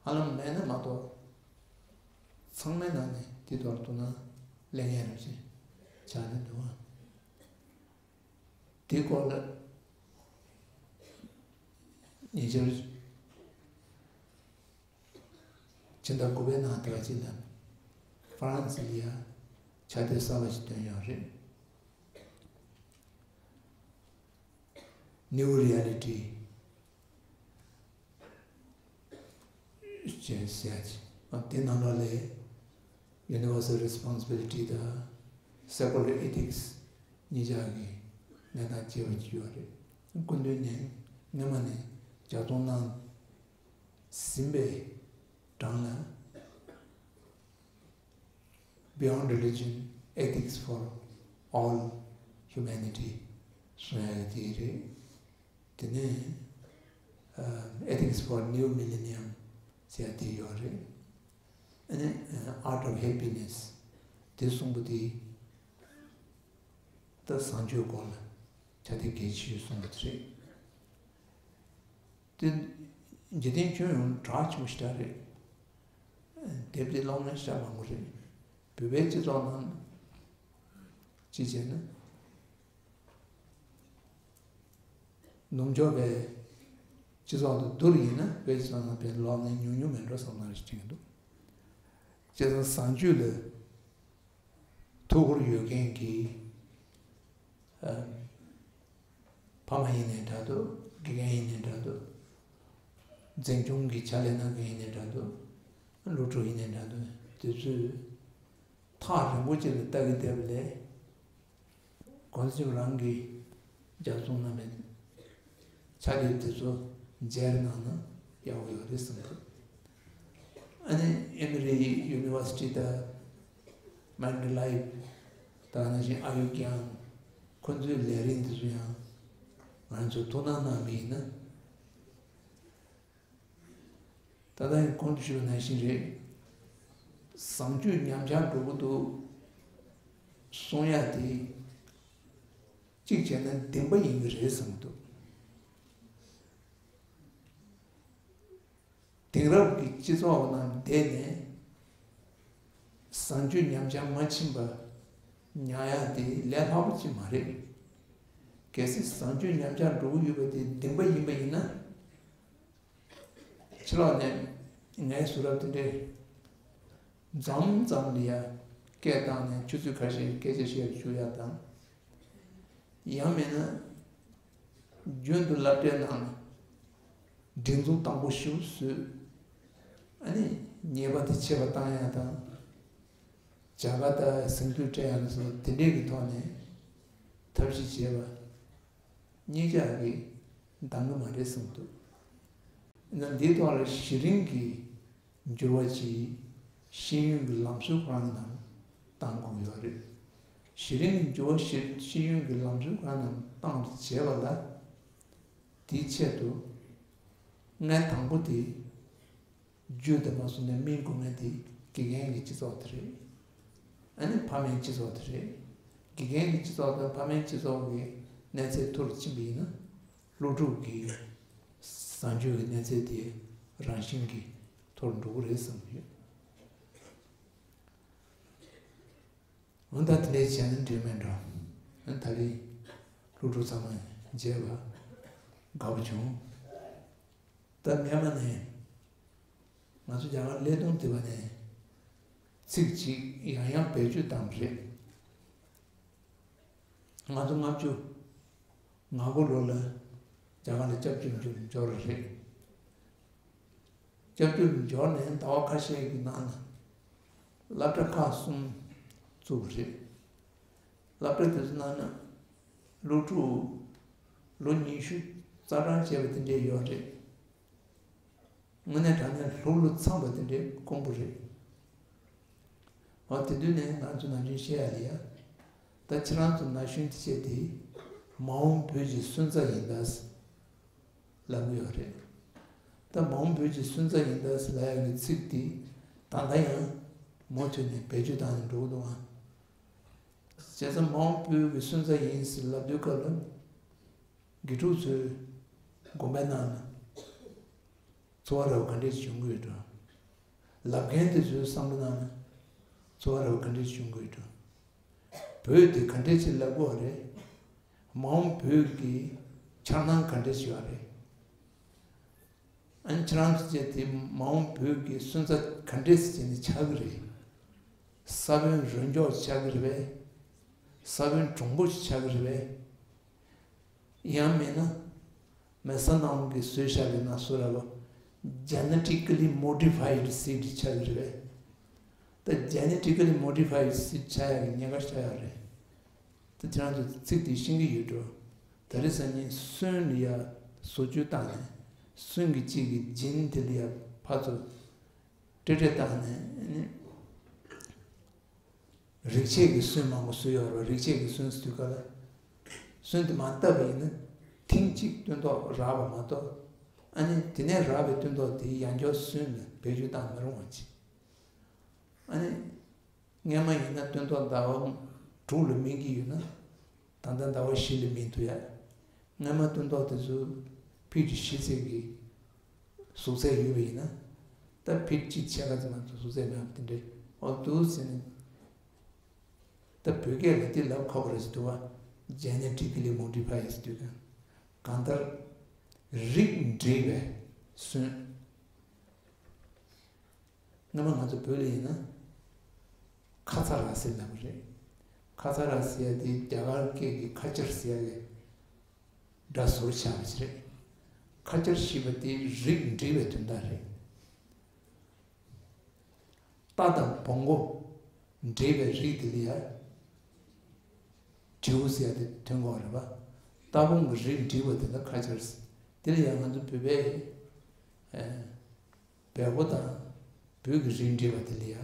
ཧ་ལམ་མེད་ན་མ་གཏོགས། ཚང་མའི་ནང་ནས་དེ་ཐོག་ལ་ཐུགས་སྣང་སླེབས་མཁན་རེད་ཅེས་ཆགས་ནས་འདུག་ཨ། དེའི་སྐོར་ལ་ཉེ་ཆར་ཕྱི་ཟླ་དགུ་པའི་ནང་དེ་ག་ཅིག་ལ་ཧྥ་རན་སི་ལ་ཡ་ཕྱག་དེབ་གསར་པ་ཞིག་བཏོན་ཡོད་རེད། New Reality ཅེས་ཟེར་ཡ་ཅིག་ཨ་དེ་ནང་ལོགས་ལ་Universal Responsibility དང་Secular Ethics གཉིས་ཆ་གི་གནས་སྟངས་བཅས་པ་ཅིག་ཡོད་རེད། སྐུ་མདུན་ནས་སྔོན་མ་ནས་ལྗགས་རྩོམ་གནང་ཟིན་པའི་གྲངས་ལ། Beyond Religion, Ethics for All Humanity གསུང་ཡག་གི་དེ་རེད། དེ་ནས་ཨ་Ethics for New Millennium ཟེར་ཡ་དེ་ཡོད་རེད། ཨ་ནི་Art of Happiness དེ་གསུངས་པ་དེ་ད་བཟང་སྤྱོད་སྐོར་ལ་ཆ་དེ་གལ་ཆེ་ཤོས་གསུངས་པ་དེ་རེད། དེ་འཇིག་རྟེན་ཁྱོན་ཡོངས་གྲགས་ཆེན་པོ་ཞེ་དྲག་རེད། དེབ་དེ་ཀློག་མཁན་ཞེ་དྲག་མང་པོ་རེད། བོད་པའི་སྤྱི་ཚོགས་ནང་ཅི་བྱས་ན། ནུབ་ཕྱོགས་པའི་སྤྱི་ཚོགས་དང་བསྡུར་ཡིན་ན་བོད་སྤྱི་ཚོགས་ནང་བོད་ཀློག་མཁན་ཉུང་ཉུང་མིན་འགྲོ་བསམ་ན་རེ་དྲན་གྱི་འདུག་བྱས་ཙང་བཟང་སྤྱོད་ལ་ཐུགས་ཁུར་ཡོད་མཁན་གྱི་ཨ། ཕ་མ་ཡིན་ནའི་འདྲ་འདུག་དགེ་རྒན་ཡིན་ནའི་འདྲ་འདུག་འཛིན་སྐྱོང་གི་ཕྱག་ལས་གནང་མཁན་ཡིན་ནའི་འདྲ་འདུག་སློབ་ཕྲུག་ཡིན་ནའི་འདྲ་འདུག་དེ་ཚོས་ཐག་རིང་པོ་ཅིག་ལ་ལྟ་གི་བསྡད་པ་ལས། གོང་ས་མཆོག་རང་གིས་ལྗགས་རྩོམ་གནང་བའི་ཕྱག་དེབ་དེ་ཚོ་མཇལ་གནང་ན་ཡག་པོ་ཡོད་རེད་བསམ་འདུག་ཨ་ནི་ཨེ་མི་རི་ཡུ་ནི་ཝར་སི་ཊི་དང་མན་ཌེ་ལའི་དང་ནང་བཞིན་ཨ་ཡུ་ཀི་ཡང་ཁོ་ཚོའི་ལས་རིགས་འདི་ཚོ་ཡང་ང་ཚོས་ཐུགས་སྣང་གནང་བ་ཡིན་ན། ད་ལྟ་ཡང་གོང་དུ་ཞུས་པ་ནང་བཞིན་རེད། བཟང་སྤྱོད་ཉམས་ཆག་འགྲོ་གི་འདུག་གསུང་ཡ་དེ་གཅིག་བྱས་ན་བདེན་པ་ཡིན་གྱི་རེད་བསམ་གྱི་འདུག་དེང་རབས་ཀྱི་སྤྱི་ཚོགས་ནང་བསྡད་ནས་བཟང་སྤྱོད་ཉམས་ཆག་མ་ཕྱིན་པ་ཉར་ཡ་དེ་ལས་སླ་པོ་ཅིག་མ་རེད། གལ་སྲིད་བཟང་སྤྱོད་ཉམས་ཆག་འགྲོ་གི་ཡོད་པ་དེ་བདེན་པ་ཡིན་པ་ཡིན་ན། ཕྱི་ལོགས་ནས་ངའི་གཟུགས་རབ་དེ་འདྲས་འཛོམས་ཙམ་ལ་ཡ་སྐད་བཏང་ནས་ཆུ་ཚོད་ཁ་ཤས་སྐད་ཆ་བཤད་རྒྱུ་ཡ་དང་། ཡང་མིན་ན་རྒྱུན་དུ་སློབ་གྲྭའི་ནང་ལ་སྒྲིག་འཛུགས་དང་པོ་ཞིག་བཟོས། ཨ་ནི་ཉེས་པ་དེ་ཆད་པ་བཏང་ཡ་དང་། བྱ་དགའ་དང་གཟེངས་བསྟོད་སྤྲད་ཡ་ལ་སོགས་དེ་འདྲས་ཀྱི་ཐོག་ནས་ཐབས་ཤེས་བྱས་པ། གཉིས་ཆ་གིས་འདང་གི་མ་རེད་བསམ་འདུག་ཡིན་ན་འདིའི་ཐོག་ལ་གཞི་རིམ་གྱི་འགྱུར་བ་ཅིག་ཤེས་ཡོན་གྱི་ལམ་སྲོལ་ཁོ་རང་གི་ནང་གཏང་དགོས་ཡོད་རེད། གཞི་རིམ་གྱི་འགྱུར་བ་ཤེས་ཤེས་ཡོན་གྱི་ལམ་སྲོལ་ཁོ་རང་ནང་གཏང་བྱས་པ་ལ། དེའི་ཆེད་དུ་སྔོན་དང་པོ་དེ། རྒྱུ་དེ་མ་སོང་ནས་སྨིན་དགོས་ངེས་དེ་དགེ་རྒན་གྱི་སྤྱི་ཚོགས་དེ་རེད། ཨ་ནི་ཕ་མའི་སྤྱི་ཚོགས་དེ་རེད། དགེ་རྒན་གྱི་སྤྱི་ཚོགས་དང་ཕ་མའི་སྤྱི་ཚོགས་ཀྱི་གནས་ཚད་མཐོ་རུ་ཕྱིན་པ་ཡིན་ན། སློབ་ཕྲུག་གི་བཟང་སྤྱོད་ཀྱི་གནས་ཚད་དེ་རང་བཞིན་གྱིས་མཐོ་རུ་འགྲོ་གི་རེད་བསམ་གྱི་ཡོད། འོན་ཏང་དེ་འདྲས་བྱས་ན་འགྲིག་མེད་འགྲོ། ཨ་ནི་ད་རེས་སློབ་ཕྲུག་ཚང་མ་མཇལ་བ་དགའ་པོ་བྱུང་། ད་སྔས་མ་ནས་ང་ཚོ་རྒྱ་གར་ཀླད་སྟོང་བསྡུས་པ་ནས་ཚིག་གཅིག་ཡང་ཡང་བེད་སྤྱོད་བཏང་བ་རེད། ང་ཚོ་ལྔ་བཅུ་ང་དགུ་ལོ་ལ་རྒྱ་གར་ལ་སྐྱབས་བཅོལ་འབྱོར་རེད། སྐྱབས་བཅོལ་འབྱོར་ནས་ཟླ་བ་ཁ་ཤས་ཀྱི་ནང་ལ་སློབ་གྲྭ་ཁག་གསུམ་བཙུགས་པ་རེད། སློབ་གྲྭ་དེ་ཚོ་ནང་ན་སློབ་ཕྲུག་ལོ་ཉི་ཤུ་རྩ་གྲངས་བྱས་པ་དེ་འདྲས་ཡོད་རེད། དངོས་གནས་དྲང་གནས་སློབ་ལོ་ཚང་བ་དེ་འདྲའི་དཀོན་པོ་རེད། འོ་དེ་དུས་ནས་ང་ཚོ་ནམ་རྒྱུན་བཤད་ཡ་ལ་ཡ། ད་ཁྱེད་རང་ཚོ་ན་གཞོན་དེ་བྱས་དེ་མ་འོངས་བོད་ཀྱི་སོན་རྩ་ཡིན་ད་ལབ་གི་ཡོད་རེད། ད་མ་འོངས་བོད་ཀྱི་སོན་རྩ་ཡིན་ད་ལབ་ཡ་གི་ཚིག་དེ་ད་ལྟ་ཡང་མུ་མཐུད་ནས་བེད་སྤྱོད་བཏང་ནས་འགྲོ་གི་འདུག་ཨང་། བྱས་ཙང་མ་འོངས་བོད་ཀྱི་སོན་རྩ་ཡིན་ཟེར་ལབ་དུས་སྐབས་ལ། དགེ་ཕྲུག་ཚོས་དགོན་པའི་ནང་ན་འཚོ་བ་རོལ་ག་འདྲས་བྱུང་གི་ཡོད་འགྲོ། ལབ་མཁན་དེ་ཚོའི་བསམ་བློ་ནང་ན་འཚོ་བ་རོལ་ག་འདྲས་བྱུང་གི་ཡོད་འགྲོ། བོད་དེ་ག་འདྲས་ཅིག་ལབ་དགོས་རེད། མ་འོངས་བོད་ཀྱི་འཆར་སྣང་ག་འདྲས་ཅིག་ཡོད་རེད། ཨ་ནི་ཁྱེད་རང་ཚོ་བྱས་དེ་མ་འོངས་བོད་ཀྱི་སོན་རྩ་ག་འདྲས་ཅིག་ནས་ཆགས་ཀྱི་རེད། ས་བོན་རོལ་མཆོག་ཆགས་ཀྱི་རེད་པས། ས་བོན་གྲུང་པོ་ཞིག་ཆགས་ཀྱི་རེད་པས། ཡང་མིན་ན། མེ་ས་ནང་གི་བཟོས་བཞག་པའི་ནང་སོ་ར་བ། genetically modified seed ཆགས་ཀྱི་རེད་པས། ད་genetically modified seed ཆགས་ཡག་གི་ཉེན་ཁ་ཆགས་ཡག་རེད། ད་ཁྱེད་རང་ཚོ་ཚིག་དེ་ཤེས་ཀྱི་ཡོད་འགྲོ། ད་རེས་སང་ཉིན་སོན་ལ་ཡ་བཟོ་བཅོས་བཏང་ནས་སོན་གྱི་གཅིག་གི་gene དེ་ལ་ཡ་ཕར་ཚུར་སྤྲོས་བྲལ་བཏང་ནས་ནི། རིགས་ཆད་ཀྱི་སོན་མང་པོ་བཟོས་ཡོད་རེད་པ། རིགས་ཆད་ཀྱི་སོན་ཟེར་དུས་སྐབས་ལ། སོན་དེ་མར་བཏབ་པ་ཡིན་ན་ཐེངས་གཅིག་སྟོན་ཐོག་རག་པ་མ་གཏོགས། ཨ་ནི་དེ་ནས་རག་པའི་སྟོན་ཐོག་དེ་ཡང་བསྐྱར་སོན་ལ་བེད་སྤྱོད་བཏང་མི་རུང་བ་བྱེད། ཨ་ནི་སྔས་མ་ཡིན་ན་སྟོན་ཐོག་ཟླ་བ་དྲུག་ལ་སྨིན་གྱི་ཡོད་ན། ད་ལྟ་ཟླ་བ་བཞི་ལ་སྨིན་ཐུབ་ཡ། སྔས་མ་སྟོན་ཐོག་དེ་ཚོ་ཕིཊ་བཞི་ཚད་ཀྱི་གཟུགས་ཚད་ཡོད་པ་ཡིན་ན། ད་ཕིཊ་གཅིག་ཕྱེད་ཀ་ཙམ་མ་གཏོགས་གཟུགས་ཚད་མེད་པ་དེ་འདྲའི་འོ་འདུག་ཟེར་ནས། ད་བོད་སྐད་ལ་དེ་ལབ་ཁག་པོ་རེད་ཟེར་འདུག་བ། genetically modified ཟེར་དུས་གང་། གང་ལྟར་རིགས་འགྲེ་བའི་སོན། སྔོན་མ་ང་ཚོ་བོད་ལ་ཡིན་ན་ཁ་ཚ་ར་ཟེར་ལབ་པ་རེད། ཁ་ཚ་ར་ཟེར་ཡ་དེ་རྒྱ་གར་སྐད་ཀྱི་ཁ་ཆར་ཟེར་ཡ་གི་སྒྲ་ཟུར་ཆགས་པ་ཞིག་རེད། ཁ་ཆར་ཞེས་པ་དེ་རིགས་འགྲེ་བའི་དོན་དག་རེད། རྟ་དང་བོང་གུ་འདྲེས་པའི་རིགས་དེ་ལ་ཡ་བྲེའུ་ཟེར་ཡ་དེ་ཐོན་གོ་རེད་པ། རྟ་བོང་གི་རིགས་འདྲེས་པ་དེ་ལ་ཁ་ཆར་ཟེར། དེ་ལ་ཡ་ང་ཚོ་བོད་པའི་ཨེ་བལ་པོ་དང་བོད་ཀྱི་རིགས་འདྲེས་པ་དེ་ལ་ཡ་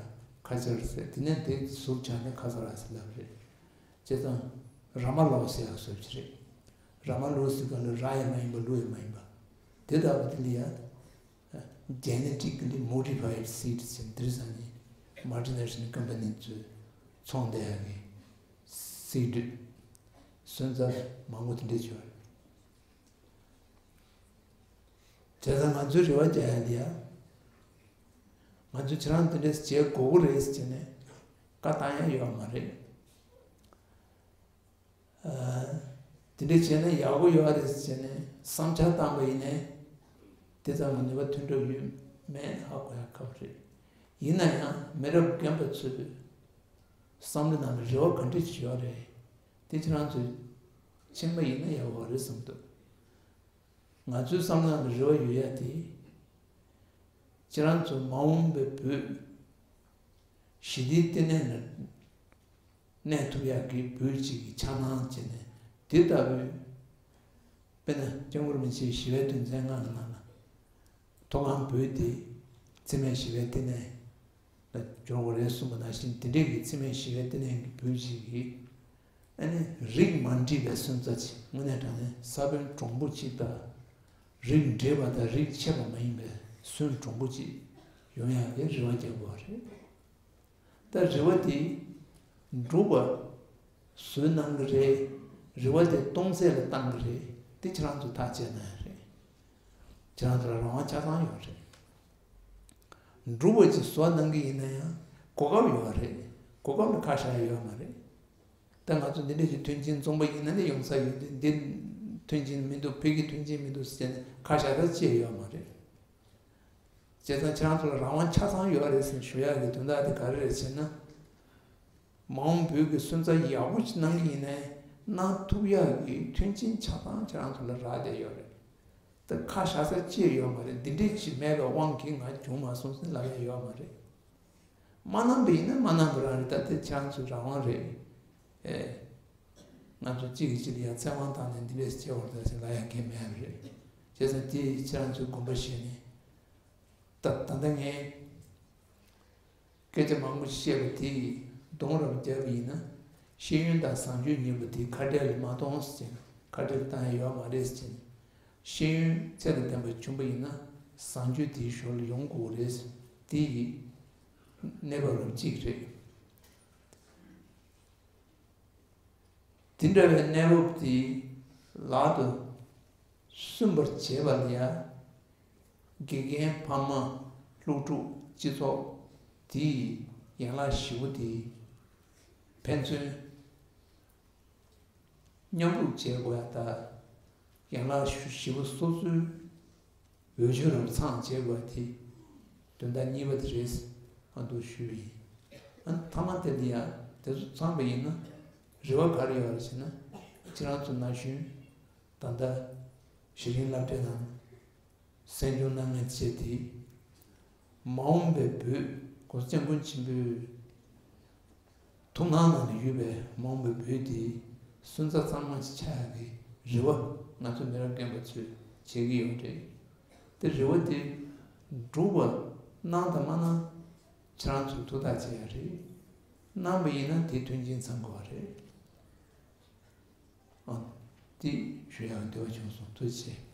ཁ་ཆར་ཟེར། དེ་ནས་དེ་ཟུར་ཆགས་ནས་ཁ་ཚ་ར་ཟེར་ལབ་རེད། བྱས་ཙང་ར་མ་ལོ་ཟེར་ཡ་བཟོ་གི་རེད། ར་མ་ལོ་ཟེར་ག་ལ་ར་ཡ་མ་ཡིན་པ་ལུ་ཡ་མ་ཡིན་པ། དེ་ལྟ་བུ་དེ་ལ་ཡ། Genetically modified seeds ཟེར་འདིར་ས་ནི་མལ་ཊི་ནེ་ཤ་ནལ་ཀམ་པ་ནི་ཚོས་ཚོང་བསྡད་ཡག་གི་སིཌ་སོན་རྩ་མང་པོ་དེ་འདྲས་བྱོས་རེད། བྱས་ཙང་ང་ཚོའི་རེ་བ་རྒྱག་ཡ་འདི་ཡ། ང་ཚོས་ཁྱེད་རང་དེ་འདྲས་བྱེད་དགོས་ཀྱི་རེད་ཟེར་ནས་བཀའ་བཏང་ཡ་ཡོད་མ་རེད། དེ་འདྲ་བྱས་ན་ཡག་པོ་ཡོད་རེད་ཟེར་ནས་བསམ་འཆར་བཏང་པ་ཡིན་ནའི། དེ་ཙམ་གྱི་ནུས་པ་ཐོན་གྲབས་ཡོད་མེད་ཧ་གོ་ཡ་ཁག་པོ་རེད། ཡིན་ན་ཡང་མི་རབས་རྒན་པ་ཚོས་བསམ་བློ་ནང་ལ་རེ་བ་ག་འདྲ་ཞིག་ཡོད་རེད། དེ་ཁྱེད་རང་ཚོས་མཁྱེན་པ་ཡིན་ན་ཡག་པོ་རེད་བསམ་འདུག་ང་ཚོའི་བསམ་བློ་ནང་ལ་རེ་བ་ཡོད་ཡ་དེ། ཁྱེད་རང་ཚོ་མ་འོངས་པའི་བོད་ཞི་བདེའི་ལྟེ་གནས་ལ་གནས་ཐུབ་ཡག་གི་བོད་ཅིག་གི་འཆར་སྣང་བྱས་ནས་དེ་ལྟ་བུའི། དཔེར་ན་སྐྱབས་མགོན་རིན་པོ་ཆེའི་ཞི་བའི་དོན་ཚན་ལྔ་གི་ནང་ལ་མཐོ་སྒང་བོད་དེ་འཚེ་མེད་ཞི་བའི་ལྟེ་གནས་ལ་འགྱུར་དགོས་རེད་གསུངས་པ་ནང་བཞིན། དེ་འདྲའི་གི་འཚེ་མེད་ཞི་བའི་ལྟེ་གནས་ཀྱི་བོད་ཅིག་གི་ཨ་ནི་རིགས་མ་འདྲེས་པའི་སོན་རྩ་ཅིག་དངོས་གནས་དྲང་གནས་ས་བོན་གྲུང་པོ་ཅིག་དང་། རིགས་འདྲེས་པ་དང་རིགས་ཆད་པ་མ་ཡིན་པའི་སོན་གྲུང་པོ་ཅིག་ཡོང་ཡག་གི་རེ་བ་རྒྱག་དགོས་པ་རེད། ད་རེ་བ་དེ་འགྲུབ་པ་བཟོས་གནང་གི་རེད། རེ་བ་དེ་སྟོང་ཟད་ལ་བཏང་གི་རེད། དེ་ཁྱེད་རང་ཚོ་ཐག་བཅད་གནང་ཡག་རེད། ཁྱེད་རང་ཚོ་ལ་རང་དབང་ཆ་ཚང་ཡོད་རེད། འགྲུབ་པ་ཅིག་བཟོ་གནང་གི་ཡིན་ན་ཡང་གོ་སྐབས་ཡོད་རེད། གོ་སྐབས་ལ་ཁ་བཞག་ཡ་ཡོད་མ་རེད། ད་ང་ཚོ་འདི་འདྲ་ཞིག་མཐུན་རྐྱེན་བཙོང་པ་ཡིན་ན་ནི་ཡོང་ས་ཡོད་དེ། འདི་མཐུན་རྐྱེན་མི་འདུག་བོད་ཀྱི་མཐུན་རྐྱེན་མི་འདུག་ཟེར་ནས་ཁ་བཞག་ས་ཅི་ཡང་ཡོད་མ་རེད། བྱས་ཙང་ཁྱེད་རང་ཚོ་ལ་རང་དབང་ཆ་ཚང་ཡོད་རེད་ཟེར་ཞུ་ཡག་གི་དོན་དག་དེ་ག་རེ་རེད་ཟེར་ན། མ་འོངས་བོད་ཀྱི་སོན་རྩ་ཡག་པོ་ཞིག་གནང་གི་ཡིན་ནའི་གནང་ཐུབ་ཡག་གི་མཐུན་རྐྱེན་ཆ་ཚང་ཁྱེད་རང་ཚོ་ལ་རག་བསྡད་ཡོད་རེད། ད་ཁ་བཞག་ས་ཅི་ཡང་ཡོད་མ་རེད། འདི་འདྲས་ཅིག་མེད་པའི་དབང་གིས་ང་བྱུང་མ་སོང་ཟེར་ལབ་ཡག་ཡོད་མ་རེད། མ་གནང་པ་ཡིན་ན་མ་གནང་པ་རང་རེད། ད་དེ་ཁྱེད་རང་ཚོའི་རང་དབང་རེད། ཨེ། ང་ཚོ་གཅིག་གིས་གཅིག་ལ་ཡ་ཚེ་དབང་བཏང་ནས་འདི་འདྲས་བྱེད་དགོས་རེད་ཟེར་ལབ་ཡག་གང་ཡང་མེད་པ་རེད། བྱས་ཙང་དེ་ཁྱེད་རང་ཚོས་དགོངས་པ་བཞེས་ནས། ད་ད་ལྟ་ངས་སྐད་ཆ་མང་པོ་བཤད་པ་དེ་གདོང་རབ་བརྒྱབ་པ་ཡིན་ན། ཤེས་ཡོན་དང་བཟང་སྤྱོད་གཉིས་པོ་དེ་ཁ་བྲལ་ལ་མ་གཏོང་ཟེར་ནས། ཁ་བྲལ་བཏང་ཡག་ཡོད་མ་རེད་ཟེར་ནས། ཤེས་ཡོན་ཚད་དང་ལྡན་པ་བྱུང་པ་ཡིན་ན་བཟང་སྤྱོད་དེའི་ཞོར་ལ་ཡོང་དགོས་རེད། དེ་ཡི་གནས་བབ་རབ་གཅིག་རེད། དེ་འདྲ་བའི་གནས་བབ་དེ་ལག་ཏུ་སོན་པར་བྱེད་པ་ལ་ཡ། དགེ་རྒན་ཕ་མ་སློབ་ཕྲུག་སྤྱི་ཚོགས་དེ་ཡི་ཡན་ལག་བཞི་པོ་དེ་ཕན་ཚུན་མཉམ་རུབ་བྱེད་དགོས་ཡ་ད། ཡན་ལག་བཞི་པོ་སོ་སོའི་འོས་ཆོས་རང་ཚང་བྱེད་དགོས་པ་དེ་དོན་དག་གཉིས་པ་དེ་རེད། ཨ་འདུག་ཞུས་པ་ཡིན། ཨ་མཐའ་མ་དེ་ལ་ཡང་དེ་ཚོ་ཚང་པ་ཡིན་ན་རེ་བ་ག་རེ་ཡོད་རེད་ཟེར་ན། ཁྱེད་རང་ཚོ་ན་གཞོན་ད་ལྟ་གཞི་རིམ་སློབ་གྲྭའི་ནང་གསན་སྦྱོང་གནང་མཁན་བྱས་ཏེ། མ་འོངས་པའི་བོད་༸གོང་ས་༸སྐྱབས་མགོན་ཆེན་པོའི་ཐུགས་སྣང་ནང་ལ་ཡོད་པའི་མ་འོངས་པའི་བོད་དེ་སོན་རྩ་གཙང་མ་ཞིག་ཆགས་ཡག་གི་རེ་བ་ང་ཚོ་མི་རབས་རྒན་པ་ཚོས་བྱེད་ཀྱི་ཡོད་རེད། དེ་རེ་བ་དེ་འགྲུབ་པ་གནང་དང་མ་གནང་ཁྱེད་རང་ཚོས་ཐུགས་ཐག་བཅད་ཡག་རེད། གནང་པ་ཡིན་ན་དེ་མཐུན་རྐྱེན་ཚང་དགོས་པ་རེད། ཨ་དེ་ཞུ་ཡག་འདོད་པ་བྱུང་སོང་། ཐུགས་རྗེ་ཆེ།